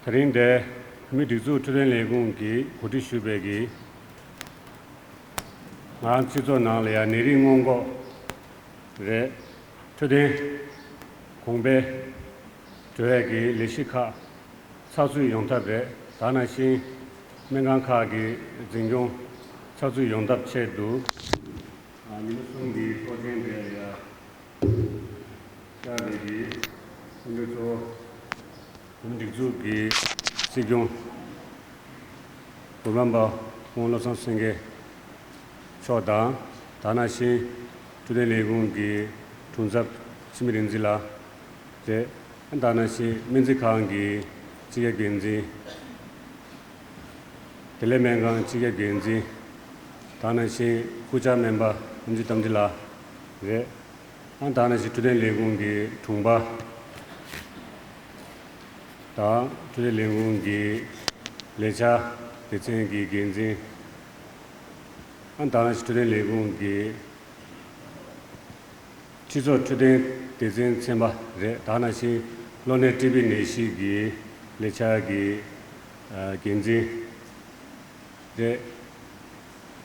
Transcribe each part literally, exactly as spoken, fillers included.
ད་རིང་འདིར་བོད་མིའི་སྒྲིག་འཛུགས་འཕྲོད་བསྟེན་ལས་ཁུངས་ཀྱིས་གོ་སྒྲིག་ཞུས་པའི་གི་ང་རང་སྤྱི་ཚོགས་ནང་ལ་ཡང་ནད་རིགས་སྔོན་འགོག་རེད། འཕྲོད་བསྟེན་གོང་འཕེལ་འགྲོ་ཡས་ཀྱི་ལས་གཞི་ཁག་ཚགས་ཚུད་ཡོང་ཐབས་རེད། ད་ནང་བཞིན་སྨན་ཁང་ཁག་གི་འཛིན་སྐྱོང་ཚགས་ཚུད་ཡོང་ཐབས་ཆེད་དུ། ཉིན་གསུམ་གྱི་ཚོགས་ཆེན་དེ་ལ་ཡང་བཅར་བའི་གི་སྐུ་མགྲོན་གཙོ་བོ་བོད་མིའི་སྒྲིག་འཛུགས་ཀྱི་སྲིད་སྐྱོང་འོས་མི་པ་སྐུ་ངོ་བློ་བཟང་སེང་གེ་མཆོག་དང་། ད་ནང་བཞིན་འཕྲོད་བསྟེན་ལས་ཁུངས་ཀྱི་དྲུང་ཚབ་འཆི་མེད་རིག་འཛིན་ལགས་རེད། ད་ནང་བཞིན་སྨན་རྩིས་ཁང་གི་སྤྱི་ཁྱབ་འགན་འཛིན། བདེ་ལེགས་སྨན་ཁང་སྤྱི་ཁྱབ་འགན་འཛིན། ད་ནང་བཞིན་སྐུ་བཅར་སྨན་པ་དབུ་འཛིན་རྟ་མགྲིན་ལགས་རེད། ཨ་ད་ནང་བཞིན་འཕྲོད་བསྟེན་ལས་ཁུངས་ཀྱི་དྲུང་པ་དང་། འཕྲོད་བསྟེན་ལས་ཁུངས་ཀྱི་ལས་འཆར་སྡེ་ཚན་གྱི་འགན་འཛིན། ཨ་ད་ནང་བཞིན་འཕྲོད་བསྟེན་ལས་ཁུངས་ཀྱི་སྤྱི་ཚོགས་འཕྲོད་བསྟེན་སྡེ་ཚན་ཚན་པ་རེད། ད་ནང་བཞིན་གློ་ནད་ཊི་བི་ནད་གཞི་གི་ལས་འཆར་གྱི་ཨ་འགན་འཛིན་རེད།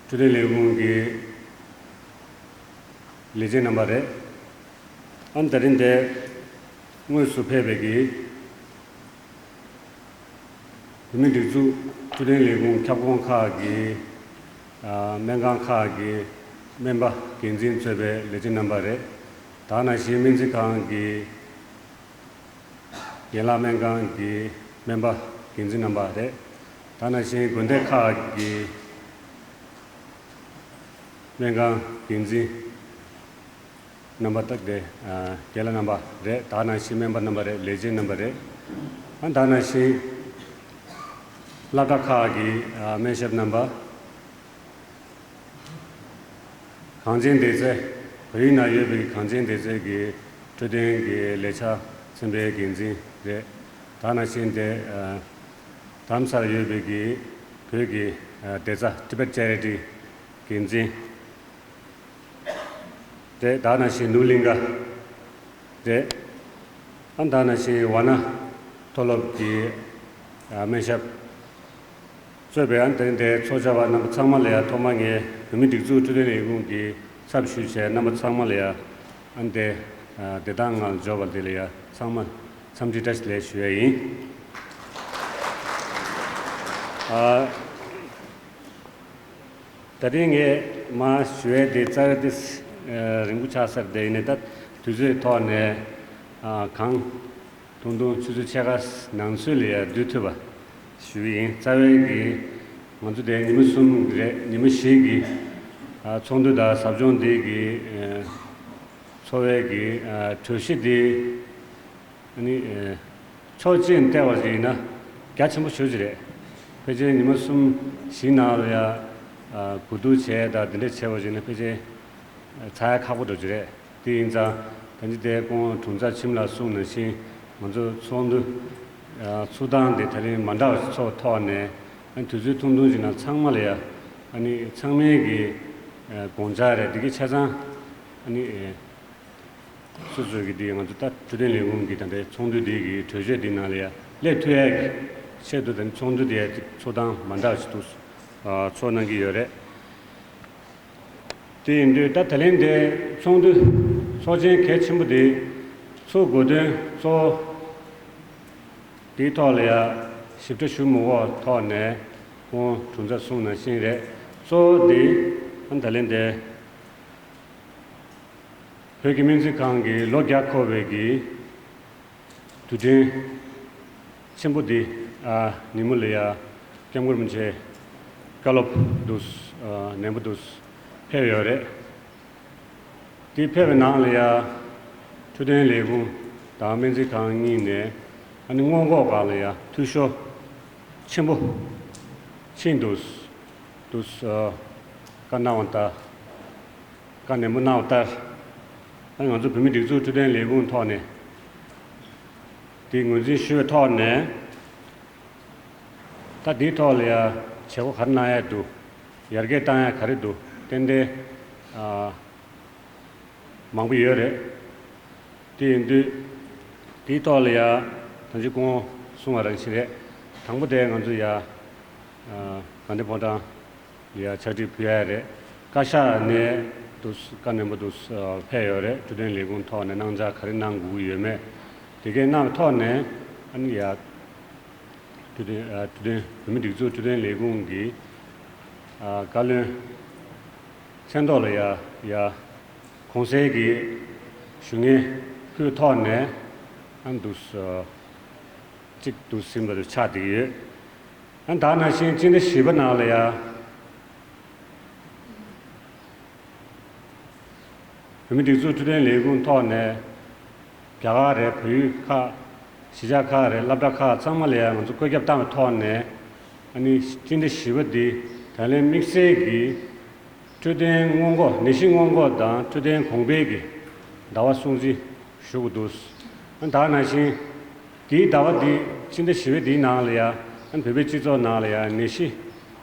འཕྲོད་བསྟེན་ལས་ཁུངས་ཀྱི་ལས་བྱེད་རྣམ་པ་རེད། ཨ་ནི་ད་རིང་འདིར་དངོས་སུ་ཕེབས་པའི་གི་བོད་མིའི་སྒྲིག་འཛུགས་འཕྲོད་བསྟེན་ལས་ཁུངས་ཁྱབ་ཁོངས་ཁག་གི་ཨ་སྨན་ཁང་ཁག་གི་སྨན་པ་འགན་འཛིན་གཙོས་པའི་ལས་བྱེད་རྣམ་པ་རེད། ད་ནང་བཞིན་སྨན་རྩིས་ཁང་གི་ཡན་ལག་སྨན་ཁང་གི་སྨན་པ་འགན་འཛིན་རྣམ་པ་རེད། ད་ནང་བཞིན་དགོན་སྡེ་ཁག་གི་སྨན་ཁང་འགན་འཛིན་རྣམ་པ་དག་དེ་ཨ་རྒན་ལགས་རྣམ་པ་རེད། ད་ནང་བཞིན་སྨན་པ་རྣམ་པ་རེད། ལས་བྱེད་རྣམ་པ་རེད། ཨ་ད་ནང་བཞིན་སློབ་གྲྭ་ཁག་གི་ཨ་སྨན་ཞབས་རྣམ་པ། གངས་ཅན་བདེ་རྩའི་བལ་ཡུལ་ནང་ཡོད་པའི་གངས་ཅན་བདེ་རྩའི་གི་འཕྲོད་བསྟེན་གི་ལས་འཆར་ཚན་པའི་འགན་འཛིན་རེད། ད་ནང་བཞིན་དེ་རྡ་རམ་ས་ལར་ཡོད་པའི་གི་བོད་ཀྱི་བདེ་རྩ་Tibet Charity་འགན་འཛིན་རེད། ད་ནང་བཞིན་ནོར་གླིང་ག་རེད། ཨ་ད་ནང་བཞིན་ཝཱ་ཎ་མཐོ་སློབ་ཀྱི་ཨ་སྨན་ཞབས་གཙོས་པའི་ཨ་དེ་རིང་འདིར་ཚོགས་བཅར་བ་རྣམ་པ་ཚང་མ་ལ་ཡང་ཐོག་མར་ངས་བོད་མིའི་སྒྲིག་འཛུགས་འཕྲོད་བསྟེན་ལས་ཁུངས་ཀྱི་ཚབ་ཞུས་བྱས་རྣམ་པ་ཚང་མ་ལ་ཡང་ཨ་འདིར་ཨ་བདེ་ཐང་ངང་འབྱོར་བ་དེ་ལ་ཡང་ཚང་མ་འཚམས་འདྲི་བཀྲ་ཤིས་བདེ་ལེགས་ཞུ་ཡ་ཡིན། ཨ། ད་རིང་ངས་མར་ཞུ་ཡས་དེ་རྩ་བའི་དེ་ཨ་རིང་པོ་ཆགས་ས་རེད། དེ་ཡིན་ནའི་ད་དུས་ཚོད་ཐོག་ནས་ཨ་གང་ཐུང་ཐུང་ཆུ་ཚོད་ཕྱེད་ཀ་ནང་ཚུད་ལ་ཡ་བསྡུ་ཐུབ་པ་ཞུ་གི་ཡིན། རྩ་བའི་གི་ང་ཚོ་དེ་ཉི་མ་གསུམ་རེད། ཉི་མ་བཞི་གི་ཨ་ཚོགས་འདུ་དང་ཟབ་སྦྱོང་དེ་གི་ཨ་འཚོགས་པའི་གི་ཨ་གྲོས་གཞི་དེ། ཨ་ནི་ཨེ་ཕྱོགས་གཅིག་ནས་བལྟས་པ་ཞིག་ཡིན་ན་རྒྱ་ཆེན་པོ་ཞེ་པོ་ཅིག་རེད། ཕལ་ཆེར་ཉི་མ་གསུམ་བཞི་ནང་ལ་ཡ་ཨ་གོ་བསྡུར་བྱས་དང་དེ་འདྲ་བྱས་པ་ཞིག་ཡིན་ན་ཕལ་ཆེར་ཨ་ཚར་ཡ་ཁག་པོ་འདྲ་ཅིག་རེད། དེ་ཡིན་ཙང་ད་ཅི་དེ་སྐུ་ངོ་དྲུང་ཚབ་འཆི་མེད་ལགས་གསུངས་ནང་བཞིན་ང་ཚོ་ཚོགས་འདུ་ཨ་ཚུགས་སྟངས་དེ་ད་རིང་མ་འདྲ་བ་ཞིག་ཚོགས་ཐོག་ནས་ཨ་ནི་དུས་ཚོད་ཐུང་ཐུང་ཞིག་ནང་ཚང་མ་ལ་ཡ་ཨ་ནི་ཚང་མའི་གི་ཨ་དགོངས་འཆར་རེད། དེ་གི་ཆ་ཚང་ཨ་ནི་ཨེ། སོ་སོ་གི་དེ་ང་ཚོ་ད་འཕྲོད་བསྟེན་ལས་ཁུངས་ཀྱི་ད་ལྟའི་ཚོགས་འདུ་དེ་གི་གྲོས་ཆོད་དེ་ནང་ལ་ཡ་སླེབས་ཐུབ་ཡ་གི་ཆེད་དུ་ད་ཚོགས་འདུ་དེ་ཚོགས་སྟངས་མ་འདྲ་བ་ཞིག་ཏུ་ཨ་ཚོགས་གནང་གི་ཡོད་རེད། དེ་ཡིན་དུས་ད་ད་ལན་དེ་ཚོགས་འདུ་ཚོགས་ཆེན་གལ་ཆེན་པོ་དེ་ཚོགས་དགོས་དོན་གཙོ་བོ་དེའི་ཐོག་ལ་ཡ་ཞིབ་ཕྲ་ཞུ་མི་དགོས་ཐོག་ནས་ཁོང་དྲུང་ཚབ་གསུངས་ནང་བཞིན་རེད། གཙོ་བོ་དེ་ཨ་ད་ལན་དེ། བོད་ཀྱི་སྨན་རྩིས་ཁང་གི་ལོ་བརྒྱ་འཁོར་བའི་གི་དུས་དྲན་ཆེན་པོ་འདི་ཨ་ཉིན་མོ་ལ་ཡ་སྐྱབས་མགོན་རིན་པོ་ཆེ་བཀའ་སློབ་འདུག་ཨ་ནན་པོ་འདུག་ཕེབས་ཡོད་རེད། དེ་ཕེབས་པའི་ནང་ལ་ཡ་འཕྲོད་བསྟེན་ལས་ཁུངས་དང་སྨན་རྩིས་ཁང་གཉིས་ནས་ཨ་ནི་སྔོན་འགོག་སྒང་ལ་ཡ་འཐུས་ཤོར་ཆེན་པོ་ཕྱིན་འདུག་འདུག་ཨ་བཀའ་གནང་བ་ལྟར། བཀའ་ནན་པོ་གནང་བ་ལྟར། ད་ང་ཚོ་བོད་མིའི་སྒྲིག་འཛུགས་འཕྲོད་བསྟེན་ལས་ཁུངས་ཐོག་ནས་དེ་ངོས་འཛིན་ཞུ་བའི་ཐོག་ནས། ད་དེའི་ཐོག་ལ་ཡ་བྱེད་སྒོ་ག་རེ་གནང་ཡ་འདུག་ཡར་རྒྱས་གཏང་ཡ་ག་རེ་འདུག་ཏན་ཏན་ཨ་མང་པོ་ཡོད་རེད། དེ་ཡིན་དུས། དེའི་ཐོག་ལ་ཡ། ད་ཅི་གོང་གསུངས་པ་རང་བཞིན་རེད། དང་པོ་དེ་ང་ཚོ་ཡ། ཨ། དགའ་ལྡན་ཕོ་བྲང་ལ་ཡ་ཕྱག་བྲིས་ཕུལ་ཡ་རེད། བཀའ་ཤག་ནས་འདུག་བཀའ་ནན་པོ་འདུག་ཕེབས་ཡོད་རེད། འཕྲོད་བསྟེན་ལས་ཁུངས་ཐོག་ནས་གནང་འཆར་ག་རེ་གནང་དགོས་ཀྱི་ཡོད་མེད། དེ་གས་གནང་བའི་ཐོག་ནས་ཨ་ནི་ཡ། འཕྲོད་བསྟེན། ཨ། འཕྲོད་བསྟེན། བོད་མིའི་སྒྲིག་འཛུགས་འཕྲོད་བསྟེན་ལས་ཁུངས་ཀྱི། ཨ། བཀའ་བློན་མཚན་ཐོག་ལ་ཡ། ཡ། གོང་གསལ་གྱི་ཞུ་སྙན་ཕུལ་ཐོག་ནས་ཨ་འདུག་སེ་གཅིག་འདུག་ཟིན་པ་དུ་ཆགས་བསྡད་ཀྱི་ཡོད། ཨ། ད་ནང་བཞིན་སྤྱི་ཟླ་བཞི་པ་ནང་ལ་ཡ། བོད་མིའི་སྒྲིག་འཛུགས་འཕྲོད་བསྟེན་ལས་ཁུངས་ཐོག་ནས་རྒྱ་གར་རེད། བལ་ཡུལ་ཁག་གཞིས་ཆགས་ཁག་རེད། སློབ་གྲྭ་ཁག་ཚང་མ་ལ་ཡང་ང་ཚོ་བཀོད་ཁྱབ་བཏང་བའི་ཐོག་ནས། ཨ་ནི་སྤྱི་ཟླ་བཞི་པ་འདི་ད་ལན་དམིགས་བསལ་གྱི་འཕྲོད་བསྟེན་སྔོན་འགོག་ནད་གཞི་སྔོན་འགོག་དང་འཕྲོད་བསྟེན་གོང་འཕེལ་གྱི་ཟླ་བ་སྲུང་བརྩི་ཞུ་དགོས་འདུག་ཨ། ད་ནང་བཞིན། དེའི་ཟླ་བ་འདི་ཕྱི་ཟླ་བཞི་པའི་འདིའི་ནང་ལ་ཡ། ཨ། བོད་པའི་སྤྱི་ཚོགས་ནང་ལ་ཡ་ནད་གཞི་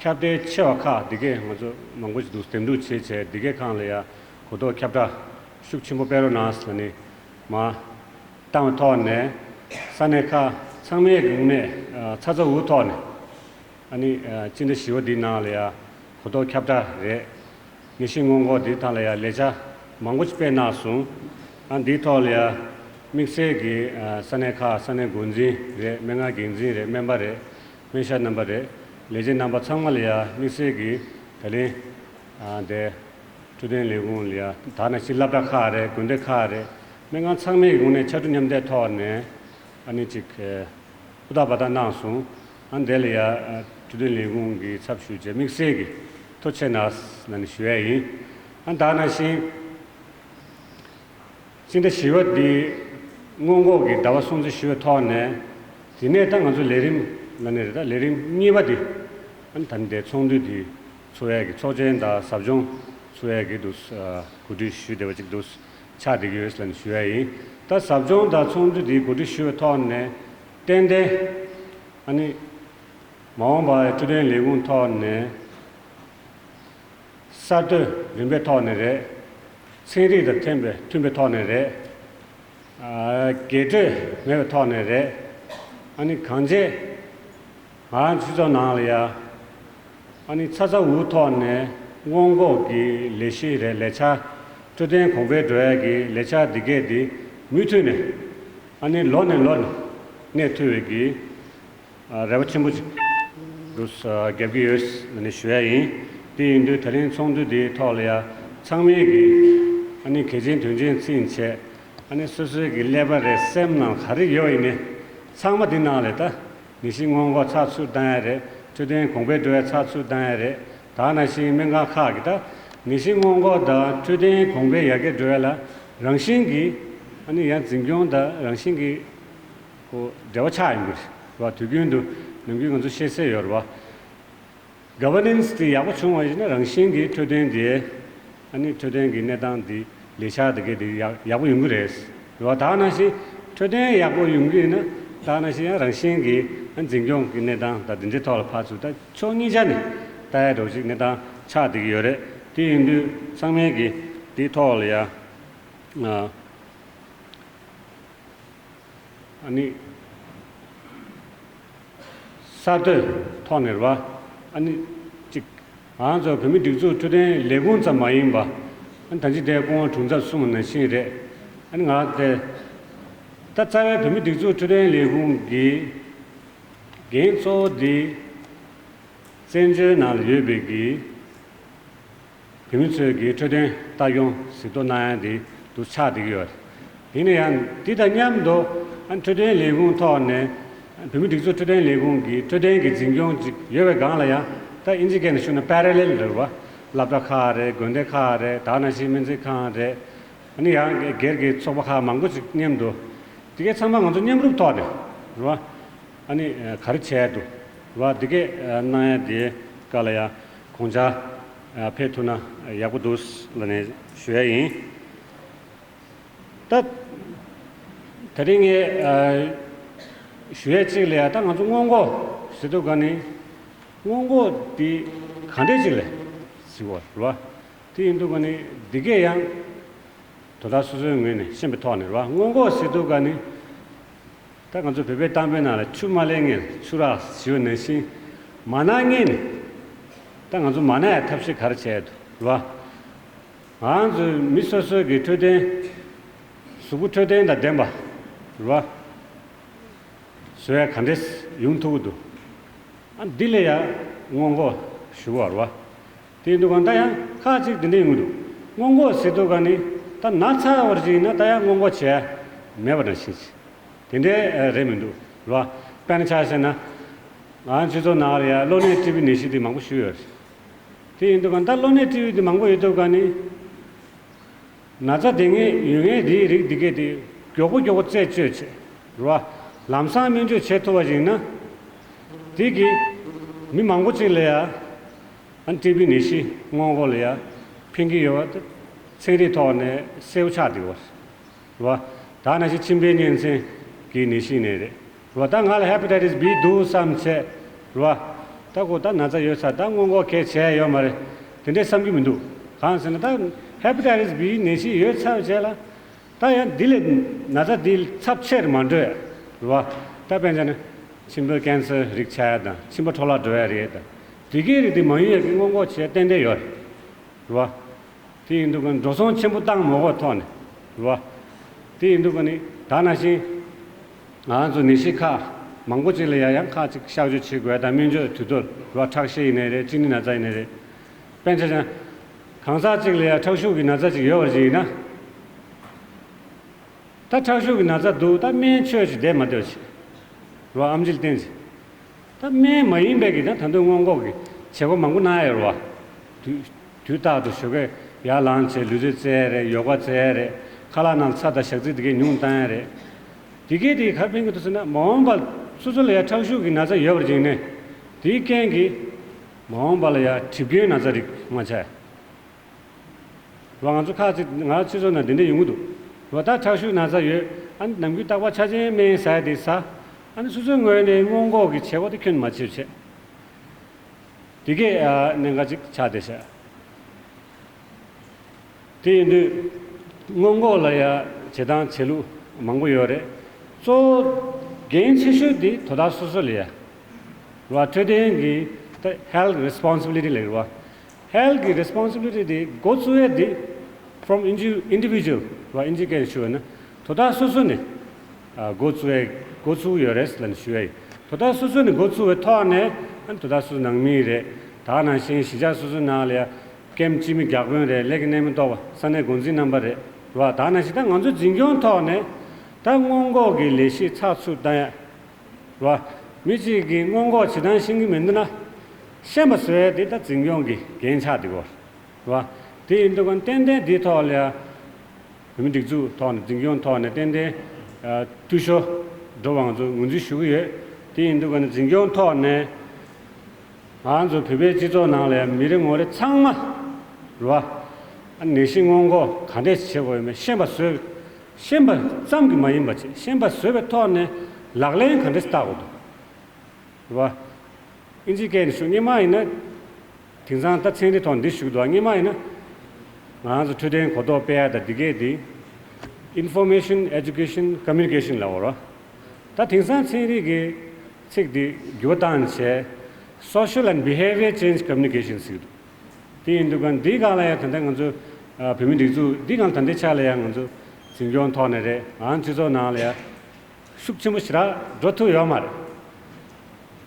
ཁྱབ་གདལ་ཆེ་བ་ཁག་འདི་གས་ང་ཚོ་མང་པོ་ཞིག་འདུག་འདེམས་སྒྲུག་བྱས་བྱས། འདི་གས་སྒང་ལ་ཡ་གོ་རྟོགས་ཁྱབ་བསྒྲགས་ཤུགས་ཆེན་པོ་སྤེལ་རོགས་གནང་ཟེར་ནས་མར་བཏང་བའི་ཐོག་ནས། ས་གནས་ཁག་ཚང་མའི་ངོས་ནས། ཨ། ཚ་ཚ་འུར་འུར་ཐོག་ནས། ཨ་ནི། ཨ། སྤྱི་ཟླ་བཞི་པ་འདིའི་ནང་ལ་ཡ་གོ་རྟོགས་ཁྱབ་བསྒྲགས་རེད། ནད་གཞི་སྔོན་འགོག་འདིའི་ཐད་ལ་ཡ་ལས་འཆར་མང་པོ་ཞིག་སྤེལ་གནང་སོང་། ཨ། འདིའི་ཐོག་ལ་ཡ་དམིགས་བསལ་གྱི། ཨ། ས་གནས་ཁག་ས་གནས་འགོ་འཛིན་རེད། སྨན་ཁང་འགན་འཛིན་རེད། སྨན་པ་རེད། སྨན་ཞབས་རྣམ་པ་རེད། ལས་བྱེད་རྣམ་པ་ཚང་མ་ལ་ཡ་དམིགས་བསལ་གྱི་ད་ལན། ཨ། དེ་འཕྲོད་བསྟེན་ལས་ཁུངས་ལ་ཡ། ད་ནང་བཞིན་སློབ་གྲྭ་ཁག་རེད། དགོན་སྡེ་ཁག་རེད། སྨན་ཁང་ཚང་མའི་ངོས་ནས་ཕྱར་གྲུ་མཉམ་འདེགས་ཐོག་ནས་ཨ་ནི་ཅིག་ཨ། ཧུར་ཐག་འབད་ཐག་གནང་སོང་། ཨ། དེ་ལ་ཡ། ཨ། འཕྲོད་བསྟེན་ལས་ཁུངས་ཀྱི་ཚབ་ཞུས་བྱས་དམིགས་བསལ་གྱི་ཐུགས་རྗེ་གནང་ཟེར་ནས་ཞུ་ཡ་ཡིན། ཨ། ད་ནང་བཞིན་སྤྱི་ཟླ་བཞི་པ་འདི་སྔོན་འགོག་གི་ཟླ་བ་སྲུང་བརྩི་ཞུ་བའི་ཐོག་ནས། དེ་ནས་ད་ང་ཚོ་ལས་རིམ་ལ་ནི་རེད། ད་ལས་རིམ་གཉིས་པ་འདི། ཨ་ནི་ད་ནི་དེ་ཚོགས་འདུ་འདི་ཚོགས་ཡ་གི་ཚོགས་ཆེན་དང་ཟབ་སྦྱོང་ཚོགས་ཡ་གི་འདུག་ཨ། གོ་སྒྲིག་ཞུས་བསྡད་པ་ཅིག་འདུག་ཆགས་བསྡད་ཀྱི་ཡོད་ཟེར་ནས་ཞུ་ཡ་ཡིན། ད་ཟབ་སྦྱོང་དང་ཚོགས་འདུ་འདིའི་གོ་སྒྲིག་ཞུ་བའི་ཐོག་ནས་ཏན་ཏན། ཨ་ནི་མ་འོངས་པར་འཕྲོད་བསྟེན་ལས་ཁུངས་ཐོག་ནས་གསར་གཏོད་རིམ་པའི་ཐོག་ནས་རེད། ཚན་རིག་དང་མཐུན་པའི་མཐུན་པའི་ཐོག་ནས་རེད། ཨ། སྒེར་གཅོད་མེད་པའི་ཐོག་ནས་རེད། ཨ་ནི་གང་བྱས། ང་རང་སྤྱི་ཚོགས་ནང་ལ་ཡ། ཨ་ནི་ཚ་ཚ་འུར་འུར་ཐོག་ནས་སྔོན་འགོག་གི་ལས་གཞི་རེད། ལས་འཆར། འཕྲོད་བསྟེན་གོང་འཕེལ་འགྲོ་ཡ་གི་ལས་འཆར་འདི་གས་འདི་མུ་མཐུད་ནས། ཨ་ནི་ལོ་ནས་ལོ་ནས་གནས་ཐུབ་པའི་གི། ཨ། རེ་བ་ཆེན་པོ་ཅིག་འདུག་ཨ། རྒྱབ་ཀྱི་ཡོད་ཟེར་ནས་ཞུ་ཡ་ཡིན། དེ་ཡིན་དུས་ད་རིང་ཚོགས་འདུ་འདིའི་ཐོག་ལ་ཡ་ཚང་མས་ཀྱི། ཨ་ནི་གལ་ཆེན་དོན་ཆེན་ཚིག་བྱས། ཨ་ནི་སོ་སོའི་གི་ཀླད་པ་རེད། སེམས་ནང་ག་རེ་ཡོད་ཡིན་ནའི་ཚང་མ་འདི་ནང་ལ་ད། ནད་གཞི་སྔོན་འགོག་ཚགས་ཚུད་བཏང་ཡ་རེད། འཕྲོད་བསྟེན་གོང་འཕེལ་འགྲོ་ཡ་ཚགས་ཚུད་བཏང་ཡ་རེད། ད་ནང་བཞིན་སྨན་ཁང་ཁག་གི་ད་ནད་གཞི་སྔོན་འགོག་དང་འཕྲོད་བསྟེན་གོང་འཕེལ་ཡར་རྒྱས་འགྲོ་ཡ་ལ་རང་བཞིན་གྱི། ཨ་ནི་ཡང་འཛིན་སྐྱོང་དང་རང་བཞིན་གྱི་ཁོ་འབྲེལ་བ་ཆགས་ཡོང་གི་རེད་བ། དུས་རྒྱུན་དུ་ནམ་རྒྱུན་ང་ཚོ་ཤེས་གསལ་ཡོད་རེད་བ། ག་ཝར་ནན་སི་དེ་ཡག་པོ་བྱུང་བ་ཡིན་ན་རང་བཞིན་གྱིས་འཕྲོད་བསྟེན་དེ། ཨ་ནི་འཕྲོད་བསྟེན་གྱི་གནས་སྟངས་དེ་ལས་འཆར་དེ་གས་དེ་ཡག་ཡག་པོ་ཡོང་གི་རེད། རེད་བ། ད་ནང་བཞིན་འཕྲོད་བསྟེན་ཡག་པོ་ཡོང་གི་ཡིན་ན། ད་ནང་བཞིན་ཡང་རང་བཞིན་གྱིས་ཨ་འཛིན་སྐྱོང་གི་གནས་སྟངས་དང་དེ་འདྲའི་ཐོག་ལ་ཕར་ཚུར་ད་ཕྱོགས་གཉིས་ཆ་ནས་ལྟ་ཡ་འདྲ་བོ་ཅིག་གནས་སྟངས་ཆགས་བསྡད་ཀྱི་ཡོད་རེད། དེ་ཡིན་དུས་ཚང་མས་ཀྱིས་དེའི་ཐོག་ལ་ཡ། ཨ། ཨ་ནི་གསར་གཏོད་ཐོག་ནས་རེད་བ། ཨ་ནི་གཅིག་ང་ཚོ་བོད་མིའི་སྒྲིག་འཛུགས་འཕྲོད་བསྟེན་ལས་ཁུངས་ཙམ་མ་ཡིན་པ། ཨ་ནི་ད་ཅི་དེ་སྐུ་ངོ་དྲུང་ཚབ་གསུངས་པ་ནང་བཞིན་རེད། ཨ་ནི་ང་དེ་ད་རྩ་བའི་བོད་མིའི་སྒྲིག་འཛུགས་འཕྲོད་བསྟེན་ལས་ཁུངས་ཀྱི་འགན་གཙོ་བོ་འདི་བཙན་བྱོལ་ནང་ལ་ཡོད་པའི་གི་བོད་མི་ཚོས་ཀྱི་འཕྲོད་བསྟེན་ལྟ་སྐྱོང་གཟིགས་རྟོག་གནང་ཡ་འདི་འདུག་ཆགས་བསྡད་ཀྱི་ཡོད་རེད། ཡིན་ན་ཡང་འདི་དང་མཉམ་དུ་ཨ་འཕྲོད་བསྟེན་ལས་ཁུངས་ཐོག་ནས། བོད་མི་སྒྲིག་འཛུགས་འཕྲོད་བསྟེན་ལས་ཁུངས་ཀྱི་འཕྲོད་བསྟེན་གྱི་འཛིན་སྐྱོང་ཅིག་ཡོད་པའི་སྒང་ལ་ཡང་། ད་ཨིན་ཇི་སྐད་ནས་ཞུས་ན་པེ་ར་ལེལ་རེད་བ། སློབ་གྲྭ་ཁག་རེད། དགོན་སྡེ་ཁག་རེད། ད་ནང་བཞིན་སྨན་རྩིས་ཁང་རེད། ཨ་ནི་ཡང་སྒེར་གྱི་ཚོགས་པ་ཁག་མང་པོ་ཅིག་མཉམ་དུ། དེ་གའི་ཚང་མ་ང་ཚོ་མཉམ་རུབ་ཐོག་ནས་རེད་བ། ཨ་ནི་ག་རེ་བྱས་འདུག་རེད་བ། དེ་གའི་གནང་ཡ་དེ་ག་ལ་ཡ་དགོངས་འཆར་ཕེབས་ཐུབ་ན་ཡག་པོ་འདུག་ལབ་ནས་ཞུ་ཡ་ཡིན། ད་དེ་རིང་ངས་ཞུ་ཡ་གཅིག་ལ་ཡ། ད་ང་ཚོ་སྔོན་འགོག་ཟེར་དུས་ག་ནི་སྔོན་འགོག་འདི་ག་འདྲས་ཅིག་ལ་ཟེར་བ་རེད་བ། དེ་ཡིན་དུས་ག་ནི་འདི་གས་ཡང་ དོ་བདག་སོ་སོའི་ངོས་ནས་ཤེས་པའི་ཐོག་ནས་རེད་བ། སྔོན་འགོག་ཟེར་དུས་ག་ནི། ད་ང་ཚོ་བོད་པའི་གཏམ་དཔེ་ནང་ལ་ཆུ་མ་ལེན་སྔོན་ཆུ་རགས་ཞུ་ནང་བཞིན། མ་ན་སྔོན་ནས་ད་ང་ཚོ་མ་ན་ཡ་ཐབས་ཤེས་ག་རེ་བྱས་འདུག་རེད་བ། ང་ཚོའི་མི་སོ་སོའི་གི་འཕྲོད་བསྟེན། གཟུགས་པོ་འཕྲོད་བསྟེན་དང་ལྡན་པ་རེད་བ། བཟོ་ཡ་ག་འདྲས་ཡོང་ཐུབ་ཀྱི་འདུག་ཨ་འདི་ལ་ཡ་སྔོན་འགོག་ཞུ་བ་རེད་བ། དེ་ཡིན་དུས་གང་ད་ཡང་ཁག་ཅིག་འདི་འདྲས་ཡོང་གི་འདུག་སྔོན་འགོག་ཟེར་དུས་ག་ནི་ད་ན་ཚ་བར་ཅིག་ཡིན་ན་ད་ཡང་སྔོན་འགོག་བྱས་མེད་པ་འདྲ་ཞིག་དེ་འདྲས་རེད་མི་འདུག་རེད་བ། དཔེར་ན་ཆ་བཞག་ན། ང་སྤྱི་ཚོགས་ནང་ལ་ཡ་གློ་ནད་ཊི་བི་ནད་གཞི་དེ་མང་པོ་ཞིག་ཡོད་རེད། དེ་ཡིན་དུས་གང་ད་གློ་ནད་ཊི་བི་དེ་མང་པོ་ཡོད་དུས་ག་ནི། ན་ཚ་དེ་ངས་ཡོད་ངས་དེའི་རིགས་འདི་གས་དེ་མགྱོགས་པོ་མགྱོགས་པོ་རྩད་གཅོད་བྱེད་རོ། ལམ་སང་སྨན་བཅོས་བྱེད་ཐུབ་པ་ཞིག་ན། དེ་གིས་མི་མང་པོ་ཅིག་ལ་ཡ། ཨན་ཊི་བི་ནད་གཞི་སྔོན་འགོག་ལ་ཡ་ཕན་གྱི་ཡོད་པ་དེ་ཚན་རིག་ཐོག་ནས་གསལ་པོ་ཆགས་བསྡད་ཡོད་རེད། རོ། ད་ནང་བཞིན་མཆིན་པའི་གཉན་ཚད་ཀྱི་ནད་གཞི་ནས་རེད། རོ། ད་ང་ལ་ཧེ་པ་ཊའི་ཊི་སི་བི་འདུག་བསམ་བྱས། རོ། ད་ཁོ་ད་ན་ཚ་ཡོད་ས་ད་སྔོན་འགོག་གས་བྱས་ཡོད་མ་རེད། དེ་འདྲས་བསམ་གྱི་མི་འདུག་གང་ཟེར་ན་ད་ཧེ་པ་ཊའི་ཊི་སི་བི་ནད་གཞི་ཡོད་ཚར་བྱས་ལ། ད་ཡང་འདི་ལས་ན་ཚ་འདི་ཚབས་ཆེར་མ་འགྲོ་ཡ། རོ། ད་དཔེར་ན་མཆིན་པའི་ཀན་སར་རིགས་ཆགས་ཡ་དང་མཆིན་པ་འཕྲོ་བརླག་འགྲོ་ཡ་རེད་དང་། དེ་གའི་རིགས་དེ་མ་ཡོང་ཡ་གི་སྔོན་འགོག་བྱས་ཏན་ཏན་ཡོད་རེད། རོ། དེ་ཡིན་དུས་ཀྱང་འགྲོ་སོང་ཆེན་པོ་བཏང་མ་དགོས་ཐོག་ནས་རེད་བ། དེ་ཡིན་དུས་ཀྱང་ནི་ད་ནང་བཞིན་ང་ཚོ་ནད་གཞི་ཁག་མང་པོ་ཅིག་ལ་ཡང་ཡང་ཁག་ཅིག་གཤག་བཅོས་བྱེད་དགོས་དང་སྨན་བཅོས་དུས་ཐོག་རེད་བ། ཁྲག་ཤེད་ཡིན་ནའི་རེད། གཅིན་སྙི་ན་ཚ་ཡིན་ནའི་རེད། དཔེར་ན་ཆ་བཞག་གང་ཟག་ཅིག་ལ་ཡང་ཁྲག་ཤུགས་ཀྱི་ན་ཚ་ཅིག་ཡོད་པ་ཅིག་ཡིན་ན། ད་ཁྲག་ཤུགས་ཀྱི་ན་ཚ་འདུག་ད་སྨན་མཆོད་ཅིག་བསྡད་མ་སྡོད་ཅིག་རོ། ཨམ་ཆི་ལ་བསྟན་ཅིག་ད་སྨན་མ་ཡིན་པའི་གི་ད་ད་དུང་སྔོན་འགོག་གི་བྱེད་སྒོ་མང་པོ་གནང་ཡ་རོ། དུས་དུས་རྟག་ཏུ་ཞོགས་ཀས་ཡར་ལངས་བྱས་ལུས་རྩལ་རྩེ་ཡ་རེད། ཡོ་ག་རྩེ་ཡ་རེད། ཁ་ལག་ནང་ཚྭ་དང་ཞག་ཚི་དེ་གས་ཉུང་བཏང་ཡ་རེད། དེ་གས་དེ་ག་རེ་ཕན་གི་འདུག་ཟེར་ན་མ་འོངས་པ་སོ་སོ་ལ་ཡ་ཁྲག་ཤུགས་ཀྱི་ན་ཚ་ཡོད་པར་བྱས་ནས་དེའི་རྐྱེན་གྱིས་མ་འོངས་པ་ལ་ཡ་གྲིབ་སྐྱོན་ན་ཚ་རིགས་མ་ཆགས། རོ། ང་ཚོ་ཁ་ཅིག་ང་སྤྱི་ཚོགས་ནང་འདི་འདྲ་ཡོང་གི་འདུག་རོ། ད་ཁྲག་ཤུགས་ན་ཚ་ཡོད། ཨ་ནི་ནམ་རྒྱུན་རྟག་པར་ཆ་ཆེན་སྨན་ཟ་ཡ་དེ་ཟ། ཨ་ནི་སོ་སོའི་ངོས་ནས་སྔོན་འགོག་གི་བྱེད་སྒོ་དེ་ཁྱོན་མ་བྱེད་བྱེད། དེ་གས་ཨ་གནད་འགག་ཅིག་ཆགས་བསྡད་ཤག་དེ་ཡིན་དུས་སྔོན་འགོག་ལ་ཡ་བྱེད་སྟངས་བྱེད་ལུགས་མང་པོ་ཡོད་རེད། གཙོ་བོ་འགན་ཆེ་ཤོས་དེ་དོ་བདག་སོ་སོ་ལ་ཡ། རོ། འཕྲོད་བསྟེན་གྱི་ད་health responsibility ལབ་རེད་བ། health གི་responsibility དེ་འགོ་བཙུགས་ཡས་དེ་from indi- individual རོ། ཨིན་ཇི་སྐད་ཞུ་བ་ན་དོ་བདག་སོ་སོ་ནས་ཨ་འགོ་བཙུགས་ཡས་འགོ་བཙུགས་ཡོད་རེད་ལབ་ནས་ཞུ་ཡས་ཡིན། དོ་བདག་སོ་སོ་ནས་འགོ་བཙུགས་པའི་ཐོག་ནས་ཨ་ནི་དོ་བདག་སོ་སོ་ནང་མི་རེད། ད་ནང་བཞིན་གཞིས་ཆགས་སོ་སོའི་ནང་ལ་ཡ་ཀེམ་སྤྱི་མི་བརྒྱ་དཔོན་རེད། ལས་ཀྱི་གནས་མི་རྟོགས་པ་ས་གནས་འགོ་འཛིན་རྣམ་པ་རེད་རོ། ད་ནང་བཞིན་ད་ང་ཚོའི་འཛིན་སྐྱོང་ཐོག་ནས་ད་སྔོན་འགོག་གི་ལས་གཞི་ཚགས་ཚུད་བཏང་ཡ། རོ། མི་གཅིག་གིས་སྔོན་འགོག་བྱེད་སྟངས་ཤེས་ཀྱི་མི་འདུག་ན། ཤེས་པ་བཟོ་ཡས་དེ་ད་འཛིན་སྐྱོང་གི་འགན་ཆགས་བསྡད་ཡོད་རེད། རོ། དེ་ཡིན་དུས་ཀྱང་ཏན་ཏན་དེའི་ཐོག་ལ་ཡ། བོད་མི་སྒྲིག་འཛུགས་ཐོག་ནས་འཛིན་སྐྱོང་ཐོག་ནས་ཏན་ཏན་ཨ་འཐུས་ཤོར་འགྲོ་བ་ང་ཚོ་ངོས་འཛིན་ཞུ་གི་ཡོད། དེ་ཡིན་དུས་ཀྱང་འཛིན་སྐྱོང་ཐོག་ནས་ང་ཚོ་བོད་པའི་སྤྱི་ཚོགས་ནང་ལ་ཡ་མི་རེ་ངོ་རེ་ཚང་མ་རོ། ཨ་ནད་གཞི་སྔོན་འགོག་ག་འདྲས་བྱེད་དགོས་ཡོད་མེད་ཤེས་པ་བཟོས། ཤེས་པ་ཙམ་གྱིས་མ་ཡིན་པ་བྱས་ཤེས་པ་བཟོས་པའི་ཐོག་ནས་ལག་ལེན་ག་འདྲས་བསྟར་དགོས་འདུག་རེད་བ། ཨིན་ཇི་སྐད་ནས་ཞུ་སྔོན་མ་ཡིན་ན། དེང་སང་ད་ཚན་རིག་ཐོག་འདི་ཞུ་གི་འདུག་སྔོན་མ་ཡིན་ན། ང་ཚོ་འཕྲོད་བསྟེན་གོ་རྟོགས་སྤེལ་ཡ་དང་འདི་གས་འདི། Information Education Communication ལབ་དགོས་རེད། ད་དེང་སང་ཚན་རིག་གི་ཚིག་འདི་འགྱུར་བ་བཏང་བྱས། Social and Behavior Change Communication ཟེར་གི་འདུག་དེ་ཡིན་དུས་ཀྱང་འདིའི་སྒང་ལ་ཡང་ད་ལྟ་ང་ཚོ་ཨ་བོད་མི་སྒྲིག་འཛུགས་འདིའི་སྒང་ད་ལྟའི་ཆ་ལ་ཡང་ང་ཚོ་འཛིན་སྐྱོང་ཐོག་ནས་རེད། ང་སྤྱི་ཚོགས་ནང་ལ་ཡང་ཤུགས་ཆེན་པོ་ཞེ་དྲག་འགྲོ་ཐུབ་ཡོད་མ་རེད།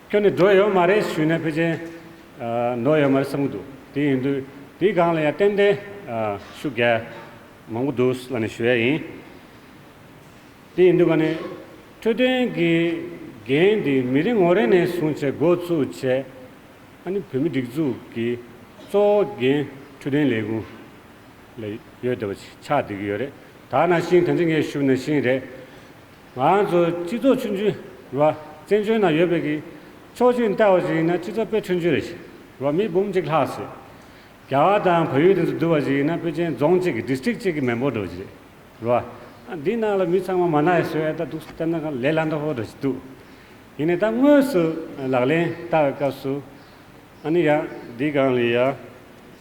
ཁྱོན་ནས་འགྲོ་ཡོད་མ་རེད་ཞུས་ན་ཕལ་ཆེར་ཨ་ནོར་ཡོད་མ་རེད་བསམ་གྱི་འདུག་དེ་ཡིན་དུས་འདིའི་སྒང་ལ་ཡང་ཏན་ཏན་ཨ་ཤུགས་རྒྱག་མང་པོ་འདུག་ལབ་ནས་ཞུ་ཡ་ཡིན། དེ་ཡིན་དུས་ཀ་ནས་འཕྲོད་བསྟེན་གྱི་འགན་འདི་མི་རེ་ངོ་རེ་ནས་བཟུང་བྱས་འགོ་བཙུགས་བྱས། ཨ་ནི་བོད་མི་སྒྲིག་འཛུགས་ཀྱི་གཙོ་བོ་འགན་འཕྲོད་བསྟེན་ལས་ཁུངས་ལ་ཡོད་བསྡད་པ་ཅིག་ཆགས་བསྡད་ཀྱི་ཡོད་རེད། ད་ནང་བཞིན་ད་ཅི་ངས་ཞུས་ནང་བཞིན་རེད། ང་ཚོ་སྤྱི་ཚོགས་ཆུང་ཆུང་རེད་བ། བཙན་བྱོལ་ནང་ཡོད་པའི་གི་ཕྱོགས་གཅིག་ནས་བལྟ་བ་ཅིག་ཡིན་ན་སྤྱི་ཚོགས་དཔེ་ཆུང་ཆུང་རེད་ཤག་རེད་བ། མི་འབུམ་གཅིག་ལྷག་ཟེར། རྒྱ་གར་དང་བལ་ཡུལ་དེ་ཚོ་བསྡུར་བ་ཅིག་ཡིན་ན་ཕལ་ཆེར་རྫོང་གཅིག་གི་ཌིས་ཊིག་གཅིག་གི་མི་འབོར་འདྲ་བོ་ཅིག་རེད། རེད་བ། ཨ་འདི་ནང་ལ་མི་ཚང་མ་མ་ན་ཡ་བཟོ་ཡ་ད་འདུག་སེ་བལྟས་ན་ལས་སླ་མདོག་ཁ་པོ་འདྲ་ཞིག་འདུག་ཡིན་ནའི་ད་དངོས་སུ་ལག་ལེན་བསྟར་བའི་སྐབས་སུ་ཨ་ནི་ཡ་འདི་སྒང་ལ་ཡ་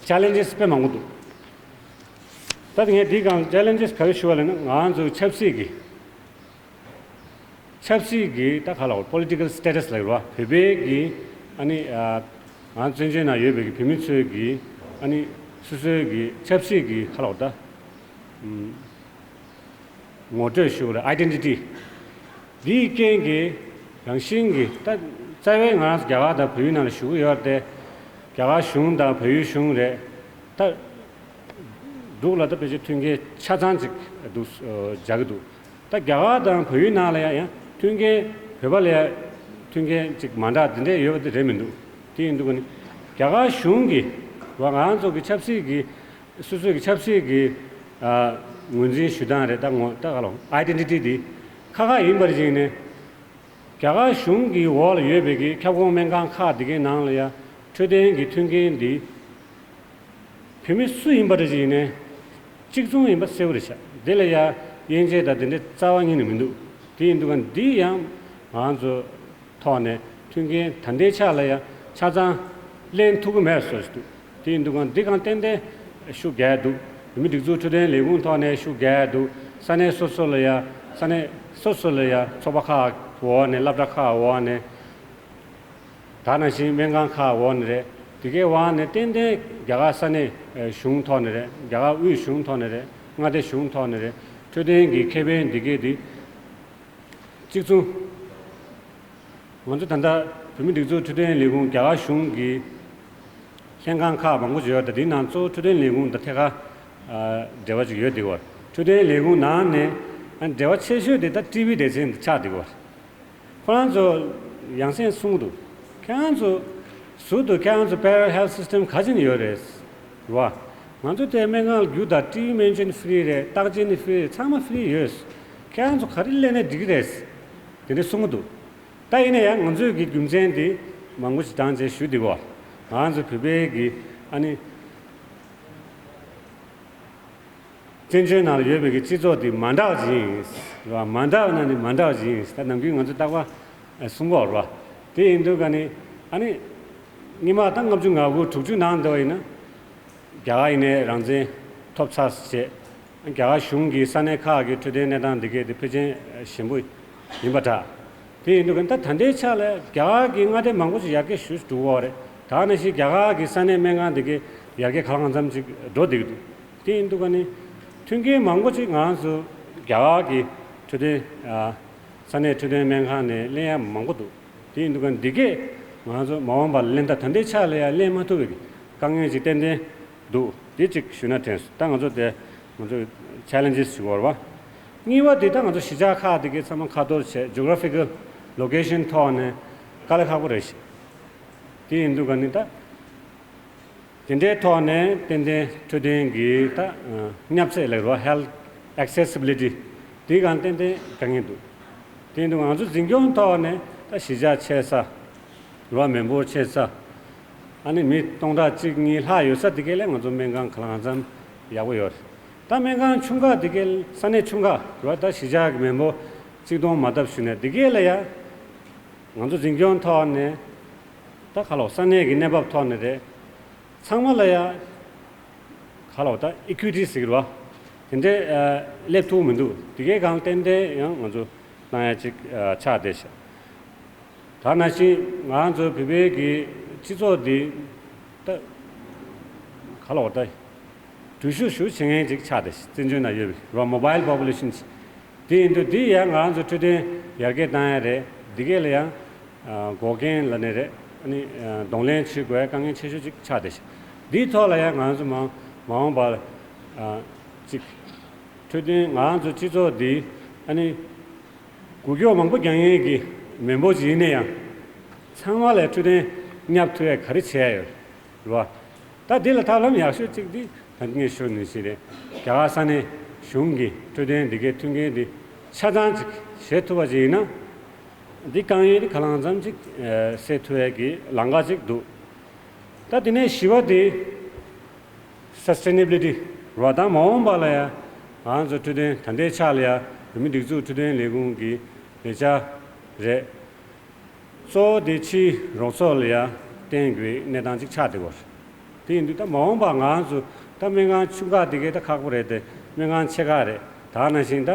ཅེ་ལེན་ཇེས་དཔེ་མང་པོ་འདུག་ད་ངས་འདི་གང་ཅེ་ལེན་ཇེས་ག་རེ་ཞུ་བ་ལབ་ན། ང་ཚོ་ཆབ་སྲིད་ཀྱི་ཆབ་སྲིད་ཀྱི་ད་ག་ལ་བར་པོ་ལི་ཊི་ཀལ་སི་ཊེ་ཊས་ལབ་རེད་བ། བོད་པའི་གི་ཨ་ནི་ཨ་ང་བཙན་བྱོལ་ནང་ཡོད་པའི་གི་བོད་མི་ཚོའི་གི་ཨ་ནི་སོ་སོའི་གི་ཆབ་སྲིད་ཀྱི་ག་ལ་བར་ད་ངོ་སྤྲོད་ཞུ་བ་རེད། ཨའི་ཌེན་ཊི་ཊི། འདིའི་རྐྱེན་གྱིས་རང་བཞིན་གྱིས་ད་རྩ་བའི་ང་རང་ཚོ་རྒྱ་གར་དང་བལ་ཡུལ་ནང་ལ་བཞུགས་ཀྱི་ཡོད་རེད་དེ། རྒྱ་གར་གཞུང་དང་བལ་ཡུལ་གཞུང་རེད། ད་འབྲུག་ལ་ད་ཕལ་ཆེར་མཐུན་རྐྱེན་ཆ་ཚང་ཅིག་འདུག་ཨ་སྦྱར་གྱི་འདུག་ད་རྒྱ་གར་དང་བལ་ཡུལ་ནང་ལ་ཡང་ཡང་མཐུན་རྐྱེན་བོད་པ་ལ་ཡང་མཐུན་རྐྱེན་ཅིག་མ་འདྲ་དེ་འདྲས་ཡོད་པ་དེ་རེད་མི་འདུག་དེ་ཡིན་དུས་ཀ་ནི་རྒྱ་གར་གཞུང་གིས་བ་ང་རང་ཚོ་གི་ཆབ་སྲིད་ཀྱི་སོ་སོའི་གི་ཆབ་སྲིད་ཀྱི་ཨ་ངོས་འཛིན་ཞུ་སྟངས་རེད། ད་ངོ་ད་ག་ལ་ཨའི་ཌེན་ཊི་ཊི་དེ་ཁ་ཁ་ཡིན་པར་བྱས་ནས་རྒྱ་གར་གཞུང་གི་འོག་ལ་ཡོད་པའི་གི་ཁྱབ་ཁོངས་སྨན་ཁང་ཁག་དེ་གའི་ནང་ལ་ཡང་འཕྲོད་བསྟེན་གྱི་མཐུན་རྐྱེན་འདི་བོད་མི་སུ་ཡིན་པ་འདྲ་ཅིག་ཡིན་ནའི་གཅིག་མཚུངས་ཡིན་པ་གསལ་པོ་རེད་ཤག་དེ་ལ་ཡང་དབྱེ་འབྱེད་དང་དེ་འདྲའི་རྩ་བ་ཉིད་ནས་མི་འདུག་དེ་ཡིན་དུས་ཀ་འདི་ཡང་ང་ཚོ་ཐོག་ནས་མཐུན་རྐྱེན་ད་ལྟའི་ཆ་ལ་ཡང་ཆ་ཚང་ལེན་ཐུབ་ཀྱི་མེད་བཟོ་ཞིག་འདུག་དེ་ཡིན་དུས་ཀ་འདི་གང་ཏན་ཏན་ཤུགས་རྒྱག་ཡ་འདུག་བོད་མི་སྒྲིག་འཛུགས་འཕྲོད་བསྟེན་ལས་ཁུངས་ཐོག་ནས་ཤུགས་རྒྱག་ཡ་འདུག་ས་གནས་སོ་སོ་ལ་ཡང་ས་གནས་སོ་སོ་ལ་ཡང་ཚོགས་པ་ཁག་འོག་ནས་སློབ་གྲྭ་ཁག་འོག་ནས་ད་ནང་བཞིན་སྨན་ཁང་ཁག་འོག་ནས་རེད། དེ་གའི་འོག་ནས་ཏན་ཏན་རྒྱ་གར་ས་གནས་གཞུང་ཐོག་ནས་རེད། རྒྱ་གར་དབུས་གཞུང་ཐོག་ནས་རེད། མངའ་སྡེ་གཞུང་ཐོག་ནས་རེད། འཕྲོད་བསྟེན་གྱི་ཁེ་ཕན་འདི་གས་འདི་གཅིག་མཚུངས། ང་ཚོ་ད་ལྟ་བོད་མི་སྒྲིག་འཛུགས་འཕྲོད་བསྟེན་ལས་ཁུངས་རྒྱ་གར་གཞུང་གི་ལྷན་ཁང་ཁག་མང་པོ་ཅིག་ཡོད། ད་དེའི་ནང་གཙོ་བོ་འཕྲོད་བསྟེན་ལས་ཁུངས་དང་ཐད་ཀར་འབྲེལ་བ་ཅིག་ཡོད་འདུག་བ། འཕྲོད་བསྟེན་ལས་ཁུངས་ནང་ནས་འབྲེལ་བ་ཆེ་ཤོས་དེ་ད་ཊི་བི་སྡེ་ཚན་དེ་ཆགས་འདུག་བ། ཁོ་རང་ཚོ་ཡང་སེ་གསུང་གི་འདུག་ཁྱེད་རང་ཚོ་ཟུར་དུ་ཁྱེད་རང་ཚོ་པེ་ར་ལལ་ཧེལ་ཐི་སི་སི་ཊེམ་ག་ཅིག་ནས་ཡོད་རེད་བ། ང་ཚོ་དེ་སྨན་ཁང་རྒྱུ་དང་ཊི་བི་སྨན་བཅོས་ནི་ཧྥི་རི་རེད། བརྟག་དཔྱད་ནི་ཧྥི་རི་རེད། ཚང་མ་ཧྥི་རི་ཡོད། ཁྱེད་རང་ཚོ་ག་རེ་ལེན་ནས་འགྲིག་གི་རེད། དེ་འདྲ་གསུང་གི་འདུག་ད་ཡིན་ན་ཡང་ང་ཚོས་ཀྱི་རྒྱུ་མཚན་དེ་མང་པོ་ཞིག་བགྲངས་བྱས་ཞུ་འདི་བ། ང་ཚོ་བོད་པའི་གི་ཨ་ནི་བཙན་བྱོལ་ནང་ལ་ཡོད་པའི་གི་སྤྱི་ཚོགས་དེ་མ་འདྲ་བ་ཅིག་ཡིན་རེད་བ། མ་འདྲ་བ་ན་ནི་མ་འདྲ་བ་ཅིག་ཡིན་ད་ནམ་རྒྱུན་ང་ཚོ་རྟག་པར་གསུང་གི་ཡོད་རེད་བ། དེ་ཡིན་དུས་ཀ་ནི་ཨ་ནི་སྔོན་མ་ད་ལྔ་བཅུ་ང་དགུ་དྲུག་ཅུ་ནང་འདྲ་བ་ཡིན་ན་རྒྱ་གར་ཡིན་ནའི་རང་བཙན་ཐོབ་ཚར་བྱས། རྒྱ་གར་གཞུང་གིས་ས་གནས་ཁག་གི་འཕྲོད་བསྟེན་གནས་སྟངས་འདི་གས་དེ་ཕལ་ཆེར་ཞན་པོ་ཡིན་པ་འདྲ། དེ་ཡིན་དུས་ཀ་ད་ད་ལྟའི་ཆ་ལ་རྒྱ་གར་གྱི་མངའ་སྡེ་མང་པོ་ཞིག་ཡར་རྒྱས་ཞུ་འགྲོ་གི་རེད། ད་ནང་བཞིན་རྒྱ་གར་གྱི་ས་གནས་སྨན་ཁང་འདི་གས་ཡར་རྒྱས་གང་ལ་གང་འཚམ་ཅིག་འགྲོ་བསྡད་ཀྱི་འདུག་དེ་ཡིན་དུས་ཀ་ནི་མཐུན་རྐྱེན་མང་པོ་ཅིག་ང་རང་ཚོ་རྒྱ་གར་གྱི་འཕྲོད་བསྟེན་ཨ་ས་གནས་འཕྲོད་བསྟེན་སྨན་ཁང་ནས་ལེན་ཡ་མང་པོ་འདུག་དེ་ཡིན་དུས་ཀ་འདི་གས་ང་ཚོ་མ་འོངས་པ་ལ་ལེན་ད་ད་ལྟའི་ཆ་ལ་ཡང་ལེན་མ་ཐུབ་པའི་དཀའ་ངལ་ཅིག་ཏན་ཏན་འདུག་དེ་གཅིག་ཞུས་ན་དྲན་སོང་། ད་ང་ཚོ་དེ་ང་ཚོ་ཆེ་ལེན་ཇེས་ཞུ་དགོས་རེད་བ། གཉིས་པ་དེ་ད་ང་ཚོ་གཞིས་ཆགས་ཁག་དེ་གས་ཚང་མ་ཁ་ཐོར་བྱས་ཇོ་གྷ་ར་ཕི་ཀལ་ལོ་ཀེ་ཤན་ཐོག་ནས་དཀའ་ལས་ཁག་པོ་རེད་ཤག་དེ་ཡིན་དུས་ཀ་ནི་ད། དེ་འདྲའི་ཐོག་ནས་ཏན་ཏན་འཕྲོད་བསྟེན་གྱི་ད་བསྙབ་ཚད་ལབ་རེད་བ། ཧེལ་ཐི་ཨེག་སེ་སི་བི་ལི་ཊི་དེའི་སྒང་ཏན་ཏན་དཀའ་ངལ་འདུག་དེ་འདུག་ང་ཚོ་འཛིན་སྐྱོང་ཐོག་ནས་ད་གཞིས་ཆགས་ཆེ་ས་རེད་བ། མི་འབོར་ཆེ་ས་ཨ་ནི་མི་སྟོང་ཕྲག་གཅིག་གཉིས་ལྷག་ཡོད་ས་དེ་གས་ལ་ང་ཚོ་སྨན་ཁང་གང་ལ་གང་འཚམ་ཡག་པོ་ཡོད་རེད། ད་སྨན་ཁང་ཆུང་ཁག་དེ་གས་ས་གནས་ཆུང་ཁག་རེད་བ། ད་གཞིས་ཆགས་ཀྱི་མི་འབོར་གཅིག་སྟོང་མ་ལྡབ་ཞུ་ནས་དེ་གས་ལ་ཡ་ང་ཚོ་འཛིན་སྐྱོང་ཐོག་ནས་ད་ག་ལོ་ས་གནས་ཀྱི་གནས་བབ་ཐོག་ནས་རེད། ཚང་མ་ལ་ཡ་ག་ལོ་ད་ཨི་ཀུའི་ཊི་ཟེར་གི་རེད་བ། དེ་འདྲའི་ཨ་སླེབས་ཐུབ་མི་འདུག་དེ་གའི་སྒང་ཏན་ཏན་ཡང་ང་ཚོ་གནང་ཡ་ཅིག་ཨ་ཆགས་བསྡད་ཤག་ད་ནང་བཞིན་ང་ཚོ་བོད་པའི་གི་སྤྱི་ཚོགས་འདི་ད་ག་ལོ་ད་འགྲུལ་བཞུད་ཞུ་བྱེད་མཁན་ཅིག་ཆགས་བསྡད་ཤག་བཙན་བྱོལ་ནང་ཡོད་པའི་རེད་བ། མོ་བྷའིལ་པོ་པུ་ལེ་ཤན་ཅིག་དེ་ཡིན་དུས་འདི་ཡང་ང་རང་ཚོ་འཕྲོད་བསྟེན་ཡར་རྒྱས་བཏང་ཡ་རེད། འདི་གས་ལ་ཡང་ཨ་འགོག་རྐྱེན་ལབ་ནི་རེད། ཨ་ནི་ཨ་གདོང་ལེན་བྱེད་དགོས་ཡ་དཀའ་ངལ་ཆེ་ཤོས་ཅིག་ཆགས་བསྡད་ཤག་འདིའི་ཐོག་ལ་ཡང་ང་རང་ཚོ་མ་མ་འོངས་པར་ཨ་ཅིག་འཕྲོད་བསྟེན་ང་རང་ཚོ་སྤྱི་ཚོགས་འདི་ཨ་ནི་འགུལ་སྐྱོད་མང་པོ་རྒྱག་མཁན་གྱི་མི་འབོར་ཅིག་ཡིན་ན་ཡང་། ཚང་མ་ལ་འཕྲོད་བསྟེན་བསྙབ་ཐུབ་ཡ་ག་རེ་བྱས་ཡོད་རེད་བ། ད་འདི་ལ་ཐབས་ལམ་ཡག་ཤོས་གཅིག་འདི་ད་ངས་ཞུ་ནི་ཞིག་རེད། རྒྱ་གར་ས་གནས་གཞུང་གི་འཕྲོད་བསྟེན་འདི་གའི་མཐུན་རྐྱེན་འདི་ཆ་ཚང་ཅིག་བྱེད་ཐུབ་པ་ཅིག་ཡིན་ན། འདི་དཀའ་ངལ་འདི་གང་ལ་གང་འཚམ་ཅིག་ཨ་སེལ་ཐུབ་ཡ་གི་ལམ་ཁ་ཅིག་འདུག་ད་དེ་ནས་བཞི་པ་དེ་སས་ཊེ་ནེ་བི་ལི་ཊི་རེད་བ། ད་མ་འོངས་པ་ལ་ཡ་ང་ཚོ་འཕྲོད་བསྟེན་ད་ལྟའི་ཆ་ལ་ཡ་བོད་མི་སྒྲིག་འཛུགས་འཕྲོད་བསྟེན་ལས་ཁུངས་ཀྱི་ལས་འཆར་རེད། གཙོ་བོ་དེ་ཕྱིའི་རོགས་ཚོགས་ལ་ཡ་བརྟེན་དགོས་གནས་སྟངས་ཅིག་ཆགས་བསྡད་ཡོད་རེད། དེ་ཡིན་དུས་ད་མ་འོངས་པ་ང་ཚོ་ ད་སྨན་ཁང་ཆུང་ཁག་དེ་གའི་ད་ཁག་པོ་རེད་དེ། སྨན་ཁང་ཆེ་ཁག་རེད། ད་ནང་བཞིན་ད་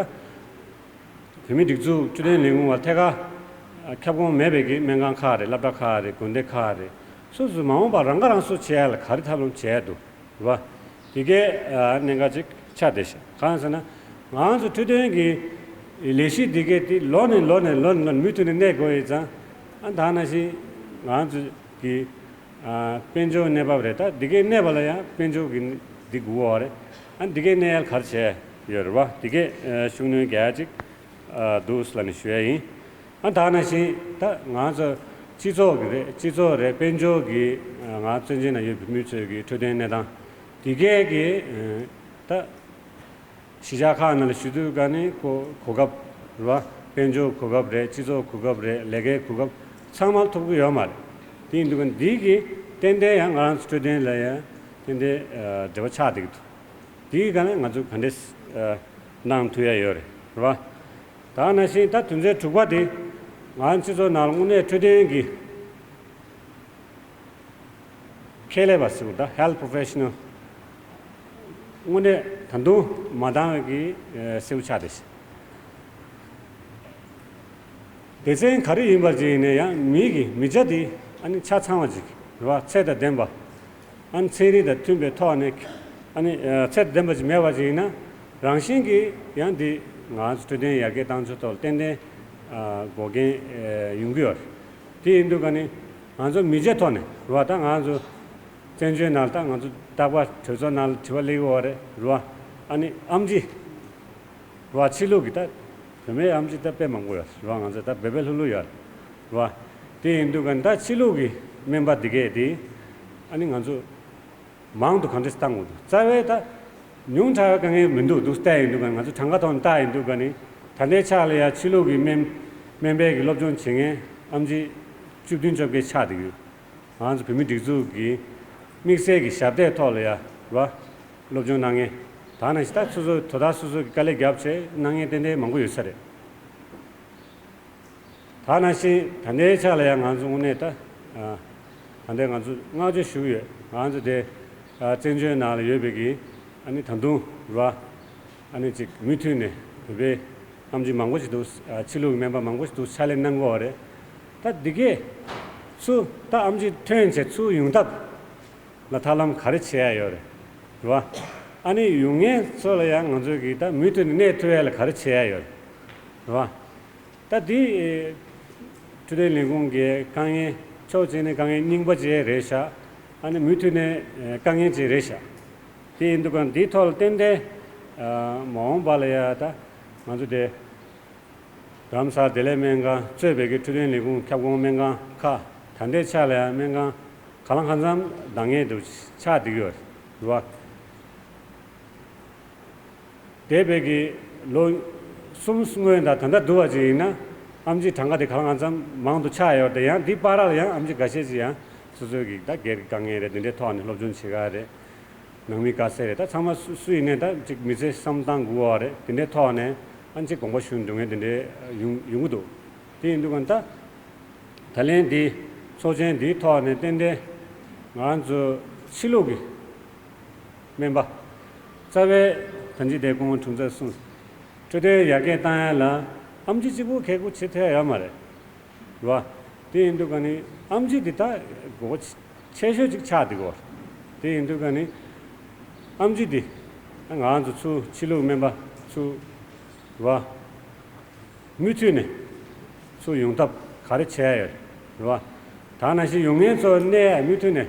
བོད་མིའི་སྒྲིག་འཛུགས་འཕྲོད་བསྟེན་ལས་ཁུངས་བ་ཐད་ཀར་ཁྱབ་ཁོངས་མེད་པའི་གི་སྨན་ཁང་ཁག་རེད། སློབ་གྲྭ་ཁག་རེད། དགོན་སྡེ་ཁག་རེད། སོ་སོ་མ་འོངས་པར་རང་ཁ་རང་གསོ་བྱེད་ཡ་ལ་ག་རེ་ཐབས་ལམ་བྱེད་ཡ་འདུག་རེད་བ། དེ་གའི་གནད་འགག་ཅིག་ཆགས་བསྡད་ཤག་གང་ཟེར་ན། ང་ཚོ་འཕྲོད་བསྟེན་གྱི་ལས་གཞི་དེ་གའི་དེ་ལོ་ནས་ལོ་ནས་ལོ་ནས་ལོ་ནས་མུ་མཐུད་ནས་གནས་དགོས་ཡོད་ཙང་། ཨ་ད་ནང་བཞིན་ང་ཚོ་གི་ཨ་དཔལ་འབྱོར་གནས་བབ་རེད། ད་འདི་གའི་གནས་བབ་ལ་ཡང་དཔལ་འབྱོར་གྱི་འདི་དགོས་པ་རེད། ཨ་འདི་གའི་གནས་ཡལ་ག་རེ་བྱས་ཡོད་རེད་བ། འདི་གའི་ཨ་ཤུགས་སྣོན་རྒྱག་ཡ་ཅིག་ཨ་འདུག་ལབ་ནས་ཞུ་ཡ་ཡིན། ཨ་ད་ནང་བཞིན་ད་ང་ཚོ་སྤྱི་ཚོགས་ཀྱི་རེད། སྤྱི་ཚོགས་རེད། དཔལ་འབྱོར་གྱི་ཨ་ང་བཙན་བྱོལ་ནང་ཡོད་པའི་མི་ཚོའི་གི་འཕྲོད་བསྟེན་གནས་སྟངས་འདི་གའི་གི་ཨ་ད། གཞིས་ཆགས་ཁག་ནང་ལ་ཞུ་དུས་ག་ནི་གོ་གོ་སྐབས་རེད་བ། དཔལ་འབྱོར་གོ་སྐབས་རེད། སྤྱི་ཚོགས་གོ་སྐབས་རེད། ལས་ཀའི་གོ་སྐབས་ཚང་མ་ཐོབ་ཀྱི་ཡོད་མ་རེད། དེ་ཡིན་དུས་ག་ནི་འདི་གི་ཏན་ཏན་ཡང་ང་རང་ཚོ་འཕྲོད་བསྟེན་ལ་ཡང་ཏན་ཏན་ཨ་འབྲེལ་བ་ཆགས་བསྡད་ཀྱི་འདུག་འདི་གི་ག་ནི་ང་ཚོ་ག་འདྲས་ཨ་གནང་ཐུབ་ཡ་ཡོད་རེད། རེད་བ། ད་ནང་བཞིན་ད་དོན་ཚན་དྲུག་པ་དེ་ང་ཚོ་སྤྱི་ཚོགས་ནང་ལ་དངོས་གནས་འཕྲོད་བསྟེན་གྱི་ཁེ་ལས་པ་ཟེར་བ་དང་། Health Professional དངོས་གནས་ད་དུང་མ་འདང་བའི་གི་ཨ་སེའུ་ཆགས་བསྡད་ཤག་སྡེ་ཚན་ག་རེ་ཡིན་པ་ཅིག་ཡིན་ན་ཡང་མི་གི་མི་ཆ་དེ་ཨ་ནི་ཆ་ཚང་བ་ཅིག་རེད་བ། ཚད་དང་ལྡན་པ། ཨ་ནི་ཚན་རིག་དང་མཐུན་པའི་ཐོག་ནས་ཨ་ནི་ཨ་ཚད་དང་ལྡན་པ་ཅིག་མེད་པ་ཅིག་ཡིན་ན། རང་བཞིན་གྱིས་ཡང་འདི་ང་ཚོ་འཕྲོད་བསྟེན་ཡར་རྒྱས་བཏང་ཕྱོགས་ཐོག་ཏན་ཏན་ཨ་འགོག་རྐྱེན་ཨ་ཡོང་གི་ཡོད་རེད། དེ་ཡིན་དུས་ག་ནི་ང་ཚོ་མི་ཆའི་ཐོག་ནས་རེད་བ། ད་ང་ཚོ་བཙན་བྱོལ་ནང་ལ་ད་ང་ཚོ་རྟག་པར་གྲོས་ཚོགས་ནང་ལ་དྲི་བ་སླེབས་ཀྱི་ཡོད་རེད། རེད་བ། ཨ་ནི་ཨེམ་ཆི་རེད་བ། ཕྱི་ལུགས་ཀྱི་ད་བོད་མིའི་ཨེམ་ཆི་ད་དཔེ་མང་པོ་ཡོད་རེད་བ། ང་ཚོ་ད་བོད་པའི་ལྷུག་ལྷུག་ཡོད་རེད་བ། དེ་ཡིན་དུས་ག་ནི་ད་ཕྱི་ལུགས་ཀྱི་སྨན་པ་འདི་གས་དེ་ཨ་ནི་ང་ཚོ་མང་དུ་གང་འདྲས་བཏང་དགོས་འདུག་རྩ་བའི་ད་ཉུང་དྲགས་པའི་དཀའ་ངལ་མི་འདུག་འདུག་བལྟས་ཡིན་དུས་ག་ནི། ང་ཚོ་གྲངས་ཀ་ཐོག་ནས་བལྟས་ཡིན་དུས་ག་ནི། ད་ལྟའི་ཆ་ལ་ཡ་ཕྱི་ལུགས་ཀྱི་སྨན་སྨན་པའི་གི་སློབ་སྦྱོང་བྱེད་མཁན་ཨེམ་ཆི་བཅུ་བདུན་བཅོ་བརྒྱད་ཆགས་བསྡད་ཀྱི་ཡོད། ང་ཚོ་བོད་མིའི་སྒྲིག་འཛུགས་ཀྱི་དམིགས་བསལ་གྱི་ཞབས་སྟེགས་ཐོག་ལ་ཡ་རེད་བ། སློབ་སྦྱོང་གནང་མཁན། ད་ནང་བཞིན་ད་སོ་སོ་དོ་བདག་སོ་སོ་གི་དཀའ་ལས་རྒྱབ་བྱས་གནང་མཁན་ཏན་ཏན་མང་པོ་ཡོད་ས་རེད། ད་ནང་བཞིན་ད་ལྟའི་ཆ་ལ་ཡང་ང་ཚོ་དངོས་གནས་ད་ཨ་ད་ལྟའི་ང་ཚོ་བསྔགས་བརྗོད་ཞུ་གི་ཡོད། ང་ཚོ་དེ་ཨ་བཙན་བྱོལ་ནང་ལ་ཡོད་པའི་གི་ཨ་ནི་ད་དུང་རེད་བ། ཨ་ནི་ཅིག་མུ་མཐུད་ནས་བོད་པའི་ཨེམ་ཆི་མང་པོ་ཞིག་འདུག་ཨ་ཕྱི་ལུགས་སྨན་པ་མང་པོ་ཞིག་འདུག་ཕྱག་ལས་གནང་གི་ཡོད་རེད། ད་འདི་གས་ཚུར་ད་ཨེམ་ཆི་ཐོན་བྱས་ཚུར་ཡོང་ཐབས་ལ་ཐབས་ལམ་ག་རེ་བྱེད་ཡ་ཡོད་རེད། རེད་བ། ཨ་ནི་ཡོང་མཁན་ཚོ་ལ་ཡང་ང་ཚོས་གི་ད་མུ་མཐུད་ནས་གནས་ཐུབ་ཡ་ལ་ག་རེ་བྱེད་ཡ་ཡོད་རེད། རེད་བ། ད་འདི་འཕྲོད་བསྟེན་ལས་ཁུངས་ཀྱི་དཀའ་ངལ་ཕྱོགས་གཅིག་ནས་དཀའ་ངལ་རྙིང་པ་ཅིག་རེད་ཤག་ཨ་ནི་མུ་མཐུད་ནས་དཀའ་ངལ་ཅིག་རེད་ཤག་དེ་ཡིན་དུས་ག་འདིའི་ཐོག་ལ་ཏན་ཏན་མ་འོངས་པ་ལ་ཡ་ད་ང་ཚོ་དེ་རྡ་རམ་ས་ལ་བདེ་ལེགས་སྨན་ཁང་གཙོས་པའི་གི་འཕྲོད་བསྟེན་ལས་ཁུངས་ཁྱབ་ཁོངས་སྨན་ཁང་ཁག་ད་ལྟའི་ཆ་ལ་ཡང་སྨན་ཁང་གང་ལ་གང་འཚམ་འདང་ངེས་འདུག་ཆགས་བསྡད་ཀྱི་ཡོད་རེད་བ། འདས་པའི་གི་ལོ་གསུམ་སྔོན་དང་ད་ལྟ་བསྡུར་བ་ཅིག་ཡིན་ན་ཨེམ་ཆི་གྲངས་ཀ་དེ་གང་ལ་གང་འཚམ་མང་དུ་ཆགས་ཡོད་རེད། ཡང་འདི་བར་ལ་ཡང་ཨེམ་ཆི་འགའ་ཤས་ཅིག་ཡང་སོ་སོའི་གི་ད་སྒེར་གྱི་དཀའ་ངལ་རེད། འདི་འདྲའི་ཐོག་ནས་སློབ་སྦྱོང་བྱེད་ག་རེད། ནང་མི་དཀའ་ཚེགས་རེད། ད་ཚང་མ་སུ་སུ་ཡིན་ནའི་ད་ཅིག་མི་ཚེ་བསམ་བློ་བཏང་དགོས་པ་རེད། དེ་འདྲའི་ཐོག་ནས་ཨ་ཅིག་དགོངས་པ་ཞུ་འགྲོ་མཁན་དེ་འདྲའི་ཡོང་ཡོང་གི་འདུག་དེ་ཡིན་དུས་ག་ད་ད་ལན་འདི་ཚོགས་ཆེན་འདིའི་ཐོག་ནས་ཏན་ཏན་ང་ཚོ་ཕྱི་ལུགས་ཀྱི་སྨན་པ་རྩ་བའི་ད་ཅི་དེ་སྐུ་ངོ་དྲུང་འཚོས་གསུངས། འཕྲོད་བསྟེན་ཡར་རྒྱས་བཏང་ཡ་ལ་ཨེམ་ཆི་གཅིག་པུ་གལ་དགོས་བྱེད་ཐུབ་ཡ་ཡོད་མ་རེད། རེད་བ། དེ་ཡིན་དུས་ག་ནི་ཨེམ་ཆི་འདི་ད་དགོས་མཁོ་ཆེ་ཤོས་ཅིག་ཆགས་འདུག་གོ། དེ་ཡིན་དུས་ག་ནི་ཨེམ་ཆི་འདི་ང་ཚོ་ཚུར་ཕྱི་ལུགས་སྨན་པ་ཚུར་རེད་བ། མུ་མཐུད་ནས་ཚུར་ཡོང་ཐབས་ག་རེ་བྱས་ཡོད་རེད་བ། ད་ནང་བཞིན་ཡོང་མཁན་ཚོ་གནས་མུ་མཐུད་ནས་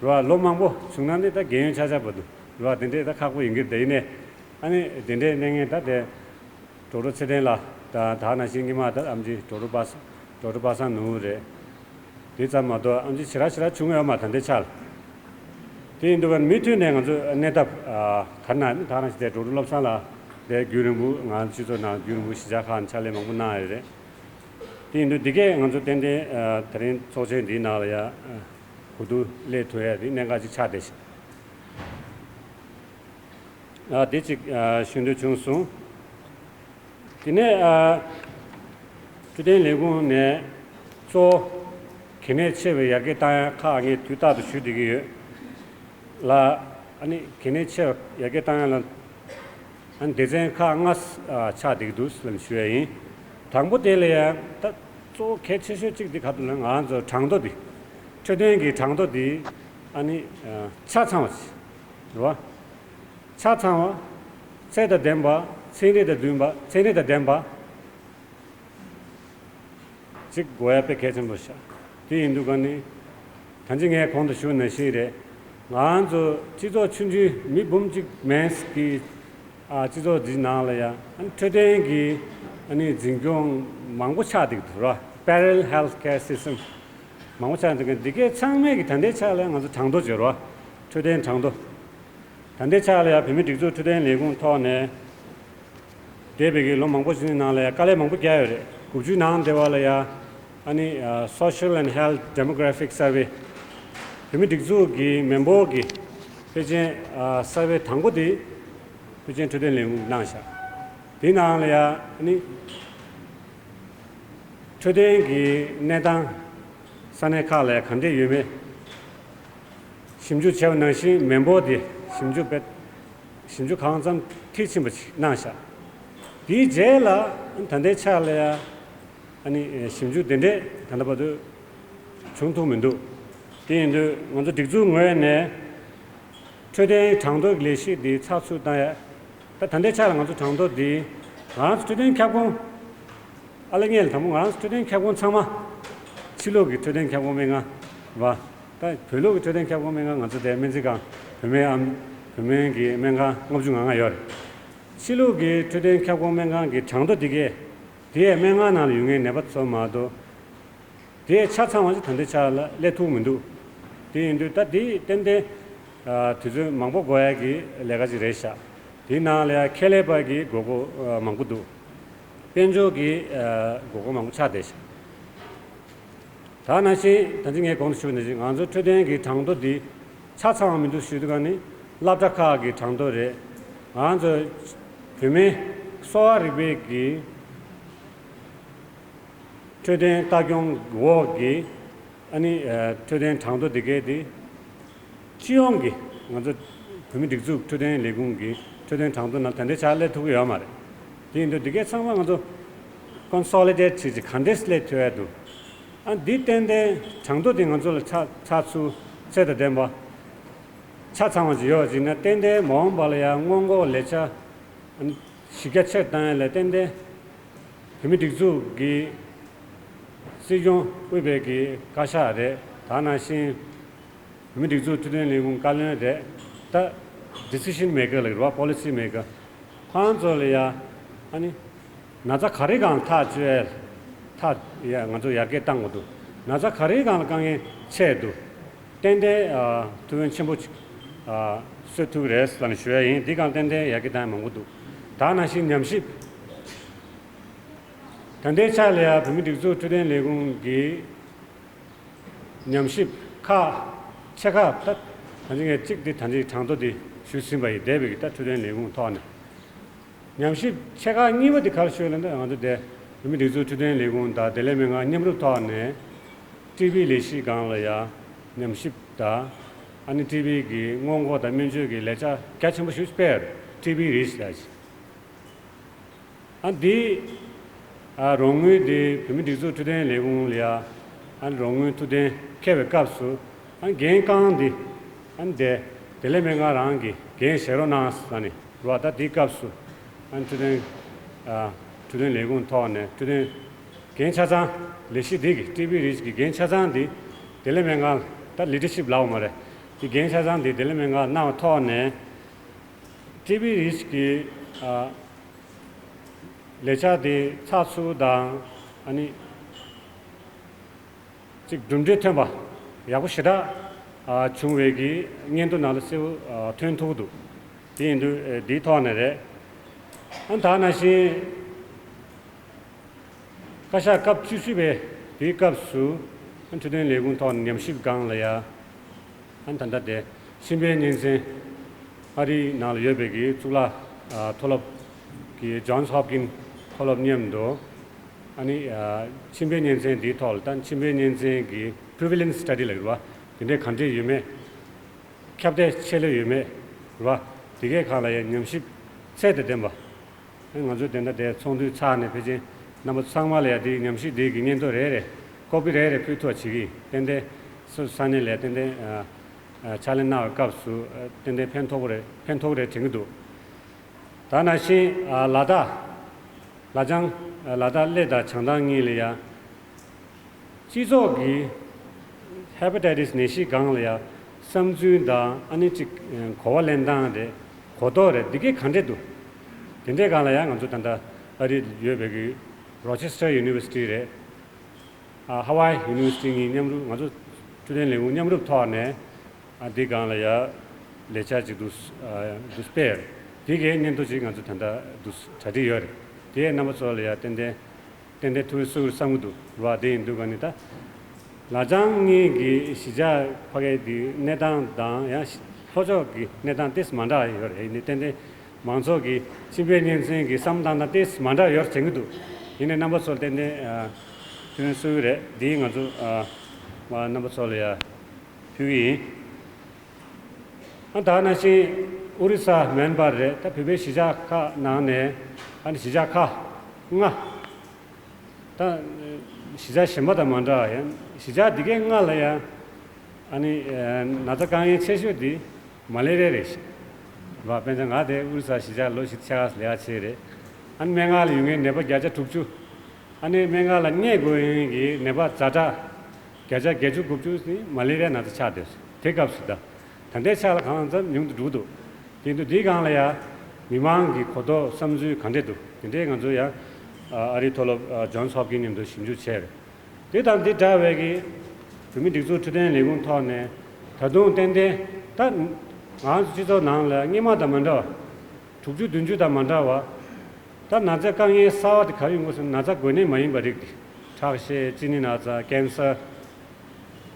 རེད་བ། ལོ་མང་པོ་བྱུང་ན་ནི་ད་རྒན་ཡོལ་ཆགས་ཆགས་པ་འདུག་རེད་བ། དེ་འདྲས་ད་ཁག་པོ་ཡིན་གྱི་རེད། དེ་ཡིན་ནའི་ཨ་ནི་དེ་འདྲས་གནས་མཁན་ད་དེ། ཌོག་ཊར་ཚེ་བརྟན་ལགས་དང་ད་ནང་བཞིན་སྔོན་མ་ད་ཨེམ་ཆི་ཌོག་ཊར་པ་སངས་ཌོག་ཊར་པ་སངས་ནོར་བུ་རེད། དེ་ཙམ་མ་གཏོགས་ཨེམ་ཆི་ཞེ་དྲག་ཞེ་དྲག་བྱུང་ཡོད་མ་རེད་ད་ལྟའི་ཆར། དེ་ཡིན་དུས་ག་ནི་མུ་མཐུད་ནས་ང་ཚོས་གནས་ཐབས་ག་རེ་གནང་ཡོད་ན། ད་ནང་བཞིན་དེ་ཌོག་ཊར་བློ་བཟང་ལགས་དེ་རྒྱུན་རིང་པོ་ང་ཚོ་སྤྱི་ཚོགས་ནང་རྒྱུན་རིང་པོ་གཞིས་ཆགས་ཁག་ནས་ཕྱག་ལས་མང་པོ་གནང་ཡོད་རེད། དེ་ཡིན་དུས་འདི་གས་ང་ཚོ་ཏན་ཏན་དེ་རིང་ཚོགས་ཆེན་འདིའི་ནང་ལ་ཡ་གོ་བསྡུར་སླེབས་ཐུབ་ཡ་དེ་གནད་འགག་ཅིག་ཆགས་བསྡད་ཤག་ཨ་དེ་གཅིག་ཨ་ཞུ་འདོད་བྱུང་སོང་། དེ་ནས་ཨ་འཕྲོད་བསྟེན་ལས་ཁུངས་ནས་གཙོ་བོ་གལ་གནད་ཆེ་བའི་ཡར་རྒྱས་བཏང་ཡ་ཁག་ངས་དུས་རྟག་ཏུ་ཞུ་བསྡད་ཀྱི་ཡོད་ལ། ཨ་ནི་གལ་གནད་ཆེ་བ་ཡར་རྒྱས་བཏང་ཡ་ལ་ཨ་ནི་སྡེ་ཚན་ཁག་ལྔ་ཨ་ཆགས་བསྡད་ཀྱི་འདུག་ལབ་ཞུ་ཡ་ཡིན། དང་པོ་དེ་ལ་ཡ་ད་གཙོ་བོ་གལ་ཆེ་ཤོས་གཅིག་འདི་ག་རེ་ལབ་ན། ང་ཚོ་གྲངས་ཐོ་འདི་འཕྲོད་བསྟེན་གྱི་གྲངས་ཐོ་འདི་ཨ་ནི་ཨ་ཆ་ཚང་བ་ཞིག་རེད་བ། ཆ་ཚང་བ། ཚད་དང་ལྡན་པ། ཚན་རིག་དང་ལྡན་པ། ཚན་རིག་དང་ལྡན་པ་ཅིག་དགོས་ཡ་དཔེ་གལ་ཆེན་པོ་ཤག་དེ་ཡིན་དུས་ག་ནི། ད་ཅི་ངས་གོང་དུ་ཞུས་ནང་བཞིན་རེད། ང་ཚོ་སྤྱི་ཚོགས་ཆུང་ཆུང་མི་འབུམ་གཅིག་མན་གྱི་ཨ་སྤྱི་ཚོགས་འདི་ནང་ལ་ཡ་ཨ་ནི་འཕྲོད་བསྟེན་གྱི་ཨ་ནི་འཛིན་སྐྱོང་མང་པོ་ཆགས་བསྡད་འདུག་ར། Parallel health care system མང་པོ་ཆགས་འདུག་ག་འདི་གའི་ཚང་མས་ཀྱི་ད་ལྟའི་ཆ་ལ་ང་ཚོ་གྲངས་ཐོ་བརྗོད་རོགས། འཕྲོད་བསྟེན་གྲངས་ཐོ། ད་ལྟའི་ཆ་ལ་ཡང་བོད་མིའི་སྒྲིག་འཛུགས་འཕྲོད་བསྟེན་ལས་ཁུངས་ཐོག་ནས་འདས་པའི་གི་ལོ་མང་པོ་ཞིག་ནང་ལ་ཡང་དཀའ་ལས་མང་པོ་བརྒྱབ་ཡོད་རེད། དགུ་བཅུའི་ནང་འདས་པ་ལ་ཡང་ཨ་ནི་Social and Health Demographic Survey བོད་མིའི་སྒྲིག་འཛུགས་ཀྱི་མི་འབོར་གྱི་ཕལ་ཆེར་ཨ་survey དང་པོ་དེ་ཕལ་ཆེར་འཕྲོད་བསྟེན་ལས་ཁུངས་གནང་བཞག་དེའི་ནང་ལ་ཡང་ཨ་ནི་འཕྲོད་བསྟེན་གྱི་གནས་སྟངས་ས་གནས་ཁག་ལ་ཡང་ག་འདྲས་ཡོད་མེད། ཞིབ་འཇུག་བྱས་པ་ནང་བཞིན་མི་འབོར་དེ་ཞིབ་འཇུག་སྤེལ། ཞིབ་འཇུག་གང་ཙམ་མཐིལ་ཕྱིན་པ་ཞིག་གནང་བཞག་དེའི་རྗེས་ལ་ད་ལྟའི་ཆ་ལ་ཡ་ཨ་ནི་ཞིབ་འཇུག་དེ་འདྲས་ད་ལྟ་བར་དུ་བྱུང་ཐུབ་མི་འདུག་དེ་ཡིན་དུས་ང་ཚོ་སྒྲིག་འཛུགས་ངོས་ནས་འཕྲོད་བསྟེན་གྲངས་ཐོའི་ལས་གཞི་འདི་ཚགས་ཚུད་བཏང་ཡ། ད་ད་ལྟའི་ཆ་ལ་ང་ཚོ་གྲངས་ཐོ་འདི་ང་རང་ཚོ་འཕྲོད་བསྟེན་ཁྱབ་ཁོངས། ཨ་ལ་ངས་ལ་དང་པོ་ང་རང་ཚོ་འཕྲོད་བསྟེན་ཁྱབ་ཁོངས་ཚང་མ། ཕྱི་ལོགས་ཀྱི་འཕྲོད་བསྟེན་ཁྱབ་ཁོངས་སྨན་ཁང་རེད་བ། ད་བོད་ལོགས་ཀྱི་འཕྲོད་བསྟེན་ཁྱབ་ཁོངས་སྨན་ཁང་ང་ཚོ་དེ་སྨན་རྩིས་ཁང་བོད་སྨན་ཨམ་བོད་སྨན་གྱི་སྨན་ཁང་ལྔ་བཅུ་ང་ལྔ་ཡོད་རེད། ཕྱི་ལོགས་ཀྱི་འཕྲོད་བསྟེན་ཁྱབ་ཁོངས་སྨན་ཁང་གི་གྲངས་ཐོ་འདི་གས་དེ་ཡས་སྨན་ཁང་ནང་ལ་ཡོད་མཁན་ནད་པ་ཚོ་མ་གཏོགས། དེ་ཆ་ཚང་བ་ཞིག་ད་ལྟའི་ཆ་ལ་སླེབས་ཐུབ་མི་འདུག་དེ་ཡིན་དུས་ད་དེ་ཏན་ཏན་ཨ་དུས་ཚོད་མང་པོ་འགོར་ཡ་གི་ལས་ཀ་ཅིག་རེད་ཤག་དེའི་ནང་ལ་ཡ་ཁེ་ལས་པ་གི་དགོས་མཁོ་ཨ་མང་པོ་འདུག་དཔལ་འབྱོར་གྱི་ཨ་དགོས་མཁོ་མང་པོ་ཆགས་བསྡད་ཤག་ད་ནང་བཞིན་ད་ཅི་ངས་གོང་དུ་ཞུས་པ་ནང་བཞིན་ང་ཚོ་འཕྲོད་བསྟེན་གྱི་གྲངས་ཐོ་འདི་ཆ་ཚང་བ་མི་འདུག་ཞུ་དུས་ག་ནི་སློབ་གྲྭ་ཁག་གི་གྲངས་ཐོ་རེད། ང་ཚོ་བོད་སྨན་གསོ་བ་རིག་པའི་གི་འཕྲོད་བསྟེན་ལྟ་སྐྱོང་འོག་གི་ཨ་ནི་ཨ་འཕྲོད་བསྟེན་གྲངས་ཐོ་འདི་གས་དེ་སྤྱི་ཡོངས་ཀྱི་ང་ཚོ་བོད་མི་སྒྲིག་འཛུགས་འཕྲོད་བསྟེན་ལས་ཁུངས་ཀྱི་འཕྲོད་བསྟེན་གྲངས་ཐོ་ནང་ད་ལྟའི་ཆར་སླེབས་ཐུབ་ཀྱི་ཡོད་མ་རེད། དེ་ཡིན་དུས་འདི་གས་ཚང་མ་ང་ཚོ་consolidate་བྱེད་ཅིག་ག་འདྲས་སླེབས་ཐུབ་ཡ་འདུག་ཨ་འདི་ཏན་ཏན་གྲངས་ཐོ་དེ་ང་ཚོ་ལ་ཆ་ཆ་ཚུལ་ཚད་དང་ལྡན་པ་ཆ་ཚང་བ་ཅིག་ཡོད་ཅིག་ན་ཏན་ཏན་མ་འོངས་པ་ལ་ཡང་སྔོན་འགོག་ལས་འཆར་གཞི་རྒྱ་ཆེར་བཏང་ཡ་ལ་ཏན་ཏན་བོད་མི་སྒྲིག་འཛུགས་ཀྱི་སྲིད་སྐྱོང་དབུས་པའི་གི་བཀའ་ཤག་རེད། ད་ནང་བཞིན་བོད་མི་སྒྲིག་འཛུགས་འཕྲོད་བསྟེན་ལས་ཁུངས་བཀའ་བློན་རེད། ད་decision maker་ལ་རེད་བ་policy maker་ཁོང་ཚོ་ལ་ཡ་ཨ་ནི་ན་ཚ་ག་རེ་སྒང་ཐག་གཅོད་ཐག་ཡ་ང་ཚོ་ཡར་རྒྱས་བཏང་དགོས་འདུག་ན་ཚ་ག་རེ་སྒང་ལ་དཀའ་ངལ་ཆེ་འདུག་ཏན་ཏན་ཨ་ཐུགས་ཕན་ཆེན་པོ་ཅིག་ཨ་གསོས་ཐུབ་རེད་ལབ་ནས་ཞུ་ཡ་ཡིན། འདི་སྒང་ཏན་ཏན་ཡར་རྒྱས་བཏང་ཡ་མང་པོ་འདུག་ད་ནང་བཞིན་ཉམས་ཞིབ། ད་ལྟའི་ཆ་ལ་ཡ་བོད་མི་སྒྲིག་འཛུགས་འཕྲོད་བསྟེན་ལས་ཁུངས་ཀྱི་ཉམས་ཞིབ་ཁག་ཆེ་ཁག་ད་ད་ཅི་ངས་གཅིག་འདི་ད་ཅི་གྲངས་ཐོ་འདི་ཞུས་ཟིན་པ་ཡིན། འདས་པའི་གི་ད་འཕྲོད་བསྟེན་ལས་ཁུངས་ཐོག་ནས་ཉམས་ཞིབ་ཆེ་ཁག་གཉིས་པ་འདི་ག་རེ་ཞུས་ལབ་ན། ང་ཚོ་དེ་བོད་མི་སྒྲིག་འཛུགས་འཕྲོད་བསྟེན་ལས་ཁུངས་དང་བདེ་ལེགས་སྨན་ཁང་མཉམ་རུབ་ཐོག་ནས་ཊི་བི་ལས་གཞི་སྒང་ལ་ཡ་ཉམས་ཞིབ་དང་ཨ་ནི་ཊི་བི་གི་སྔོན་འགོག་དང་སྨན་བཅོས་ཀྱི་ལས་འཆར་རྒྱ་ཆེན་པོ་ཞིག་སྤེལ་ཡོད་རེད། ཊི་བི་རིས་ལབ་ཅིག་ཨ་འདི་ཨ་རོགས་དངུལ་འདི་བོད་མི་སྒྲིག་འཛུགས་འཕྲོད་བསྟེན་ལས་ཁུངས་ལ་ཡ་ཨ་རོགས་དངུལ་ཐུགས་གཏན་འཁེལ་བའི་སྐབས་སུ་ཨ་འགན་རྐང་འདི་ཨ་འདི་བདེ་ལེགས་སྨན་ཁང་རང་གིས་འགན་བཞེས་རོགས་གནང་ཟེར་ནས་རེད་བ། ད་འདིའི་སྐབས་སུ་ཨ་འཕྲོད་བསྟེན་ཨ་འཕྲོད་བསྟེན་ལས་ཁུངས་ཐོག་ནས་འཕྲོད་བསྟེན་འགན་ཆ་ཚང་ལས་གཞི་འདི་གི་ཊི་བི་རིས་ཀྱི་འགན་ཆ་ཚང་འདི་བདེ་ལེགས་སྨན་ཁང་ད་ལི་ཌར་ཤིབ་ལབ་དགོས་མ་རེད། འདི་འགན་ཆ་ཚང་འདི་བདེ་ལེགས་སྨན་ཁང་གནང་བ་ཐོག་ནས་ཊི་བི་རིས་ཀྱི་ཨ་ལས་འཆར་དེ་ཚགས་ཚུད་དང་ཨ་ནི་གཅིག་གྲུབ་འབྲས་ཐོན་པ་ཡག་པོ་ཞེ་དྲག་ཨ་བྱུང་བའི་གི་སྙན་ཐོ་ནང་ལ་གསལ་པོ་ཨ་ཐོན་ཐུབ་ཀྱི་འདུག་དེ་ཡིན་དུས་ཨ་འདིའི་ཐོག་ནས་རེད། ཨ་ད་ནང་བཞིན་བཀའ་ཤག་སྐབས་བཅུ་བཞི་པའི་དེའི་སྐབས་སུ་ཨ་འཕྲོད་བསྟེན་ལས་ཁུངས་ཐོག་ནས་ཉམས་ཞིབ་སྒང་ལ་ཡ་ཨ་ད་ལྟ་དེ་མཆིན་པའི་གཉན་ཚན་ཨ་རིའི་ནང་ལ་ཡོད་པའི་གི་གཙུག་ལག་ཨ་མཐོ་སློབ་ཀྱི་Johns Hopkins་མཐོ་སློབ་མཉམ་དུ་ཨ་ནི་ཨ་མཆིན་པའི་གཉན་ཚན་འདིའི་ཐོག་ལ་ད་མཆིན་པའི་གཉན་ཚན་གྱི་prevalence study་ལབ་ཀྱི་རེད་བ། དེ་འདྲའི་ག་འདྲས་ཡོད་མེད། ཁྱབ་གདལ་ཆེ་ལོས་ཡོད་མེད། རེད་བ། དེ་གའི་སྒང་ལ་ཡང་ཉམས་ཞིབ་ཚད་དང་ལྡན་པ། ང་ཚོས་དེ་འདྲ་དེ་ཚོགས་འདུའི་ཚར་ནས་ཕལ་ཆེར་རྣམ་པ་ཚང་མ་ལ་ཡང་དེའི་ཉམས་ཞིབ་དེ་གི་སྙན་ཐོ་རེ་རེ་ཀོ་པི་རེ་རེ་ཕུལ་ཐུབ་པ་བྱེད་ཀྱི་ཡིན། ཏན་ཏན་སོ་སོ་ས་གནས་ལ་ཡང་ཏན་ཏན་ཕྱག་ལས་གནང་བའི་སྐབས་སུ་ཏན་ཏན་ཕན་ཐོགས་པོ་རེད། ཕན་ཐོགས་རེད་དྲན་གྱི་འདུག་ད་ནང་བཞིན་ལ་དྭགས། ལ་བྱང་། ལ་དྭགས་གླེ་དང་བྱང་ཐང་གཉིས་ལ་ཡང་། སྤྱི་ཚོགས་ཀྱི་ཧེ་པ་ཊའི་ཊི་སི་ནད་གཞི་སྒང་ལ་ཡང་བསམ་ཚུལ་དང་ཨ་ནི་གཅིག་གོ་བ་ལེན་སྟངས་རེད། གོ་རྟོགས་རེད། འདི་གའི་ག་འདྲས་འདུག་དེ་འདྲའི་སྒང་ལ་ཡང་ང་ཚོ་ད་ལྟ་ཨ་རི་ཡོད་པའི་གི་རོ་ཆེ་སི་ཊར་ཡུ་ནི་ཝར་སི་ཊི་རེད། ཧ་ཝའི་ཡུ་ནི་ཝར་སི་ཊི་གཉིས་མཉམ་རུབ། ང་ཚོ་འཕྲོད་བསྟེན་ལས་ཁུངས་མཉམ་རུབ་ཐོག་ནས་ཨ་འདི་སྒང་ལ་ཡང་ལས་འཆར་ཅིག་འདུག་འདུག་སྤེལ། དེ་གའི་སྙན་ཐོ་ཅིག་ང་ཚོ་ད་ལྟ་འདུག་གྲ་སྒྲིག་ཡོད་རེད། དེའི་རྣམ་པ་ཚོ་ལ་ཡང་ཏན་ཏན་ཏན་ཏན་ཐུགས་གསོ་བསམ་གྱི་འདུག་ར། དེ་ཡིན་དུས་ག་ནི་ད་ལ་བྱང་གཉིས་ཀྱི་གཞིས་ཆགས་ཕ་གའི་དེ་གནས་སྟངས་དང་ཡང་ལྷོ་ཕྱོགས་ཀྱི་གནས་སྟངས་ཏོག་ཙམ་མ་འདྲ་ཡོད་རེད། ཡིན་ནའི་ཏན་ཏན་མང་ཚོགས་ཀྱི་ཁྱིམ་པའི་གཉེན་ཚན་གྱི་བསམ་སྟངས་དང་ཏོག་ཙམ་མ་འདྲ་ཡོད་དྲན་གྱི་འདུག་ཡིན་ནའི་རྣམ་པ་ཚོར་ཏན་ཏན་ཐུགས་གསོ་གི་རེད། དེ་ང་ཚོ་རྣམ་པ་ཚོ་ལ་ཡང་ཕུལ་གྱི་ཡིན། ཨ་ད་ནང་བཞིན་ཨོ་རི་ས་མིན་པ་རེད། ད་བོད་པའི་གཞིས་ཆགས་ཁག་ནང་ནས་ཨ་ནི་གཞིས་ཆགས་ཁག་ལྔ། ད་གཞིས་ཆགས་གཞན་པ་དང་མ་འདྲ་བ་ཡང་གཞིས་ཆགས་འདི་གའི་ལྔ་ལ་ཡང་ཨ་ནི་ན་ཚ་དཀའ་ངལ་ཆེ་ཤོས་འདི་མ་ལེ་རིཡ་རེད་ཤག་རེད་བ། དཔེར་ན་ང་དེ་ཨོ་རི་ས་གཞིས་ཆགས་ལོ་བཞི་ཕྱེད་ཀ་ལས་ཀ་བྱས་རེད། ཨ་ནི་སྨན་ཁང་ལ་ཡོང་མཁན་ནད་པ་བརྒྱ་ཆ་དྲུག་ཅུ། ཨ་ནི་སྨན་ཁང་ལ་སྙེག་དགོས་ཡོང་མཁན་གྱི་ནད་པ་ཛ་དྲག་བརྒྱ་ཆ་བརྒྱད་ཅུ་དགུ་བཅུ་ནི་མ་ལེ་རིཡ་ན་ཚ་ཆགས་བསྡད་ཡོད། དེ་སྐབས་སུ་ད་ད་ལྟའི་ཆ་ལ་གང་ཙམ་ཉུང་དུ་འགྲོ་གི་འདུག་དེ་དུས་འདིའི་སྒང་ལ་ཡང་མི་མང་གི་གོ་རྟོགས་བསམ་ཚུལ་ག་འདྲས་འདུག་དེ་འདྲས་ང་ཚོ་ཡང་ཨ་རིའི་མཐོ་སློབ་ཇོན་སི་ཧོབ་ཀིན་མཉམ་དུ་ཞིབ་འཇུག་བྱས་རེད། དེ་དང་དེ་འདྲ་བའི་གི་བོད་མི་སྒྲིག་འཛུགས་འཕྲོད་བསྟེན་ལས་ཁུངས་ཐོག་ནས་ད་དུང་ཏན་ཏན་ད་ང་ཚོ་སྤྱི་ཚོགས་ནང་ལ་སྔོན་མ་དང་མ་འདྲ་བ། དྲུག་ཅུ་བདུན་ཅུ་དང་མ་འདྲ་བ། ད་ན་ཚའི་དཀའ་ངལ་གསར་བ་དེ་ག་རེ་ཡོང་གི་ཟེར་ན་ན་ཚ་འགོས་ནད་མ་ཡིན་པ་རིགས་དེ། ཁྲག་ཤེད། གཅིན་སྙི་ན་ཚ། ཀན་སར། རེད་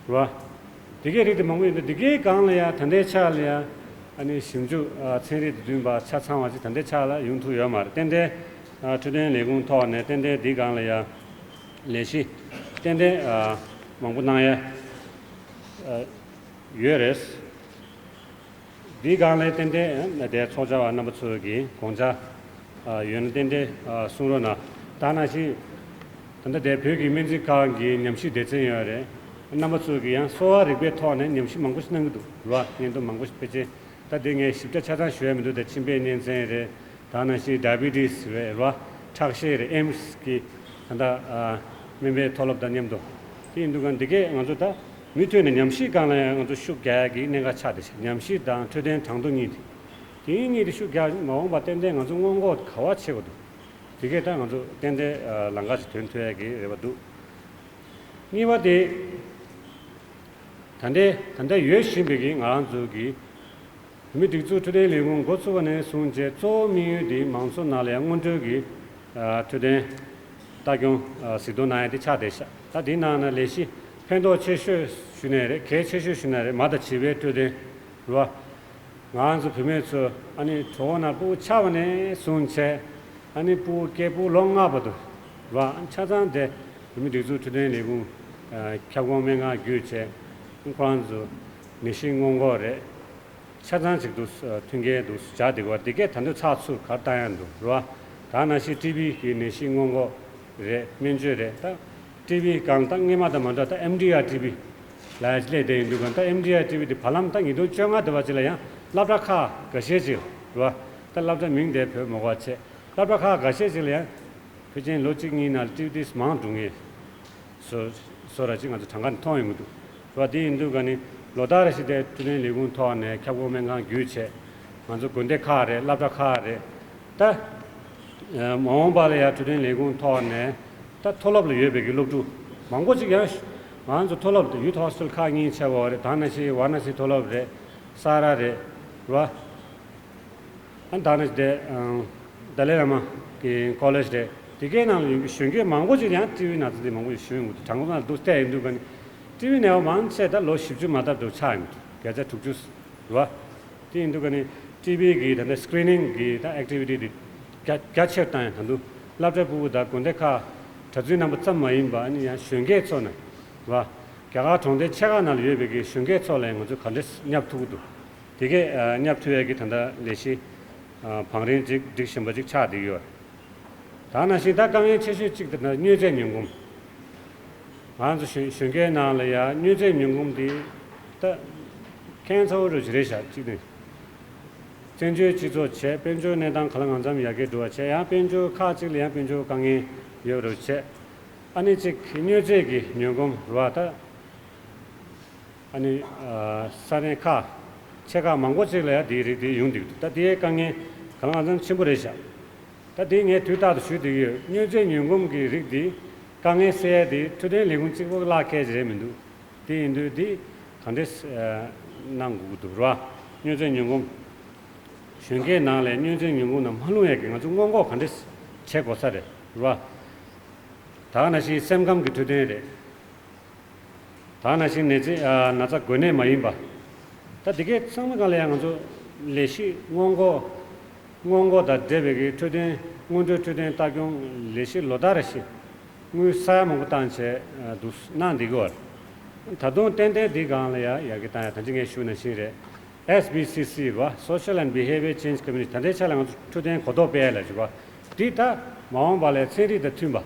བ། དེ་གའི་རིགས་དེ་མང་པོ་ཡོད་འདུག་དེ་གའི་སྒང་ལ་ཡང་ད་ལྟའི་ཆ་ལ་ཡང་ཨ་ནི་ཞིབ་འཇུག་ཨ་ཚན་རིག་དང་མཐུན་པ་ཆ་ཚང་བ་ཅིག་ད་ལྟའི་ཆ་ལ་ཡོང་ཐུབ་ཡོད་མ་རེད། ཏན་ཏན་ཨ་འཕྲོད་བསྟེན་ལས་ཁུངས་ཐོག་ནས་ཏན་ཏན་འདིའི་སྒང་ལ་ཡང་ལས་གཞི་ཏན་ཏན་ཨ་མང་པོ་གནང་ཡ་ཨ་ཡོད་རེད། འདིའི་སྒང་ལ་ཏན་ཏན་དེ་ཚོགས་བཅར་བ་རྣམ་པ་ཚོ་གིས་དགོངས་འཆར་ཡོད་ན་ཏན་ཏན་གསུང་རོགས་གནང་། ད་ནང་བཞིན་ད་ལྟ་དེ་བོད་ཀྱི་སྨན་རྩིས་ཁང་གི་ཉམས་ཞིབ་སྡེ་ཚན་ཡོད་རེད། རྣམ་པ་ཚོ་གིས་ཡང་གསོ་བ་རིག་པའི་ཐོག་ནས་ཉམས་ཞིབ་མང་པོ་ཞིག་གནང་གི་འདུག་རེད་བ། སྙན་ཐོ་མང་པོ་ཞིག་ཕལ་ཆེར་ད་དེ་ངས་ཞིབ་ཕྲ་ཆ་ཚང་ཞུ་ཡ་མི་འདུག་དེ་མཆིན་པའི་གཉན་ཚད་རེད། ད་ནང་བཞིན་ཌའི་བི་ཊི་སི་རེད་རེད་བ། ཁྲག་ཤེད་རེད། ཨེམ་སི་གི་ད་ལྟ་སྨན་པའི་མཐོ་སློབ་དང་མཉམ་དུ་དེ་ཡིན་དུས་གང་འདི་གས་ང་ཚོ་ད་མུ་མཐུད་ནས་ཉམས་ཞིབ་སྒང་ལ་ཡང་ང་ཚོ་ཤུགས་རྒྱག་ཡ་གི་གནད་འགག་ཆགས་བསྡད་ཤག་ཉམས་ཞིབ་དང་འཕྲོད་བསྟེན་གྲངས་ཐོ་གཉིས་དེ། དེ་གཉིས་དེ་ཤུགས་རྒྱག་མ་འོངས་པ་ཏན་ཏན་ང་ཚོ་སྔོན་འགོག་ག་བ་བྱེད་དགོས་འདུག་དེ་གས་ད་ང་ཚོ་ཏན་ཏན་ལམ་ཁ་ཅིག་ཐོན་ཐུབ་ཡ་གི་རེ་བ་འདུག་གཉིས་པ་དེ། ད་ལྟའི་ད་ལྟ་ཡོད་བཞིན་པའི་གི་ང་རང་ཚོ་གི་བོད་མིའི་སྒྲིག་འཛུགས་འཕྲོད་བསྟེན་ལས་ཁུངས་འགོ་ཚུགས་པ་ནས་བཟུང་བྱས་གཙོ་བོ་དམིགས་ཡུལ་དེ་མང་ཚོགས་ནང་ལ་ཡང་སྔོན་འགྲོའི་གི་འཕྲོད་བསྟེན་ལྟ་སྐྱོང་གཟིགས་རྟོག་གནང་ཡ་དེ་ཆགས་བསྡད་ཤག་ད་དེའི་ནང་ན་ལས་གཞི་ཕན་ཐོགས་ཆེ་ཤོས་ཞུ་ནའི་རེད། གལ་ཆེ་ཤོས་ཞུ་ནའི་རེད། མ་དང་བྱིས་པའི་འཕྲོད་བསྟེན་རེད་བ། ང་ཚོ་བུད་མེད་ཚོ་ཨ་ནི་གྲོད་ཁོག་ནང་ཕྲུ་གུ་ཆགས་པ་ནས་བཟུང་བྱས་ཨ་ནི་ཕྲུ་གུ་སྐྱེས་ཕྲུ་གུ་ལོ་ལྔ་བར་དུ་རེད་བ། ཆ་ཚང་དེ་བོད་མིའི་སྒྲིག་འཛུགས་འཕྲོད་བསྟེན་ལས་ཁུངས་ཁྱབ་ཁོངས་སྨན་ཁང་བརྒྱུད་བྱས་ཁོ་རང་ཚོ་ནད་གཞི་སྔོན་འགོག་རེད། ཆ་ཚང་ཅིག་ཏུ་མཐུན་རྐྱེན་དུ་སྦྱར་བསྡད་ཀྱི་བ། འདི་གས་ད་དུང་ཚགས་ཚུད་ག་རེ་བཏང་ཡ་འདུག་རེད་བ། ད་ནང་བཞིན་ཊི་བི་གི་ནད་གཞི་སྔོན་འགོག་རེད། སྨན་བཅོས་རེད། ད་ཊི་བི་སྒང་ད་སྔོན་མ་དང་མ་འདྲ་ད་ཨེམ་ཌི་ཨར་ཊི་བི་ལབ་ཡ་ཅིག་སླེབས་བསྡད་ཡོད་འདུག་ག་ད་ཨེམ་ཌི་ཨར་ཊི་བི་དེ་བར་ལམ་ད་ཉིས་སྟོང་བཅོ་ལྔ་དེ་བ་ཅིག་ལ་ཡང་སློབ་གྲྭ་ཁག་འགའ་ཤས་ཅིག་རེད་བ། ད་སློབ་གྲྭ་མིང་དེ་བོད་མི་གོ་བ་བྱས། སློབ་གྲྭ་ཁག་འགའ་ཤས་ཅིག་ལ་ཡང་ཕལ་ཆེར་ལོ་གཅིག་གཉིས་ནང་ལ་ཊི་བི་དེ་མང་འགྲོ་ངེས། བཟོ་བཟོ་ར་ཅིག་ང་ཚོ་གྲངས་ཀ་ནས་མཐོང་ཡོང་གི་འདུག་རེད་བ། དེ་ཡིན་དུས་ག་ནི་ལོ་ལྟར་རེ་བཞིན་དེ་འཕྲོད་བསྟེན་ལས་ཁུངས་ཐོག་ནས་ཁྱབ་ཁོངས་སྨན་ཁང་བརྒྱུད་བྱས་ང་ཚོ་དགོན་སྡེ་ཁག་རེད། སློབ་གྲྭ་ཁག་རེད། ད་མ་འོངས་པ་ལ་ཡང་འཕྲོད་བསྟེན་ལས་ཁུངས་ཐོག་ནས་ད་མཐོ་སློབ་ལ་ཡོད་པའི་གི་སློབ་ཕྲུག་མང་པོ་ཅིག་ཡང་ང་ཚོ་མཐོ་སློབ་ཡུ་ཐི་ཧོ་སི་ཊལ་ཁག་གཉིས་ཆགས་པ་རེད། ད་ནང་བཞིན་ཝཱ་ར་ཎ་སི་མཐོ་སློབ་རེད། ས་ར་རེད། རེད་བ། ཨ་ད་ནི་དེ་ཨང་ཏཱ་ལའི་བླ་མ་གི་ཀོ་ལེཇ་རེད། དེ་གའི་ནང་ལ་ཡོད་པའི་གཞོན་སྐྱེས་མང་པོ་ཅིག་ཡང་ཊི་བི་ན་ཚ་དེ་མང་པོ་ཞིག་ཞུ་ཡོང་གི་འདུག་གྲངས་ཀ་ནང་ལ་འདུག་བལྟས་ཡིན་དུས་ག་ནི་ཊི་བི་ནད་པ་མང་ཆེ་ད་ལོ་བཞི་བཅུ་མ་ཐག་ཏུ་ཆགས་ཡོང་གི་འདུག་བརྒྱ་ཆ་དྲུག་ཅུ་རེད་བ། དེ་ཡིན་དུས་ག་ནི་ཊི་བི་གི་ད་ལྟ་སི་ཀི་རི་ནིང་གི་ད་ཨེག་ཊི་བི་ཊི་དེ་རྒྱ་རྒྱ་ཆེར་བཏང་ཡང་ད་དུང་སློབ་གྲྭ་ཕྲུ་གུ་དང་དགོན་སྡེ་ཁག་གྲྭ་བཙུན་རྣམ་པ་ཙམ་མ་ཡིན་པ་ཨ་ནི་ཡང་གཞོན་སྐྱེས་ཚོ་ནས་རེད་བ། རྒྱ་གར་གྲོང་རྡལ་ཆེ་ཁག་ནང་ལ་ཡོད་པའི་གི་གཞོན་སྐྱེས་ཚོ་ལ་ཡང་ང་ཚོས་ག་འདྲས་བསྙབ་ཐུབ་ཀྱི་འདུག་དེ་གས་ཨ་བསྙབ་ཐུབ་ཡས་ཀྱི་ད་ལྟ་ལས་གཞི་ཨ་བང་རིམ་ཅིག་སྒྲིག་བཞིན་པ་ཅིག་ཆགས་བསྡད་ཡོད། ད་ནང་བཞིན་ད་དཀའ་ངལ་ཆེ་ཤོས་གཅིག་དེ་ད་མྱོས་རྫས་ཉུང་གོམས། ང་ཚོ་གཞོན་གཞོན་སྐྱེས་ནང་ལ་ཡང་མྱོས་རྫས་ཉུང་གོམས་དེ་ད་ཁྱད་མཚར་པོ་རུ་ཅིག་རེད་ཤག་གཅིག་ནས་བཙན་བྱོལ་སྤྱི་ཚོགས་བྱས། དཔལ་འབྱོར་གནས་སྟངས་ག་ལ་གང་འཚམ་ཡར་རྒྱས་འགྲོ་བ་བྱས། ཡང་དཔལ་འབྱོར་ཁག་ཅིག་ལ་ཡང་དཔལ་འབྱོར་དཀའ་ངལ་ཡོད་རུ་བྱས། ཨ་ནི་གཅིག་མྱོས་རྫས་ཀྱི་ཉུང་གོམས་རེད་བ། ད་ཨ་ནི་ཨ་ས་གནས་ཁག་ཆེ་ཁག་མང་པོ་ཅིག་ལ་ཡང་དེའི་རིགས་དེ་ཡོང་བསྡད་འདུག་ད་དེའི་དཀའ་ངལ་གང་ལ་གང་འཚམ་ཆེན་པོ་རེད་ཤག་ད་དེ་ངས་དུས་རྟག་ཏུ་ཞུ་བསྡད་ཀྱི་ཡོད། མྱོས་རྫས་ཉུང་གོམས་ཀྱི་རིགས་དེ་དཀའ་ངལ་སེལ་ཡ་དེ་འཕྲོད་བསྟེན་ལས་ཁུངས་གཅིག་པོ་གླ་ཁེལ་གྱི་རེད་མི་འདུག་དེ་ཡིན་དུས་དེ་ག་འདྲས་ཨ་གནང་དགོས་ཀྱི་འདུག་རེད་བ། མྱོས་རྫས་ཉུང་གོམས། གཞོན་སྐྱེས་ནང་ལས་མྱོས་རྫས་ཉུང་གོམས་ནང་མ་ལྷུང་ཡ་གི་ང་ཚོ་སྔོན་འགོག་ག་འདྲས་བྱེད་དགོས་ས་རེད་རེད་བ། ད་ག་ནང་བཞིན་སེམས་ཁམས་ཀྱི་འཕྲོད་བསྟེན་རེད། ད་ག་ནང་བཞིན་ནད་རྫས་ཨ་ན་ཚ་འགོས་ནད་མ་ཡིན་པ། ད་འདི་གའི་ཚང་མ་སྒང་ལ་ཡང་ང་ཚོ་ལས་གཞི་སྔོན་འགོག་སྔོན་འགོག་དང་འབྲེལ་བའི་གི་འཕྲོད་བསྟེན་སྔོན་འགྲོའི་འཕྲོད་བསྟེན་ལྟ་སྐྱོང་ལས་གཞི་ལོ་ལྟར་རེ་བཞིན་དངུལ་ས་ཡ་མང་པོ་བཏང་བྱས་ཨ་འདུག་གནང་བསྡད་ཀྱི་ཡོད་རེད། ད་དུང་ཏན་ཏན་འདི་སྒང་ལ་ཡང་ཡར་རྒྱས་བཏང་ཡ་ད་ཅི་ངས་ཞུས་ནང་བཞིན་རེད། S B C C རེད་བ། Social and Behavior Change Committee། ད་ལྟའི་ཆ་ལ་ང་ཚོ་འཕྲོད་བསྟེན་གོ་རྟོགས་སྤེལ་ཡ་ལ་རེད་བ། འདི་ད་མ་འོངས་པ་ལ་ཚན་རིག་དང་མཐུན་པ་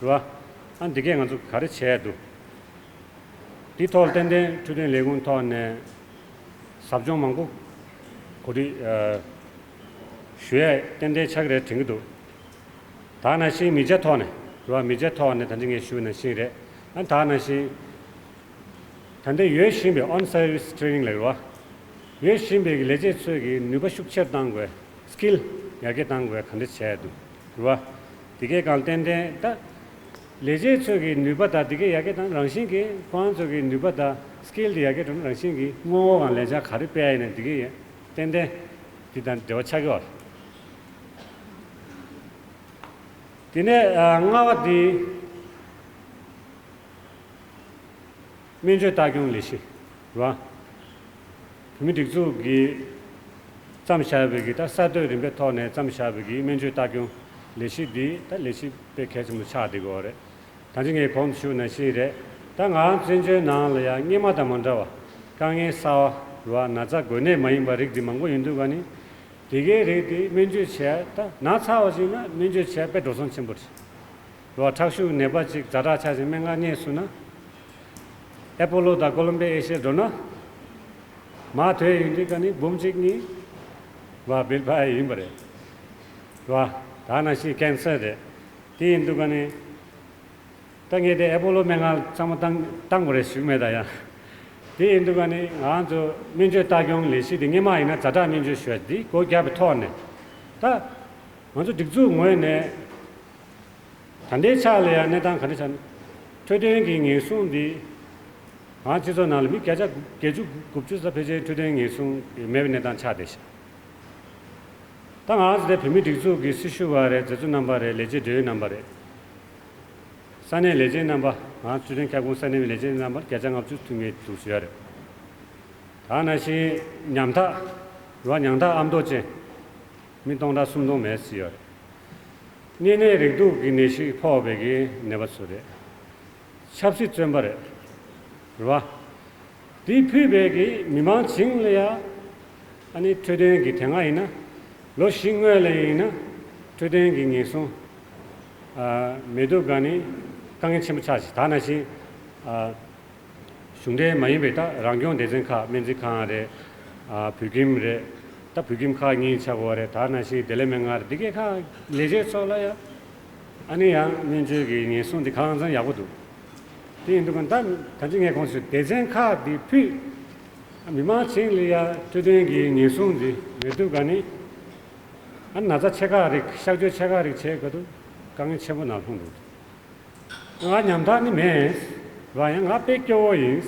རེད་བ། ཨ་འདི་གས་ང་ཚོ་ག་རེ་བྱས་འདུག་འདི་ཐོག་ཏན་ཏན་འཕྲོད་བསྟེན་ལས་ཁུངས་ཐོག་ནས་ཟབ་སྦྱོང་མང་པོ་གོ་སྒྲིག་ཨ་ཞུ་ཡས་ཏན་ཏན་ཆགས་ཀྱི་རེད་དྲན་གྱི་འདུག་ད་ནང་བཞིན་མི་ཆ་ཐོག་ནས་རེད་བ། མི་ཆ་ཐོག་ནས་ད་ཅི་ངས་ཞུས་ནང་བཞིན་རེད། ཨ་ད་ནང་བཞིན་ད་ལྟ་ཡོད་བཞིན་པའི་on service training ལབ་རེད་བ། ཡོད་བཞིན་པའི་ལས་བྱེད་ཚོས་ཀྱི་ནུས་པ་ཤུགས་ཆེར་གཏང་དགོས། skill ཡར་རྒྱས་གཏང་དགོས་ག་འདྲ་བྱས་འདུག་རེད་བ། དེ་གའི་སྒང་ཏན་ཏན་ད་ལས་བྱེད་ཚོས་ཀྱི་ནུས་པ་དང་དེ་གའི་ཡར་རྒྱས་གཏང་རང་བཞིན་གྱིས་ཁོ་རང་ཚོ་གི་ནུས་པ་དང་skill དེ་ཡར་རྒྱས་འགྲོ་ན་རང་བཞིན་གྱིས་སྔོན་འགོག་གང་ལས་འཆར་ག་རེ་སྤེལ་ཡིན་ན་དེ་གའི་ཏན་ཏན་དེ་དང་འབྲེལ་བ་ཆགས་ཀྱི་ཡོད་རེད། དེ་ནས་ཨ་ལྔ་པ་དེ་སྨན་བཅོས་ལྟ་སྐྱོང་ལས་གཞི་རེད་བ། བོད་མིའི་སྒྲིག་འཛུགས་ཀྱིས་བརྩམས་བཞག་པའི་གི་ད་གསར་གཏོད་རིམ་པའི་ཐོག་ནས་བརྩམས་བཞག་པའི་གི་སྨན་བཅོས་ལྟ་སྐྱོང་ལས་གཞི་འདི་ད་ལས་གཞི་དཔེ་གལ་ཆེན་པོ་ཆགས་བསྡད་ཀྱི་ཡོད་རེད། ད་ཅི་ངས་གོང་དུ་ཞུས་ནང་བཞིན་རེད། ད་ང་རང་བཙན་བྱོལ་ནང་ལ་ཡང་སྔོན་མ་དང་མ་འདྲ་བ་དཀའ་ངལ་གསར་བ་རེད་བ། ན་ཚ་འགོས་ནད་མ་ཡིན་པ་རིགས་འདི་མང་པོ་ཡོང་དུས་ག་ནི་དེ་གའི་རིགས་དེ་སྨན་བཅོས་བྱས་ད་ན་ཚ་བ་ཞིག་ན་སྨན་བཅོས་བྱས་དཔེ་འགྲོ་སོང་ཆེན་པོ་རེད། རོ་ཁྲག་ཤུགས་ནད་པ་ཅིག་ཛ་དྲག་ཆགས་ཤིང་སྨན་ཁང་རྙེད་སོང་ན། ཨེ་པོ་ལོ་དང་ཀོ་ལོམ་པི་ཡ་ཨེ་ཤི་ཡ་འགྲོ་ན། མ་དོན་ཡིན་དུས་ཀ་ནི་འབུམ་གཅིག་གཉིས་བ་བིལ་ཕ་ཡིན་པ་རེད། རོ་ད་ནང་བཞིན་ཀན་སར་རེད། དེ་ཡིན་དུས་ཀ་ནི། ད་ངས་དེ་ཨེ་པོ་ལོ་སྨན་ཁང་ཚང་མ་བཏང་བཏང་དགོས་རེད་ཞུས་མེད་ད་ཡང་། དེ་ཡིན་དུས་ཀ་ནི་ང་ཚོ་སྨན་བཅོས་ལྟ་སྐྱོང་ལས་གཞི་དེ་སྔོན་མ་ཡིན་ན་ཛ་དྲག་སྨན་བཅོས་ཞུ་བ་དེ་སྒོ་བརྒྱབ་པའི་ཐོག་ནས། ད་ང་ཚོ་སྒྲིག་འཛུགས་ངོས་ནས། ད་ལྟའི་ཆ་ལ་ཡང་གནས་སྟངས་ག་འདྲ་ཆགས་ན། འཕྲོད་བསྟེན་གྱི་ཉེན་སྲུང་འདི། ང་སྤྱི་ཚོགས་ནང་ལ་མི་བརྒྱ་ཆ་བརྒྱད་ཅུ་དགུ་བཅུ་ཙམ་ཕལ་ཆེར་འཕྲོད་བསྟེན་ཉེན་སྲུང་མེད་པའི་གནས་སྟངས་ཆགས་བསྡད་ཤག་ད་ང་ཚོ་དེ་བོད་མིའི་སྒྲིག་འཛུགས་ཀྱི་སྲི་ཞུ་བ་རེད། མཛད་གཙོ་རྣམ་པ་རེད། ལས་བྱེད་འབྲེལ་ཡོད་རྣམ་པ་རེད། ས་གནས་ལས་བྱེད་རྣམ་པ། ང་འཕྲོད་བསྟེན་ཁྱབ་ཁོངས་ས་གནས་ལས་བྱེད་རྣམ་པ་བརྒྱ་ཆ་ལྔ་བཅུ་ཐུག་ངེས་འདུག་ཟེར་ཡ་རེད། ད་ནང་བཞིན་ཉམ་ཐག་རེད་བ། ཉམ་ཐག་ཨ་མདོ་ཅན། མི་སྟོང་ཕྲག་སུམ་སྟོང་མེད་ཟེར་ཡོད་རེད། གཉན་ནད་རེག་དུག་གི་ནད་གཞི་ཕོག་པའི་གི་ནད་པ་ཚོ་རེད། ཆབ་སྲིད་བཙོན་པ་རེད། རེད་བ། དེ་ཕུད་པའི་གི་མི་མང་བྱིངས་ལ་ཡ། ཨ་ནི་འཕྲོད་བསྟེན་གི་དེ་སྔ་ཡིན་ན། ལོ་བཞི་སྔོན་ལ་ཡིན་ན། འཕྲོད་བསྟེན་གི་ཉེན་སྲུང་། ཨ་མེད་དུས་ག་ནི་དཀའ་ངལ་ཆེན་པོ་ཆགས་ཤིང་། ད་ནང་བཞིན། ཨ། གཞུང་འབྲེལ་མ་ཡིན་པའི་ད་རང་སྐྱོང་སྡེ་ཚན་ཁག་སྨན་རྩིས་ཁང་རེད། ཨ་བོད་ཁྱིམ་རེད། ད་བོད་ཁྱིམ་ཁག་གཉིས་ཆགས་ཀྱི་ཡོད་རེད། ད་ནང་བཞིན་བདེ་ལེགས་སྨན་ཁང་རེད། འདི་གའི་ཁག་ལས་བྱེད་ཚོ་ལ་ཡང་ཨ་ནི་ཡང་སྨན་བཅོས་ཀྱི་ཉེན་སྲུང་འདི་གང་ཙམ་ཡག་པོ་འདུག་དེ་ཡིན་དུས་ད་ད་ཅི་ངས་གོང་དུ་སྡེ་ཚན་ཁག་འདི་ཕུད་མི་མང་བྱིངས་ལ་ཡང་འཕྲོད་བསྟེན་གྱི་ཉེན་སྲུང་འདི་མེད་དུས་ག་ནི་ཨ་ན་ཚ་ཆེ་ཁག་རིགས་གཤག་བཅོས་ཆེ་ཁག་རིགས་བྱེད་དགོས་དུས་དཀའ་ངལ་ཆེན་པོ་ནང་ལྷུང་འདུག་ང་ཉམ་ཐག་ནི་མེད། ར་ཡང་ང་དཔེ་སྐྱོ་བོ་ཡིན།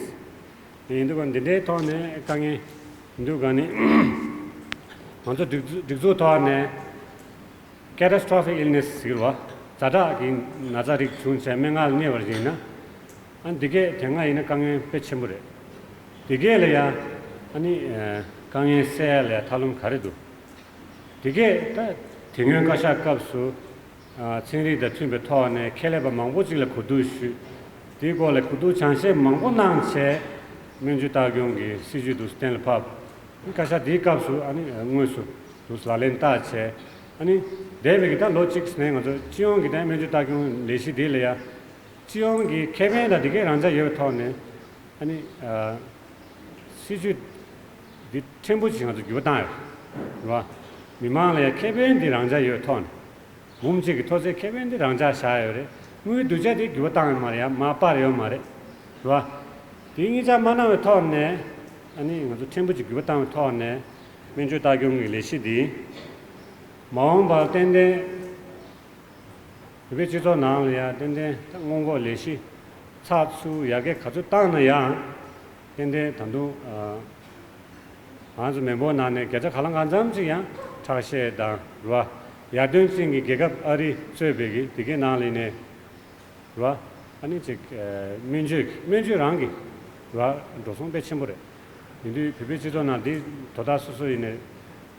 དེ་ཡིན་དུས་ག་འདི་འདྲའི་ཐོག་ནས་དཀའ་ངལ་འདུག་ག་ནི། ང་ཚོ་སྒྲིག་འཛུགས་སྒྲིག་འཛུགས་ཐོག་ནས་catastrophic illness ཟེར་བ། ཛ་དྲག་གི་ན་ཚ་རིགས་བྱུང་བྱས་སྨན་ཁང་ལ་གནས་པར་ཡིན་ན། ཨ་འདི་གས་དེ་སྔ་ཡིན་ན་དཀའ་ངལ་དཔེ་ཆེན་པོ་རེད། འདི་གས་ལ་ཡང་ཨ་ནི་དཀའ་ངལ་སེལ་ཡ་ལ་ཡང་ཐབས་ལམ་ག་རེ་འདུག་དེ་གས་ད་དེ་སྔོན་བཀའ་ཤག་སྐབས་སུ་ཨ་ཚན་རིག་དང་མཐུན་པའི་ཐོག་ནས་ཁྱད་ལས་པ་མང་པོ་ཅིག་ལ་གོ་བསྡུར་ཞུས། དེའི་སྐོར་ལ་གོ་བསྡུར་སྦྱང་བཤད་མང་པོ་གནང་བྱས། སྨན་བཅོས་ལྟ་སྐྱོང་གི་སྲིད་ཇུས་འདུག་གཏན་ལ་ཕབ། བཀའ་ཤག་དེའི་སྐབས་སུ་ཨ་ནི་དངོས་སུ་དུ་ལག་ལེན་བསྟར་བྱས། ཨ་ནི་འདས་པའི་གི་ད་ལོ་གཅིག་ནས་ང་ཚོ་སྤྱི་ཡོངས་ཀྱི་ད་སྨན་བཅོས་ལྟ་སྐྱོང་ལས་གཞི་དེ་ལ་ཡ། སྤྱི་ཡོངས་ཀྱི་ཁེ་ཕན་དང་དེ་གའི་རང་འཇགས་ཡོད་པའི་ཐོག་ནས། ཨ་ནི་ཨ་སྲིད་ཇུས་འདི་ཕྲན་བུ་ཞིག་ང་ཚོ་འགྱུར་བ་བཏང་ཡོད་རེད་བ། མི་མང་ལ་ཡ་ཁེ་ཕན་འདི་རང་འཇགས་ཡོད་པའི་ཐོག་ནས། འབུམ་གཅིག་གི་མཐོ་ཚད་ཁེ་ཕན་འདི་རང་འཇགས་བཞག་ཡོད་རེད། དངུལ་བསྡུ་བྱ་དེ་འགྱུར་བ་བཏང་ཡོད་མ་རེད་ཡ། མར་སྤར་ཡོད་མ་རེད། རེད་བ། དེ་གཉིས་ཆ་མ་གནང་བའི་ཐོག་ནས། ཨ་ནི་ང་ཚོ་ཕྲན་བུ་ཅིག་འགྱུར་བ་བཏང་བའི་ཐོག་ནས། སྨན་བཅོས་ལྟ་སྐྱོང་གི་ལས་གཞི་འདི་མ་འོངས་པར་ཏན་ཏན་བོད་པའི་སྤྱི་ཚོགས་ནང་ལ་ཡང་ཏན་ཏན་སྔོན་འགོག་ལས་གཞི་ཚགས་ཚུད་ཡར་རྒྱས་ག་ཚོད་བཏང་ན་ཡང་། ཏན་ཏན་ད་དུང་ཨ་ང་ཚོ་མི་འབོར་ནང་ནས་བརྒྱ་ཆ་ག་ལ་གང་འཚམ་ཅིག་ཡང་ཁྲག་ཤེད་དང་རེད་བ། ཡར་ཐོན་ཅན་གྱི་རྒྱལ་ཁབ་ཨ་རི་གཙོས་པའི་གི་དེ་གའི་ནང་ལ་ནས་རེད་བ། ཨ་ནི་ཅིག་ཨ་སྨན་བཅོས་ཀྱི་སྨན་བཅོས་རང་གི་རེད་བ། འགྲོ་སོང་དཔེ་ཆེན་པོ་རེད། ཡིན་དུས་བོད་པའི་སྤྱི་ཚོགས་ནང་འདི་དོ་བདག་སོ་སོ་ཡིན་ནས།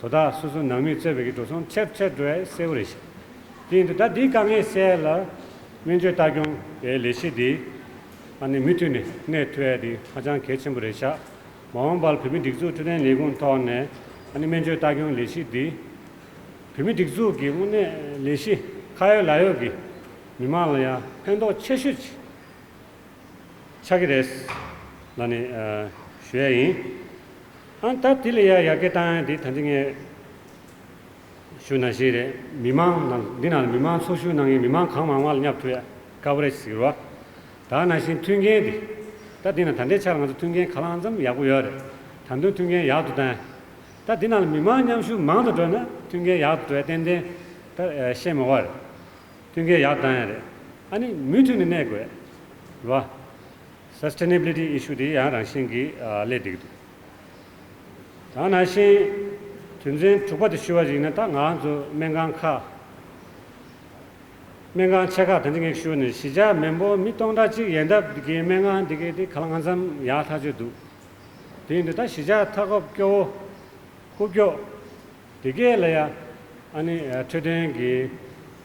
དོ་བདག་སོ་སོ་ནང་མི་གཙོས་པའི་གི་འགྲོ་སོང་ཆེར་ཆེར་འགྲོ་ཡ་གསལ་པོ་རེད་ཤག་དེ་ཡིན་དུས་ད་འདིའི་དཀའ་ངལ་སེལ་ལ་སྨན་བཅོས་ལྟ་སྐྱོང་གི་ལས་གཞི་འདི་ཨ་ནི་མུ་མཐུད་ནས་གནས་ཐུབ་ཡ་འདི་ཧ་ཅང་གལ་ཆེན་པོ་རེད་ཤག་མ་འོངས་པར་བོད་མིའི་སྒྲིག་འཛུགས་འཕྲོད་བསྟེན་ལས་ཁུངས་ཐོག་ནས་ཨ་ནི་སྨན་བཅོས་ལྟ་སྐྱོང་ལས་གཞི་འདི་བོད་མིའི་སྒྲིག་འཛུགས་ཀྱི་དངོས་གནས་ལས་གཞི་ཁ་ཡོད་ལག་ཡོད་ཀྱི་མི་མང་ལ་ཡང་ཕན་ཐོགས་ཆེ་ཤོས་ཅིག་ཆགས་ཀྱི་རེད་ལབ་ནས་ཨ་ཞུ་ཡ་ཡིན། ཨ་ད་དེ་ལ་ཡ་ཡར་རྒྱས་བཏང་ཡ་དེ་ད་ཅི་ངས་ཞུ་ནང་བཞིན་རེད། མི་མང་ནང་འདི་ནང་ལ་མི་མང་ཚོགས་ཞུགས་གནང་མཁན་མི་མང་གང་མང་མང་ལ་བསྙབ་ཐུབ་ཡ་དཀའ་པོ་རེད་ཟེར་གི་རེད་བ། ད་ནང་བཞིན་མཐུན་རྐྱེན་དེ། ད་འདི་ནང་ད་ལྟའི་ཆར་ང་ཚོ་མཐུན་རྐྱེན་གང་ལ་གང་འཚམ་ཡག་པོ་ཡོད་རེད། ད་དུང་མཐུན་རྐྱེན་ཡག་ཏུ་བཏང་ཡ། ད་འདི་ནང་ལ་མི་མང་མཉམ་ཞུགས་མང་དུ་འགྲོ་ན་མཐུན་རྐྱེན་ཡག་ཏུ་འགྲོ་ཡ་ཏན་ཏན་ད་ཨ་བཤད་མི་དགོས་རེད། མཐུན་རྐྱེན་ཡག་བཏང་ཡ་རེད། ཨ་ནི་མུ་མཐུད་ནས་གནས་དགོས་རེད་བ། Sustainability issue དེ་ཡང་རང་བཞིན་གྱིས་ཨ་སླེབས་བསྡད་ཀྱི་འདུག་ད་ནང་བཞིན་དོན་ཚན་དྲུག་པ་དེ་ཞུ་བ་ཞིག་ཡིན་ན། ད་ང་ཚོ་སྨན་ཁང་ཁག་སྨན་ཁང་ཆེ་ཁག་དང་དེ་ངས་ཞུ་ནས་གཞིས་ཆགས་མི་འབོར་མི་སྟོང་ཕྲག་གཅིག་ཡན་འདབས་ཀྱི་སྨན་ཁང་དེ་གའི་དེ་གང་ལ་གང་འཚམ་ཡག་ཐག་ཆོད་འདུག་དེ་ཡིན་དུས་ད་གཞིས་ཆགས་མཐའ་འཁོབ་སྐྱོ་བོ་ཁུག་ཀྱོག་དེ་གས་ལ་ཡ། ཨ་ནི་ཨ་འཕྲོད་བསྟེན་གྱི་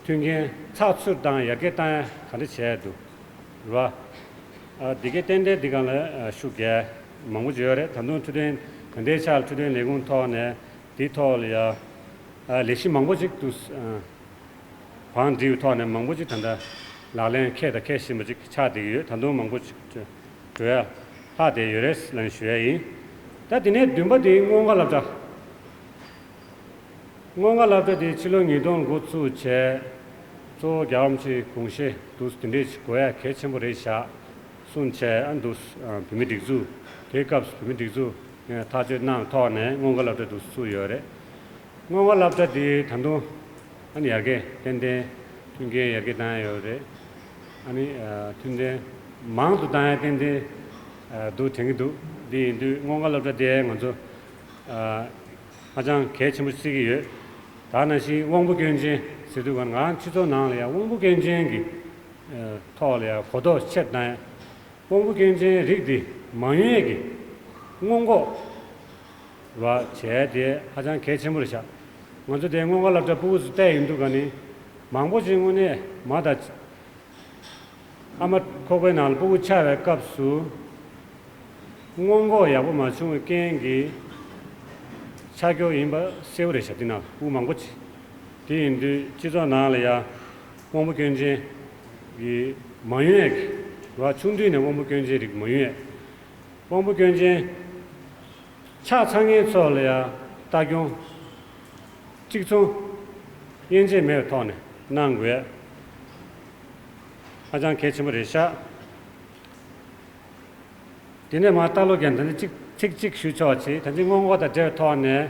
མཐུན་རྐྱེན་ཚགས་ཚུད་དང་ཡར་རྒྱས་བཏང་ཡ་ག་འདྲ་བྱས་འདུག་རེད་བ། ཨ་དེ་གས་ཏན་ཏན་འདི་སྒང་ལ་ཨ་ཤུགས་རྒྱག་མང་པོ་ཅིག་ཡོད་རེད། ད་དུང་འཕྲོད་བསྟེན་ད་ལྟའི་ཆར་འཕྲོད་བསྟེན་ལས་ཁུངས་ཐོག་ནས་དེའི་ཐོག་ལ་ཡ་ཨ་ལས་གཞི་མང་པོ་ཅིག་འདུག་ཨ་བང་སྒྲིག་པའི་ཐོག་ནས་མང་པོ་ཅིག་ད་ལྟ་ལག་ལེན་འཁེལ་དང་འཁེལ་བཞིན་པ་ཅིག་ཆགས་བསྡད་ཀྱི་ཡོད། ད་དུང་མང་པོ་ཅིག་འགྲོ་ཡ་ལྷག་བསྡད་ཡོད་རེད་ལབ་ནས་ཞུ་ཡ་ཡིན། ད་དེ་ནས་བདུན་པ་དེ་སྔོན་འགོག་སློབ་གྲྭ། སྔོན་འགོག་སློབ་གྲྭ་དེ་ཕྱི་ལོ་ཉིས་སྟོང་འགོ་བཙུགས་བྱས། གཙོ་བོ་རྒྱལ་བ་རིན་པོ་ཆེའི་དགོངས་བཞེད་འདུག་དེ་འདྲས་ཅིག་དགོས་ཡ་གལ་ཆེན་པོ་རེད་བཞག་གསུངས་བྱས། ཨ་འདུག་བོད་མིའི་སྒྲིག་འཛུགས་དེའི་སྐབས་སུ་བོད་མིའི་སྒྲིག་འཛུགས་ཐག་གཅོད་གནང་ཐོག་ནས་སྔོན་འགོག་སློབ་གྲྭ་འདུག་བཙུགས་ཡོད་རེད། སྔོན་འགོག་སློབ་གྲྭ་དེ་ད་དུང་ཨ་ནི་ཡར་རྒྱས་ཏན་ཏན་མཐུན་རྐྱེན་ཡར་རྒྱས་བཏང་ཡ་ཡོད་རེད། ཨ་ནི་ཨ་མཐུན་རྐྱེན་མང་དུ་བཏང་ཡ་ཏན་ཏན་ཨ་འདུག་དྲན་གྱི་འདུག་དེ་ཡིན་དུས་སྔོན་འགོག་སློབ་གྲྭ་དེ་ང་ཚོ་ཨ་ཧ་ཅང་གལ་ཆེན་པོ་བརྩི་གི་ཡོད། ད་ནང་བཞིན་དབང་པོ་སྐྱོན་ཅན་ཟེར་དུས་ག་ང་སྤྱི་ཚོགས་ནང་ལ་ཡ་དབང་པོ་སྐྱོན་ཅན་གྱི་ཨ་ཐོག་ལ་ཡ་གོ་རྟོགས་ཆེར་བཏང་ཡ། དབང་པོ་སྐྱོན་ཅན་རིགས་འདི་མ་ཡོང་ཡས་ཀྱི་སྔོན་འགོག་ར་བྱས་དེ་ཧ་ཅང་གལ་ཆེན་པོ་རེད་ཤག་ང་ཚོ་དེ་སྔོན་འགོག་སློབ་གྲྭ་ཕྲུ་གུ་ཚོ་བལྟས་ཡོང་དུས་ག་ནི་མང་པོ་ཅིག་དངོས་གནས་མ་དང་ཨ་མ་ཁོག་པའི་ནང་ལ་ཕྲུ་གུ་ཆགས་པའི་སྐབས་སུ་སྔོན་འགོག་ཡག་པོ་མ་བྱུང་བའི་རྐྱེན་གྱིས་ཆགས་ཀྱོག་ཡིན་པ་གསལ་པོ་རེད་ཤག་དེ་ནང་ལ་ཕྲུ་གུ་མང་པོ་ཅིག་དེ་ཡིན་དུས་སྤྱི་ཚོགས་ནང་ལ་ཡ་དབང་པོ་སྐྱོན་ཅན་གྱི་མ་ཡོང་ཡས་ཀྱི་ར་ཆུང་དུས་ནས་དབང་པོ་སྐྱོན་ཅན་རིགས་མ་ཡོང་ཡས། དབང་པོ་སྐྱོན་ཅན་ཆགས་ཚར་མཁན་ཚོ་ལ་ཡང་ལྟ་སྐྱོང་གཅིག་མཚུངས་དབྱེ་འབྱེད་མེད་པའི་ཐོག་ནས་གནང་དགོས། ཧ་ཅང་གལ་ཆེན་པོ་རེད་ཤག་དེ་ནས་མར་ལྟ་ཀློག་རྒྱག་ད་ནི་གཅིག་ཚིག་གཅིག་ཞུ་ཆོག་ཅིག་ད་ཅི་སྔོན་འགོག་དང་འབྲེལ་བའི་ཐོག་ནས།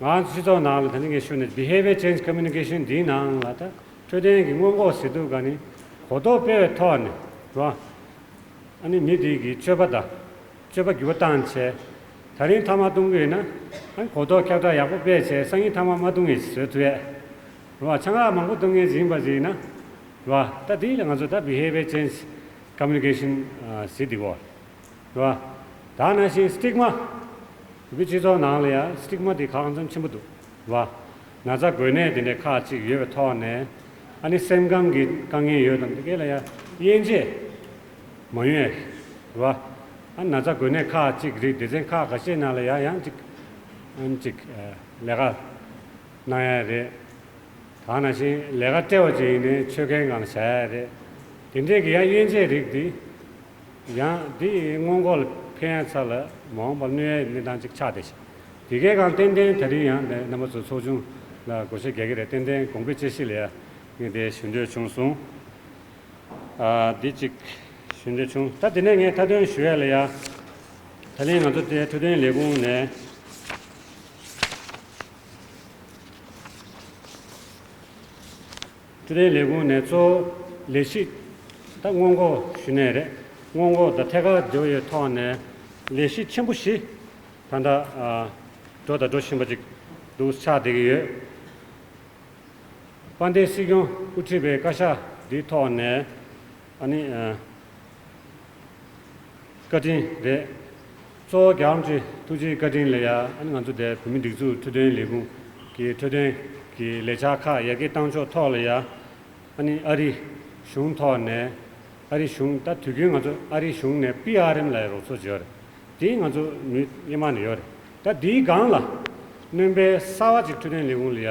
ང་ཚོ་སྤྱི་ཚོགས་ནང་ལ་ད་ནི་ངས་ཞུ་ནས་Behavior Change Communication འདིའི་ནང་ལ་ད་འཕྲོད་བསྟེན་གྱི་སྔོན་འགོག་ཟེར་དུས་ག་ནི་གོ་རྟོགས་སྤེལ་བའི་ཐོག་ནས་རོ། ཨ་ནི་མི་དེ་གི་སྤྱོད་པ་དང་སྤྱོད་པ་འགྱུར་བ་བཏང་བྱས། ད་རིང་ཐ་མག་བཏུང་གི་ཡོད་ན་ཨ་ནི་གོ་རྟོགས་ཁྱབ་བསྒྲགས་ཡག་པོ་སྤེལ་བྱས་སང་ཉིན་ཐ་མག་མ་བཏུང་ངེས་བཟོ་ཐུབ་ཡས་རོ། ཆང་རག་མང་པོ་བཏུང་མཁན་ཅིག་ཡིན་པ་ཅིག་ཡིན་ན་རོ། ད་དེ་ལ་ང་ཚོ་ད་Behavior Change Communication ཟེར་འདི་གོ་རེད་བ། ད་ནང་བཞིན་སི་ཊིག་མ། བོད་པའི་སྤྱི་ཚོགས་ནང་ལ་ཡང་སི་ཊིག་མ་དེ་ཁག་ཙམ་ཆེན་པོ་འདུག་རེད་བ། ན་ཚ་འགོས་ནད་དེ་འདྲའི་ཁག་ཅིག་ཡོད་པའི་ཐོག་ནས། ཨ་ནི་སེམས་ཁམས་ཀྱི་དཀའ་ངལ་ཡོད་དམ་དེ་གས་ལ་ཡང་དབྱེ་འབྱེད་མ་ཡོང་ཡ་རེད་བ། ཨ་ན་ཚ་འགོས་ནད་ཁག་ཅིག་རིགས་སྡེ་ཚན་ཁག་ཁ་ཤས་ནང་ལ་ཡང་ཡང་ཅིག་ཨ་ཅིག་ལས་ཀ་གནང་ཡ་རེད། ད་ནང་བཞིན་ལས་ཀ་སྤྲད་པ་ཅིག་ཡིན་ནའི་མཆོད་མཁན་སྒང་ལ་བཞག་ཡ་རེད། དེ་འདྲས་ཀྱི་ཡང་དབྱེ་འབྱེད་རིགས་འདི་ཡང་འདི་སྔོན་འགོག་ལ་ཕན་ཡ་ཚ་ལ་མ་འོངས་པར་གནོད་ཡའི་གནས་སྟངས་ཅིག་ཆགས་བསྡད་ཤག་དེ་གའི་སྒང་ཏན་ཏན་ད་རིང་ཡང་རྣམ་པ་ཚོ་ཚོགས་ཆུང་ལ་བགོ་བཤའ་རྒྱག་གི་རེད། ཏན་ཏན་དགོངས་པའི་དཔྱད་གཞི་ལ་ཡ་ངས་དེ་ཞུ་འདོད་བྱུང་སོང་། ཨ་འདི་གཅིག་ཞུ་འདོད་བྱུང་། ད་དེ་ནས་ངས་མཐའ་དོན་ཞུ་ཡ་ལ་ཡ། ད་ལན་ང་ཚོ་དེ་འཕྲོད་བསྟེན་ལས་ཁུངས་ནས། འཕྲོད་བསྟེན་ལས་ཁུངས་ནས་གཙོ་བོ་ལས་གཞི་ད་སྔོན་འགོག་ཞུ་ནས་རེད། སྔོན་འགོག་དང་ཐད་ཀར་འབྲེལ་བ་ཡོད་ཐོག་ནས་ལས་གཞི་ཆེན་པོ་བཞི་ད་ལྟ་ཨ་འགྲོ་དང་འགྲོ་བཞིན་པ་ཅིག་འདུག་ཆགས་བསྡད་ཀྱི་ཡོད། དཔལ་ལྡན་སྲིད་སྐྱོང་དབུ་ཁྲིད་པའི་བཀའ་ཤག་འདིའི་ཐོག་ནས་ཨ་ནི་ཨ་བཀའ་དྲིན་རེད། གཙོ་བོ་རྒྱལ་བ་རིན་པོ་ཆེའི་ཐུགས་རྗེའི་བཀའ་དྲིན་ལ་ཡ་ཨ་ནི་ང་ཚོ་དེ་བོད་མིའི་སྒྲིག་འཛུགས་འཕྲོད་བསྟེན་ལས་ཁུངས་ཀྱི་འཕྲོད་བསྟེན་གྱི་ལས་འཆར་ཁག་ཡར་རྒྱས་བཏང་ཕྱོགས་ཐོག་ལ་ཡ་ཨ་ནི་ཨ་རི་གཞུང་ཐོག་ནས་ཨ་རི་གཞུང་ད་དུས་རྒྱུན་ང་ཚོ་ཨ་རི་གཞུང་ནས་པི་ཨར་ཨེམ་ལ་ཡ་རོགས་ཚོགས་བྱས་ཡོད་རེད། དེ་ང་ཚོ་མི་སྔོན་མ་ནས་ཡོད་རེད། ད་དེའི་སྒང་ལ་སྣོན་པའི་གསར་བ་ཅིག་འཕྲོད་བསྟེན་ལས་ཁུངས་ལ་ཡ་ཨ་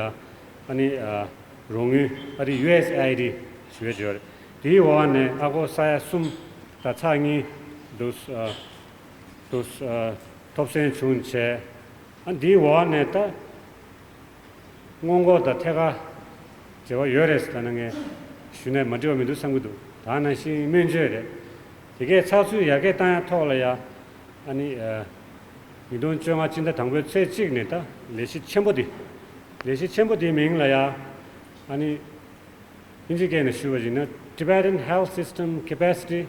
ནི་ཨ་རོགས་དངུལ་ཨ་རི་ཡུ་ཨེས་ཨེ་ཨའི་ཌི་ཞུ་ཡ་ཅིག་ཡོད་རེད། དེའི་འོག་ནས་ཨ་སྒོར་ས་ཡ་གསུམ་དང་ཚེག་གཉིས་འདུག་ཨ་འདུག་ཨ་ཐོབ་སོན་བྱུང་བྱས། ཨ་འདིའི་འོག་ནས་ད་སྔོན་འགོག་དང་ཐད་ཀར་འབྲེལ་བ་ཡོད་རེད་ཟེར་ན་ངས་ཞུས་ནས་མ་འགྲིག་པ་མི་འདུག་བསམ་གྱི་འདུག་ད་ནང་བཞིན་སྨན་བཅོས་རེད། དེ་གས་ཚགས་ཚུད་ཡར་རྒྱས་བཏང་ཡ་ཐོག་ལ་ཡ་ཨ་ནི་ཨ་ཉིས་སྟོང་བཅོ་ལྔ་སྤྱི་ཟླ་དང་པོའི་ཚེས་གཅིག་ནས་ད་ལས་གཞི་ཆེན་པོ་འདི་ལས་གཞི་ཆེན་པོ་འདིའི་མིང་ལ་ཡ་ཨ་ནི་དབྱིན་ཇི་སྐད་ནས་ཞུས་པ་ཡིན་ན་Tibetan Health System Capacity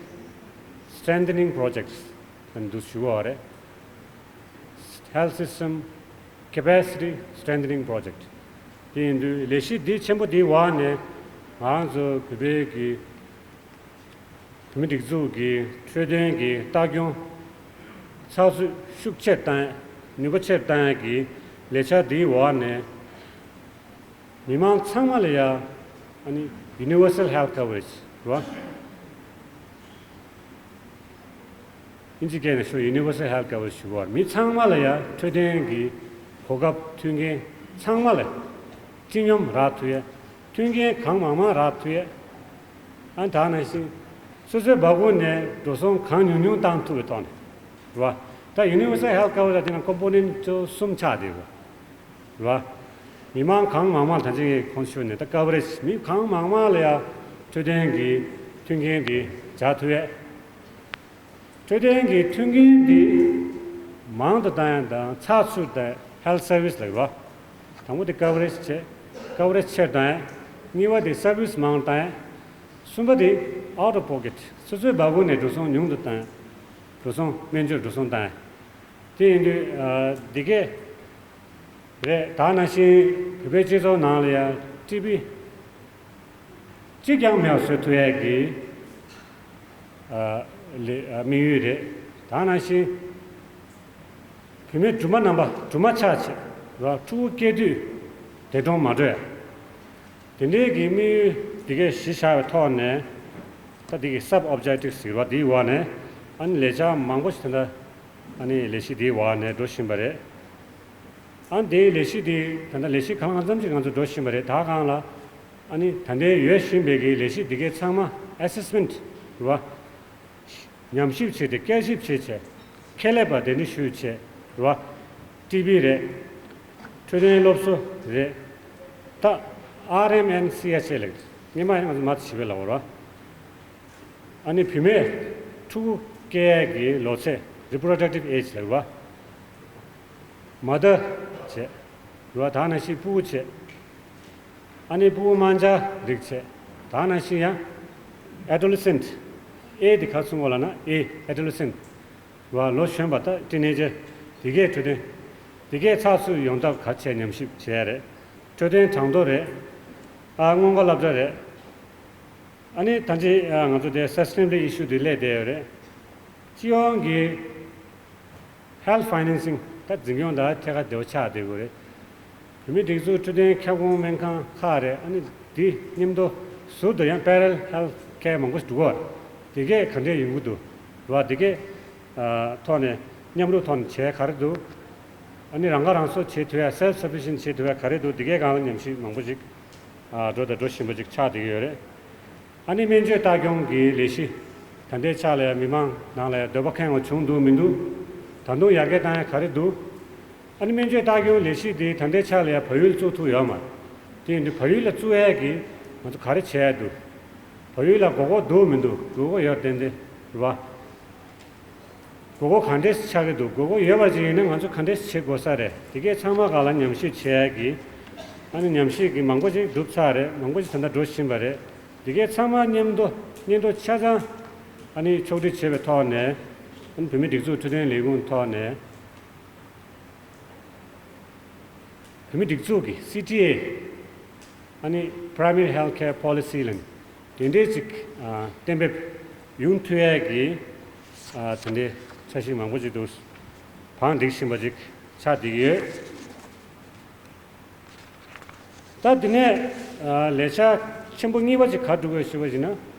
Strengthening Projects ཨ་ནི་འདུག་ཞུ་བ་རེད། Health System Capacity Strengthening Project དེ་ཡིན་དུས་ལས་གཞི་འདི་ཆེན་པོ་འདིའི་འོག་ནས་ང་རང་ཚོ་བོད་པའི་གི་བོད་མི་སྒྲིག་འཛུགས་ཀྱི་འཕྲོད་བསྟེན་གྱི་ལྟ་སྐྱོང་ཚགས་ཚུད་ཤུགས་ཆེར་བཏང་ནུས་པ་ཆེར་བཏང་ཡ་གི་ལས་འཆར་འདིའི་འོག་ནས། མི་མང་ཚང་མ་ལ་ཡ་ཨ་ནི་Universal Health Coverage རེད་བ། དབྱིན་ཇི་སྐད་ནས་ཞུ་Universal Health Coverage ཞུ་བར་མི་ཚང་མ་ལ་ཡ་འཕྲོད་བསྟེན་གྱི་གོ་སྐབས་མཐུན་རྐྱེན་ཚང་མ་ལ་སྤྱི་སྙོམས་རག་ཐུབ་ཡ། མཐུན་རྐྱེན་གང་མང་མང་རག་ཐུབ་ཡ། ཨ་ནི་ད་ནང་བཞིན་སོ་སོའི་འབབ་ཁུངས་ནས་འགྲོ་སོང་གང་ཉུང་ཉུང་བཏང་ཐུབ་པའི་ཐོག་ནས་རེད་བ། ད་Universal Health Coverage ལ་དེ་ན་component གཙོ་བོ་གསུམ་ཆགས་བསྡད་ཡོད་རེད་བ། རེད་བ། མི་མང་གང་མང་མང་ད་ཅིག་གོང་ཞུས་ནས་ད་coverage མི་གང་མང་མང་ལ་ཡ་འཕྲོད་བསྟེན་གྱི་མཐུན་རྐྱེན་འདི་སྦྱར་ཐུབ་ཡས། འཕྲོད་བསྟེན་གྱི་མཐུན་རྐྱེན་འདི་མང་དུ་བཏང་ཡས་དང་ཚགས་ཚུད་དང་health service ལ་རེད་བ། དང་པོ་དེ་coverage བྱས། coverage ཆེར་བཏང་ཡས། གཉིས་པ་དེ་service མང་བཏང་ཡས། གསུམ་པ་དེ་out of pocket སོ་སོའི་འབབ་ཁུངས་ནས་འགྲོ་སོང་ཉུང་དུ་བཏང་ཡས། འགྲོ་སོང་སྨན་བཅོས་འགྲོ་སོང་བཏང་ཡས། དེ་ཡིན་དུས་ཨ་འདི་གས་རེད། ད་ནང་བཞིན་བོད་པའི་སྤྱི་ཚོགས་ནང་ལ་ཡང་ཊི་བི་གཅིག་ཀྱང་མེད་པ་བཟོ་ཐུབ་ཡས་ཀྱི་ཨ་ལས་ཨ་དམིགས་ཡུལ་རེད། ད་ནང་བཞིན་བུད་མེད་སྦྲུམ་མ་རྣམ་པ་སྦྲུམ་མ་ཆགས་བྱས་ར་ཕྲུ་གུ་སྐྱེ་དུས་འདས་གྲོངས་མ་འགྲོ་ཡ། དེ་འདྲའི་གི་དམིགས་ཡུལ་འདི་གས་གཞི་བཞག་པའི་ཐོག་ནས་ད་འདི་གི་sub objectives ཟེར་བ་འདིའི་འོག་ནས་ཨ་ནི་ལས་འཆར་མང་པོ་ཞིག་ད་ལྟ་ཨ་ནི་ལས་གཞི་འདིའི་འོག་ནས་འགྲོ་བཞིན་པ་རེད། ཨ་ནི་དེའི་ལས་གཞི་འདི་ད་ལྟ་ལས་གཞི་གང་ལ་གང་འཚམ་ཅིག་ང་ཚོ་འགྲོ་བཞིན་པ་རེད། ད་གང་ལ་ཨ་ནི་ད་ལྟའི་ཡོད་བཞིན་པའི་གི་ལས་གཞི་འདི་གའི་ཚང་མ་assessment རེད་བ། ཉམས་ཞིབ་བྱས་ཏེ་བསྐྱར་ཞིབ་བྱས་བྱས་ཁྱད་ལས་པ་གདན་འདྲེན་ཞུས་བྱས་རེད་བ། ཊི་བི་རེད། འཕྲོད་བསྟེན་སློབ་གསོ་རེད། ད་ཨར་ཨེམ་ཨེན་སི་ཨེཆ་ཨེ་ལབ་སྔོན་མ་ང་ཚོ་མ་ད་བྱིས་པའི་ལབ་རེད་བ། ཨ་ནི་བུད་མེད་ཕྲུ་གུ་སྐྱེ་ཡས་ཀྱི་ལོ་ཚད་reproductive age ལབ་རེད་བ། མ་ད་བྱས། རེད་བ། ད་ནང་བཞིན་ཕྲུ་གུ་བྱས། ཨ་ནི་ཕྲུ་གུ་དམར་འབྱར་རིགས་བྱས། ད་ནང་བཞིན་ཡང་adolescent ཨེ་དེ་ག་ཚུན་གོ་ལ་ན་ཨེ་adolescent རེད་བ། ལོ་གཞོན་པ་ད་teenager དེ་གས་འཕྲོད་བསྟེན་དེ་གས་ཚགས་ཚུད་ཡོང་ཐབས་ག་བྱས་ཉམས་ཞིབ་བྱས་རེད། འཕྲོད་བསྟེན་གྲངས་ཐོ་རེད། ཨ་སྔོན་འགོག་སློབ་གྲྭ་རེད། ཨ་ནི་ད་ཅི་ང་ཚོ་དེ་sustainability issue དེ་སླེབས་བསྡད་ཡོད་རེད། སྤྱི་ཡོངས་ཀྱི་health financing ད་འཛིན་སྐྱོང་དང་ཐད་ཀར་འབྲེལ་བ་ཆགས་བསྡད་ཡོད་རེད། བོད་མིའི་སྒྲིག་འཛུགས་འཕྲོད་བསྟེན་ཁྱབ་ཁོངས་སྨན་ཁང་ཁག་རེད། ཨ་ནི་དེ་མཉམ་དུ་ཟུར་དུ་ཡང་parallel health care མང་པོ་ཞིག་འདུག་ག་དེ་གས་ག་འདྲས་ཡོང་གི་འདུག་རེད་བ། དེ་གས་ ཐོག་ནས་མཉམ་རུབ་ཐོག་ནས་བྱས་ག་རེ་འདུག་ཨ་ནི་རང་ཁ་རང་གསོ་བྱེད་ཐུབ་ཡ། self sufficient བྱེད་ཐུབ་ཡ་ག་རེ་འདུག་འདི་གའི་སྒང་ལ་ཉམས་ཞིབ་མང་པོ་ཅིག་འགྲོ་དང་འགྲོ་བཞིན་པ་ཅིག་ཆགས་བསྡད་ཀྱི་ཡོད་རེད། ཨ་ནི་སྨན་བཅོས་ལྟ་སྐྱོང་གི་ལས་གཞི་ད་ལྟའི་ཆ་ལ་ཡ་མི་མང་ནང་ལ་ཡ་འདོད་པ་ཁེངས་པ་བྱུང་འདུག་མི་འདུག་ད་དུང་ཡར་རྒྱས་བཏང་ཡ་ག་རེ་འདུག་ཨ་ནི་སྨན་བཅོས་ལྟ་སྐྱོང་ལས་གཞི་འདི་ད་ལྟའི་ཆ་ལ་ཡ་བལ་ཡུལ་བཙུགས་ཐུབ་ཡོད་མ་རེད། དེ་ཡིན་དུས་བལ་ཡུལ་ལ་བཙུགས་ཡས་ཀྱི་ང་ཚོ་ག་རེ་བྱས་ཡ་འདུག་བལ་ཡུལ་ལ་དགོས་མཁོ་འདུག་མི་འདུག་དགོས་མཁོ་ཡོད་ཏན་ཏན་རེད་བ། དགོས་མཁོ་ག་འདྲས་ཆགས་ཀྱི་འདུག་དགོས་མཁོ་ཡོད་པ་ཅིག་ཡིན་ན་ང་ཚོ་ག་འདྲས་བྱེད་དགོས་ས་རེད། དེ་གས་ཚང་མ་སྒང་ལ་ཉམས་ཞིབ་བྱས་ཡ་གི་ཨ་ནི་ཉམས་ཞིབ་ཀྱི་མང་པོ་ཅིག་གྲུབ་ཚར་རེད། མང་པོ་ཅིག་ད་ལྟ་འགྲོ་བཞིན་པ་རེད། དེ་གས་ཚང་མ་མཉམ་དུ་སྙན་ཐོ་ཆ་ཚང་ཨ་ནི་ཕྱོགས་སྒྲིག་བྱས་པའི་ཐོག་ནས་ཨ་ནི་བོད་མིའི་སྒྲིག་འཛུགས་འཕྲོད་བསྟེན་ལས་ཁུངས་ཐོག་ནས། བོད་མིའི་སྒྲིག་འཛུགས་ཀྱི་སི་ཊི་ཨེ་ཨ་ནི་Primary Health Care Policy ལ་ནི་དེ་འདྲའི་ཅིག་གཏན་འབེབས་ཡོང་ཐུབ་ཡས་ཀྱི་དེ་འདྲའི་འཆར་གཞི་མང་པོ་ཅིག་འདུག་བང་སྒྲིག་བཞིན་པ་ཅིག་ཆགས་བསྡད་ཀྱི་ཡོད། ད་དེ་ནས་ལས་འཆར་ཆེན་པོ་གཉིས་པ་ཅིག་ག་སྒྲུབ་དགོས་ཞུས་པ་ཡིན་ན།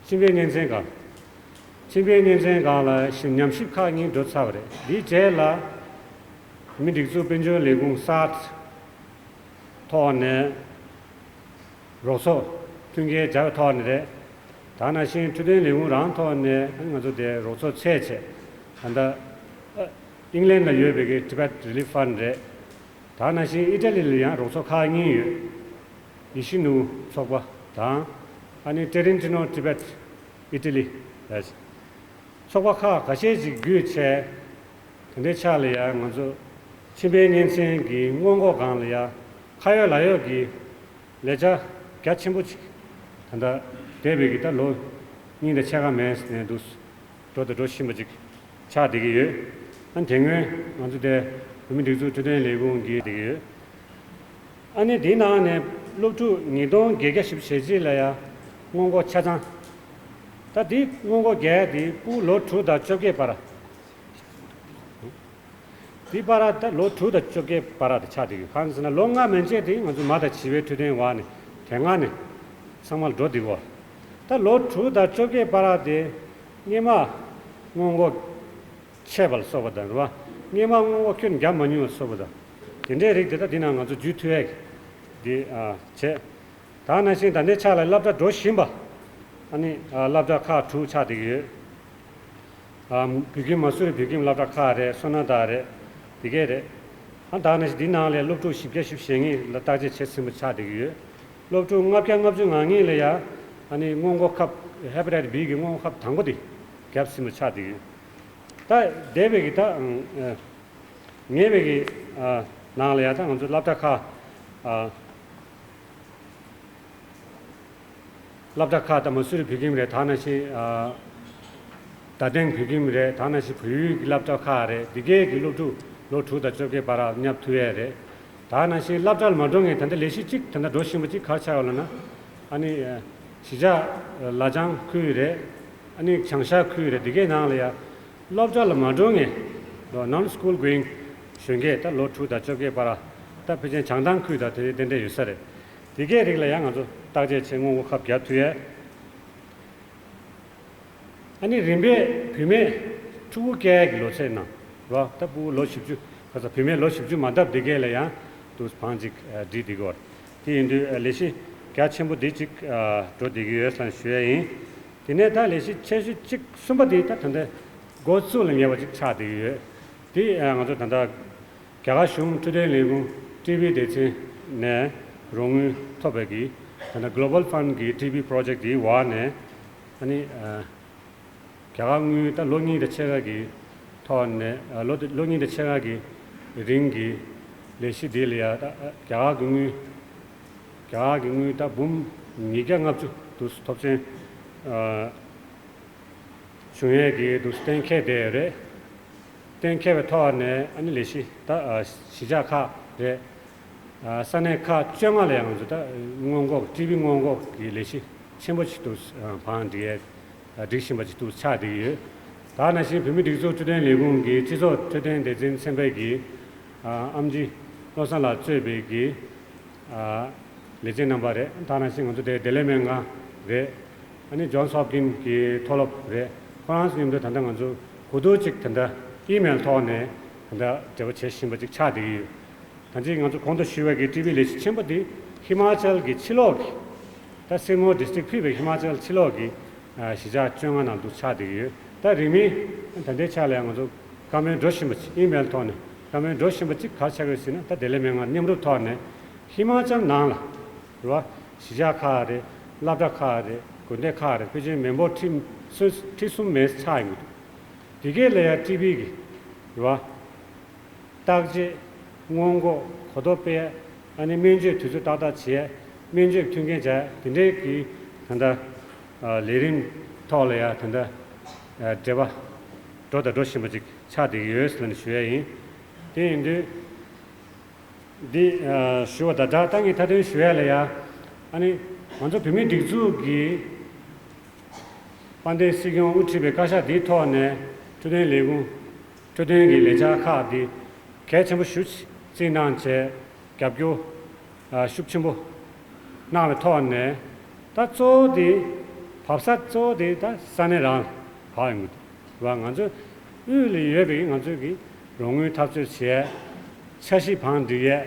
མཆིན་པའི་གཉན་ཚན་སྒང་། མཆིན་པའི་གཉན་ཚན་སྒང་ལ་ཞིབ་ཉམས་ཞིབ་ཁག་གཉིས་འགྲོ་ཚར་བ་རེད། འདིའི་རྗེས་ལ་མི་སྒྲིག་འཛུགས་དཔལ་འབྱོར་ལས་ཁུངས་གསར་ཐོག་ནས་རོགས་ཚོགས་མཐུན་རྐྱེན་སྦྱར་བའི་ཐོག་ནས་རེད། ད་ནང་བཞིན་འཕྲོད་བསྟེན་ལས་ཁུངས་རང་ཐོག་ནས་ང་ཚོ་དེ་རོགས་ཚོགས་ཚད་བྱས། ད་ལྟ་ཨིང་ལན་ལ་ཡོད་པའི་གི་Tibet Relief Fund རེད། ད་ནང་བཞིན་ཨི་ཊ་ལི་ལ་ཡང་རོགས་ཚོགས་ཁག་གཉིས་ཡོད། ཡེ་ཤུ་ནུ་ཚོགས་པ་དང་། ཨ་ནི་Trentino Tibet Italy ཚོགས་པ་ཁག་ཁ་ཤས་ཅིག་བརྒྱུད་བྱས། དེ་འདྲའི་ཆ་ལ་ཡང་ང་ཚོ་མཆིན་པའི་གཉན་ཚན་གྱི་སྔོན་འགོག་སྒང་ལ་ཡང་ཁ་ཡོད་ལག་ཡོད་ཀྱི་ལས་འཆར་རྒྱ་ཆེན་པོ་ཅིག་ད་ལྟ་འདས་པའི་གི་ད་ལོ་གཉིས་དང་ཕྱེད་ཀ་མན་ནས་འདུག་འགྲོ་དང་འགྲོ་བཞིན་པ་ཅིག་ཆགས་བསྡད་ཀྱི་ཡོད། ཨ་དེ་སྔོན་ང་ཚོ་དེ་བོད་མི་སྒྲིག་འཛུགས་འཕྲོད་བསྟེན་ལས་ཁུངས་ཀྱིས་བསྡད་ཀྱི་ཡོད། ཨ་ནི་དེའི་ནང་ནས་སློབ་ཕྲུག་ཉིས་སྟོང་བརྒྱད་བརྒྱ་བཞི་བཅུ་ཞེ་གཅིག་ལ་ཡང་སྔོན་འགོག་ཆ་ཚང་། ད་དེ་སྔོན་འགོག་རྒྱག་ཡ་དེ་ཕྲུ་གུ་ལོ་དྲུག་དང་བཅོ་བརྒྱད་བར། དེའི་བར་ད་ལོ་དྲུག་དང་བཅོ་བརྒྱད་བར་དུ་ཆགས་བསྡད་ཡོད། གང་ཟེར་ན་ལོ་ལྔ་མན་ཆད་དེ་ང་ཚོ་མ་དང་བྱིས་པའི་འཕྲོད་བསྟེན་འོག་ནས་དེ་སྔ་ནས་ཚང་མ་འགྲོ་བསྡད་ཡོད། ད་ལོ་དྲུག་དང་བཅོ་བརྒྱད་བར་དེ་སྔོན་མ་སྔོན་འགོག་ཆད་པ་ལ་སོགས་པ་དང་རེད་བ། སྔོན་མ་སྔོན་འགོག་ཁྱོན་རྒྱག་མ་མྱོང་བ་སོགས་པ་དང་། དེ་འདྲའི་རིགས་དེ་ད་འདི་ནང་ང་ཚོ་འཇུས་ཐུབ་ཡས་འདི་ཨ་བྱས། ད་ནང་བཞིན་ད་ལྟའི་ཆ་ལ་སློབ་གྲྭ་འགྲོ་བཞིན་པ། ཨ་ནི་ཨ་སློབ་གྲྭ་ཁག་དྲུག་ཆགས་བསྡད་ཀྱི་ཡོད། ཨ་བོད་ཁྱིམ་མ་སུ་རི་བོད་ཁྱིམ་སློབ་གྲྭ་ཁག་རེད། བསོད་ནམས་དག་རེད། དེ་གས་རེད། ཨ་ད་ནང་བཞིན་འདི་ནང་ལ་སློབ་ཕྲུག་བཞི་བརྒྱ་བཞི་བཅུ་ཞེ་གཉིས་ལ་བརྟག་དཔྱད་བྱས་ཟིན་པ་ཆགས་བསྡད་ཀྱི་ཡོད། སློབ་ཕྲུག་ལྔ་བརྒྱ་ལྔ་བཅུ་ང་གཉིས་ལ་ཡ་ཨ་ནི་སྔོན་འགོག་ཁབ་Hepatitis B གི་སྔོན་འགོག་ཁབ་དང་པོ་དེ་བརྒྱབ་ཟིན་པ་ཆགས་བསྡད་ཀྱི་ཡོད། ད་འདས་པའི་གི་ད་ཨ་ཉེ་བའི་གི་ཨ་ནང་ལ་ཡ་ད་ང་ཚོ་སློབ་གྲྭ་ཁག་ཨ་སློབ་གྲྭ་ཁག་ད་མ་སུ་རི་བོད་ཁྱིམ་རེད། ད་ནང་བཞིན་ཨ་རྡ་སྟེང་བོད་ཁྱིམ་རེད། ད་ནང་བཞིན་བལ་ཡུལ་གྱི་སློབ་གྲྭ་ཁག་རེད། འདི་གའི་གི་སློབ་ཕྲུག་ལོ་དྲུག་དང་བཅོ་བརྒྱད་བར་མཉམ་ཐུབ་ཡས་རེད། ད་ནང་བཞིན་སློབ་གྲྭ་ལ་མ་འགྲོ་མཁན་ད་ལྟ་ལས་གཞི་གཅིག་ད་ལྟ་འགྲོ་བཞིན་པ་གཅིག་ག་རེ་ཆགས་ཡོད་ལབ་ན། ཨ་ནི་ཨ་གཞིས་ཆགས་ལ་ལྗང་ཁུལ་རེད། ཨ་ནི་བྱང་ཤར་ཁུལ་རེད། འདི་གའི་ནང་ལ་ཡ་སློབ་གྲྭ་ལ་མ་འགྲོ་མཁན་ལོ་non school going གཞོན་སྐྱེས་ད་ལོ་དྲུག་དང་བཅོ་བརྒྱད་བར་ད་ཕལ་ཆེར་བྱང་ཐང་ཁུལ་དང་དེ་དེ་འདྲ་ཡོད་ས་རེད། དེ་གའི་རིགས་ལ་ཡང་ང་ཚོ་བརྟག་དཔྱད་བྱས་སྔོན་འགོག་ཁབ་བརྒྱབ་ཐུབ་ཡས། ཨ་ནི་རིམ་པས་བུད་མེད་ཕྲུ་གུ་སྐྱེ་ཡས་ཀྱི་ལོ་ཚད་ནང་རོ་ད་ཕྲུ་གུ་ལོ་བཞི་བཅུ་ག་ས་བུད་མེད་ལོ་བཞི་བཅུ་མ་འདབ་དེ་གས་ལ་ཡང་དུ་བང་ཅིག་སྒྲིག་བསྡད་ཀྱི་ཡོད། དེ་ཡིན་དུས་ལས་གཞི་རྒྱ་ཆེན་པོ་འདི་ཅིག་འགྲོ་བསྡད་ཀྱི་ཡོད་བསམ་ཞུ་ཡས་ཡིན། དེ་ནས་ད་ལས་གཞི་ཆེ་ཤོས་གཅིག་གསུམ་པ་དེ་ད་ད་ལྟ་འགོ་བཙུགས་ལ་ཉེ་བ་ཅིག་ཆགས་བསྡད་ཀྱི་ཡོད། དེ་ང་ཚོ་ད་ལྟ་རྒྱ་གར་གཞུང་འཕྲོད་བསྟེན་ལས་ཁུངས་ཊི་བི་སྡེ་ཚན་ནས་རོགས་དངུལ་ཐོབ་པའི་གི་ད་ལྟ་Global Fund གི་ཊི་བི་པོ་རོ་ཇེཀ་དེའི་འོག་ནས་ཨ་ནི་རྒྱ་གར་དངུལ་ད་ལོ་གཉིས་དང་ཕྱེད་ཀ་གི་ཐོག་ནས་ལོ་ལོ་གཉིས་དང་ཕྱེད་ཀ་གི་རིང་གི་ལས་གཞི་འདི་ལ་ཡ་ད་རྒྱ་གར་གི་དངུལ་རྒྱ་གར་གྱི་དངུལ་ད་འབུམ་ཉིས་བརྒྱ་ལྔ་བཅུ་དུ་ཐོབ་ཆེན་བྱུང་ཡས་ཀྱི་དུ་གཏན་འཁེལ་བསྡད་ཡོད་རེད། གཏན་འཁེལ་བའི་ཐོག་ནས་ཨ་ནི་ལས་གཞི་ད་གཞིས་ཆགས་ཁག་རེད། ས་གནས་ཁག་བཅོ་ལྔ་ལ་ཡང་ང་ཚོ་ད་སྔོན་འགོག་ཊི་བི་སྔོན་འགོག་གི་ལས་གཞི་ཆེན་པོ་ཞིག་ཏུ་བང་སྒྲིག་ཡས་སྒྲིག་བཞིན་པ་ཞིག་ཏུ་ཆགས་བསྡད་ཀྱི་ཡོད། ད་ནང་བཞིན་བོད་མི་སྒྲིག་འཛུགས་འཕྲོད་བསྟེན་ལས་ཁུངས་ཀྱི་སྤྱི་ཚོགས་འཕྲོད་བསྟེན་སྡེ་ཚན་ཚན་པའི་གི་ཨམ་ཆི་བློ་བཟང་ལགས་གཙོས་པའི་གི་ལས་བྱེད་རྣམ་པ་རེད། ད་ནང་བཞིན་ང་ཚོ་དེ་བདེ་ལེགས་སྨན་ཁང་རེད། ཨ་ནི་ཇོན་སི་ཧོབ་ཀིན་གྱི་མཐོ་སློབ་རེད། ཁོ་རང་ཚོ་མཉམ་དུ་ད་ལྟ་ང་ཚོ་གོ་བསྡུར་ཅིག་ད་ལྟ་ཨི་མེལ་ཐོག་ནས་ད་ལྟ་འབྲེལ་བ་བྱེད་བཞིན་པ་ཅིག་ཆགས་བསྡད་ཀྱི་ཡོད། ད་ཅིག་ང་ཚོ་གོང་དུ་ཞུས་པ་གི་ཀྲི་པི་ལས་གཞི་ཆེན་པོ་འདི་ཧི་མ་ཅལ་གྱི་ཕྱི་ལོགས་ཀྱི། ད་སེར་མོ་ཌི་སི་ཊིག་ཕུད་པའི་ཧི་མ་ཅལ་ཕྱི་ལོགས་ཀྱི་ཨ་གཞིས་ཆགས་བཅོ་ལྔ་ནང་དུ་ཆགས་བསྡད་ཀྱི་ཡོད། ད་རིང་མིན་ད་ལྟའི་ཆ་ལ་ང་ཚོ་བཀའ་མོལ་འགྲོ་བཞིན་པ་ཅིག་ཨི་མེལ་ཐོག་ནས་བཀའ་མོལ་འགྲོ་བཞིན་པ་ཅིག་ག་རེ་ཆགས་ཀྱི་ཡོད་ཟེར་ན། ད་བདེ་ལེགས་སྨན་ཁང་མཉམ་རུབ་ཐོག་ནས་ཧི་མ་ཅལ་ནང་ལ། རེད་བ། གཞིས་ཆགས་ཁག་རེད། སློབ་གྲྭ་ཁག་རེད། དགོན་སྡེ་ཁག་རེད། ཕལ་ཆེར་མི་འབོར་ཁྲི་སུམ་ཁྲི་གསུམ་མེད་ཆགས་ཡོང་གི་འདུག། དེ་གའི་ལ་ཡ་ཀྲི་པི་གི་རེད་བ། བརྟག་དཔྱད། སྔོན་འགོག། གོ་རྟོགས་སྤེལ། ཨ་ནི་སྨན་བཅོས་དུས་ཚོད་ཏག་ཏག་བྱས། སྨན་བཅོས་མཐུན་རྐྱེན་སྦྱར། དེ་འདྲའི་གི་ད་ལྟ་ལས་རིམ་ཐོག་ལ་ཡ་ད་ལྟ་འབྲེལ་བ་འགྲོ་དང་འགྲོ་བཞིན་པ་ཅིག་ཆགས་བསྡད་ཀྱི་ཡོད་ཟེར་ནས་ཞུ་ཡ་ཡིན། དེ་ཡིན་དུས། འདི་ཨ་ཞུ་བ་དང་སྦྲགས། ད་ངས་མཐའ་དོན་ཞུ་ཡ་ལ་ཡ། ཨ་ནི་ང་ཚོ་བོད་མིའི་སྒྲིག་འཛུགས་ཀྱི་དཔལ་ལྡན་སྲིད་སྐྱོང་དབུ་ཁྲིད་པའི་བཀའ་ཤག་འདིའི་ཐོག་ནས་འཕྲོད་བསྟེན་ལས་ཁུངས། འཕྲོད་བསྟེན་གྱི་ལས་འཆར་ཁག་འདི་གལ་ཆེན་པོ་ཞེ་པོ་ཅིག་བརྩིས་གནང་བྱས། རྒྱབ་སྐྱོར་ཨ་ཤུགས་ཆེན་པོ་གནང་བའི་ཐོག་ནས། ད་གཙོ་བོ་དེ་བབས་ས་གཙོ་བོ་དེ་ད་ས་གནས་རང་ལ་བབས་ཡོང་གི་འདུག་བ། ང་ཚོ་དབུས་ལ་ཡོད་པའི་ང་ཚོའི་གི་རོགས་དངུལ་འཐབ་རྩོད་བྱས། འཆར་གཞི་བང་སྒྲིག་ཡས་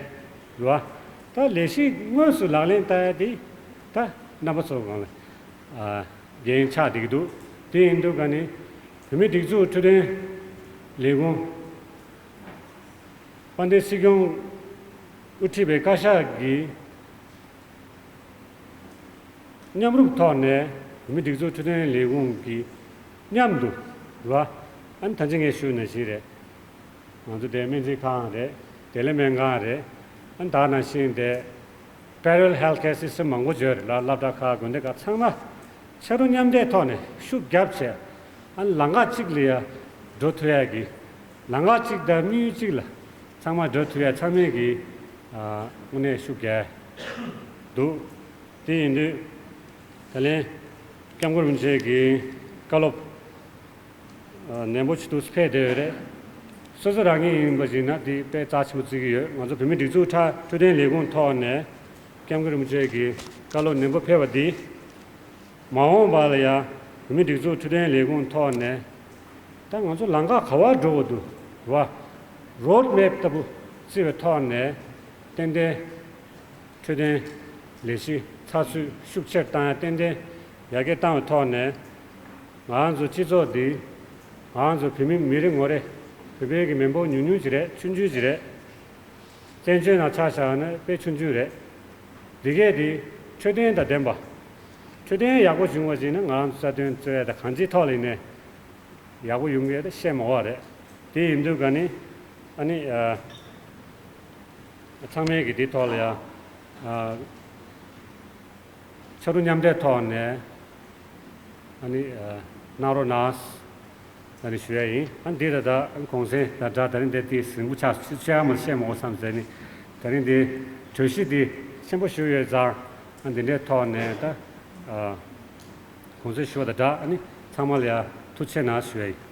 རེད་བ། ད་ལས་གཞི་དངོས་སུ་ལག་ལེན་བསྟར་ཡས་དེ་ད་རྣམ་པ་ཚོ་སྒང་ལ་ཨ་འགན་ཆགས་བསྡད་ཀྱི་འདུག། དེ་ཡིན་དུས་ག་ནི་བོད་མིའི་སྒྲིག་འཛུགས་འཕྲོད་བསྟེན་ལས་ཁུངས། དཔལ་ལྡན་སྲིད་སྐྱོང་དབུ་ཁྲིད་པའི་བཀའ་ཤག་གི་མཉམ་རུབ་ཐོག་ནས་བོད་མིའི་སྒྲིག་འཛུགས་འཕྲོད་བསྟེན་ལས་ཁུངས་ཀྱི་མཉམ་དུ་རེད་བ། ཨ་ནི་ད་ཅི་ངས་ཞུས་ནང་བཞིན་རེད། ང་ཚོ་དེ་སྨན་རྩིས་ཁང་རེད། བདེ་ལེགས་སྨན་ཁང་རེད། ཨ་ནི་ད་ནང་བཞིན་དེ་parallel healthcare system མང་པོ་ཡོད་རེད་ལ། སློབ་གྲྭ་ཁག། དགོན་སྡེ་ཁག་ཚང་མ་ཆ་རོགས་མཉམ་འདེགས་ཐོག་ནས་ཤུགས་བརྒྱབ་བྱས། ཨ་ནི་ལམ་ཁ་གཅིག་ལ་ཡ་འགྲོ་ཐུབ་ཡ་གི། ལམ་ཁ་གཅིག་དང་དམིགས་ཡུལ་གཅིག་ལ་ཚང་མ་འགྲོ་ཐུབ་ཡ་ཚང་མས་ཀྱི་ཨ་དངོས་གནས་ཤུགས་རྒྱག་འདུག། དེ་ཡིན་དུས་ད་ལན་སྐྱབས་མགོན་རིན་པོ་ཆེ་གི་བཀའ་སློབ་ཨ་ནན་པོ་ཇེ་མཐོར་འཕེལ་བསྡད་ཡོད་རེད། སོ་སོ་རང་ཉིད་ཡིན་པ་ཞིག་ན་དེ་དཔེ་རྩ་ཆེན་པོ་བརྩི་གི་ཡོད། ང་ཚོ་བོད་མིའི་སྒྲིག་འཛུགས་ཁྲ་འཕྲོད་བསྟེན་ལས་ཁུངས་ཐོག་ནས་སྐྱབས་མགོན་རིན་པོ་ཆེ་གི་བཀའ་སློབ་ནན་པོ་ཕེབས་པ་འདི། མ་འོངས་པ་ལ་ཡང་བོད་མིའི་སྒྲིག་འཛུགས་འཕྲོད་བསྟེན་ལས་ཁུངས་ཐོག་ནས་ད་ང་ཚོ་ལམ་ཁ་ག་པར་འགྲོ་དགོས་འདུག་བ། རོཌ་མེབ་ལྟ་བུ་བརྩི་བའི་ཐོག་ནས་ཏན་ཏན་འཕྲོད་བསྟེན་ལས་གཞི་ཚགས་ཚུད་ཤུགས་ཆེར་བཏང་ཡ། ཏན་ཏན་ཡར་རྒྱས་བཏང་བའི་ཐོག་ནས་ང་ཚོ་སྤྱི་ཚོགས་འདི། ང་ཚོ་བོད་མི་མི་རེ་ངོ་རེ། བོད་པའི་གི་མི་འབོར་ཉུང་ཉུང་ཅིག་རེད། ཆུང་ཆུང་ཅིག་རེད། བཙན་བྱོལ་ནང་ཆ་བཞག་ན་དཔེ་ཆུང་ཆུང་རེད། འདི་གས་དེ་འཕྲོད་བསྟེན་དང་ལྡན་པ། འཕྲོད་བསྟེན་ཡག་པོ་བྱུང་བ་ཞིག་ན་ང་རང་ཚོ་རྩ་དོན་རྩོད་ཡ་དང་གང་ཅིའི་ཐོག་ལ་ཡིན་ནའི་ཡག་པོ་ཡོང་གི་ཡོད་ད་བཤད་མ་དགོས་རེད། དེ་ཡིན་དུས་ག་ནི་ཨ་ནི་ཨ་ཚང་མས་ཀྱི་དེ་ཐོག་ལ་ཡ་ཨ་ཆ་རོགས་མཉམ་འབྲེལ་ཐོག་ནས་ཨ་ནི་ཨ་གནང་རོགས་གནང་། ད་ནི་ཞུ་ཡ་ཡིན། ཨ་འདི་ད་ལྟ་གུང་སེང་ད་དྲ་ད་རིང་འདི་དེ་ཟིང་པོ་ཆགས་སུ་ཆ་མ་བཤད་མ་འོ་བསམ་ཟེར་ནི། ད་རིང་འདི་གྲོས་གཞི་འདི་ཆེན་པོ་ཞུ་ཡོད་ཙང་། ཨ་འདི་འདྲའི་ཐོག་ནས་ད་ཨ་གུང་སེང་ཞུ་བ་ད་དྲ་ཨ་ནི་ཚང་མ་ལ་ཡ་ཐུགས་ཆེ་གནང་ཞུ་ཡ་ཡིན།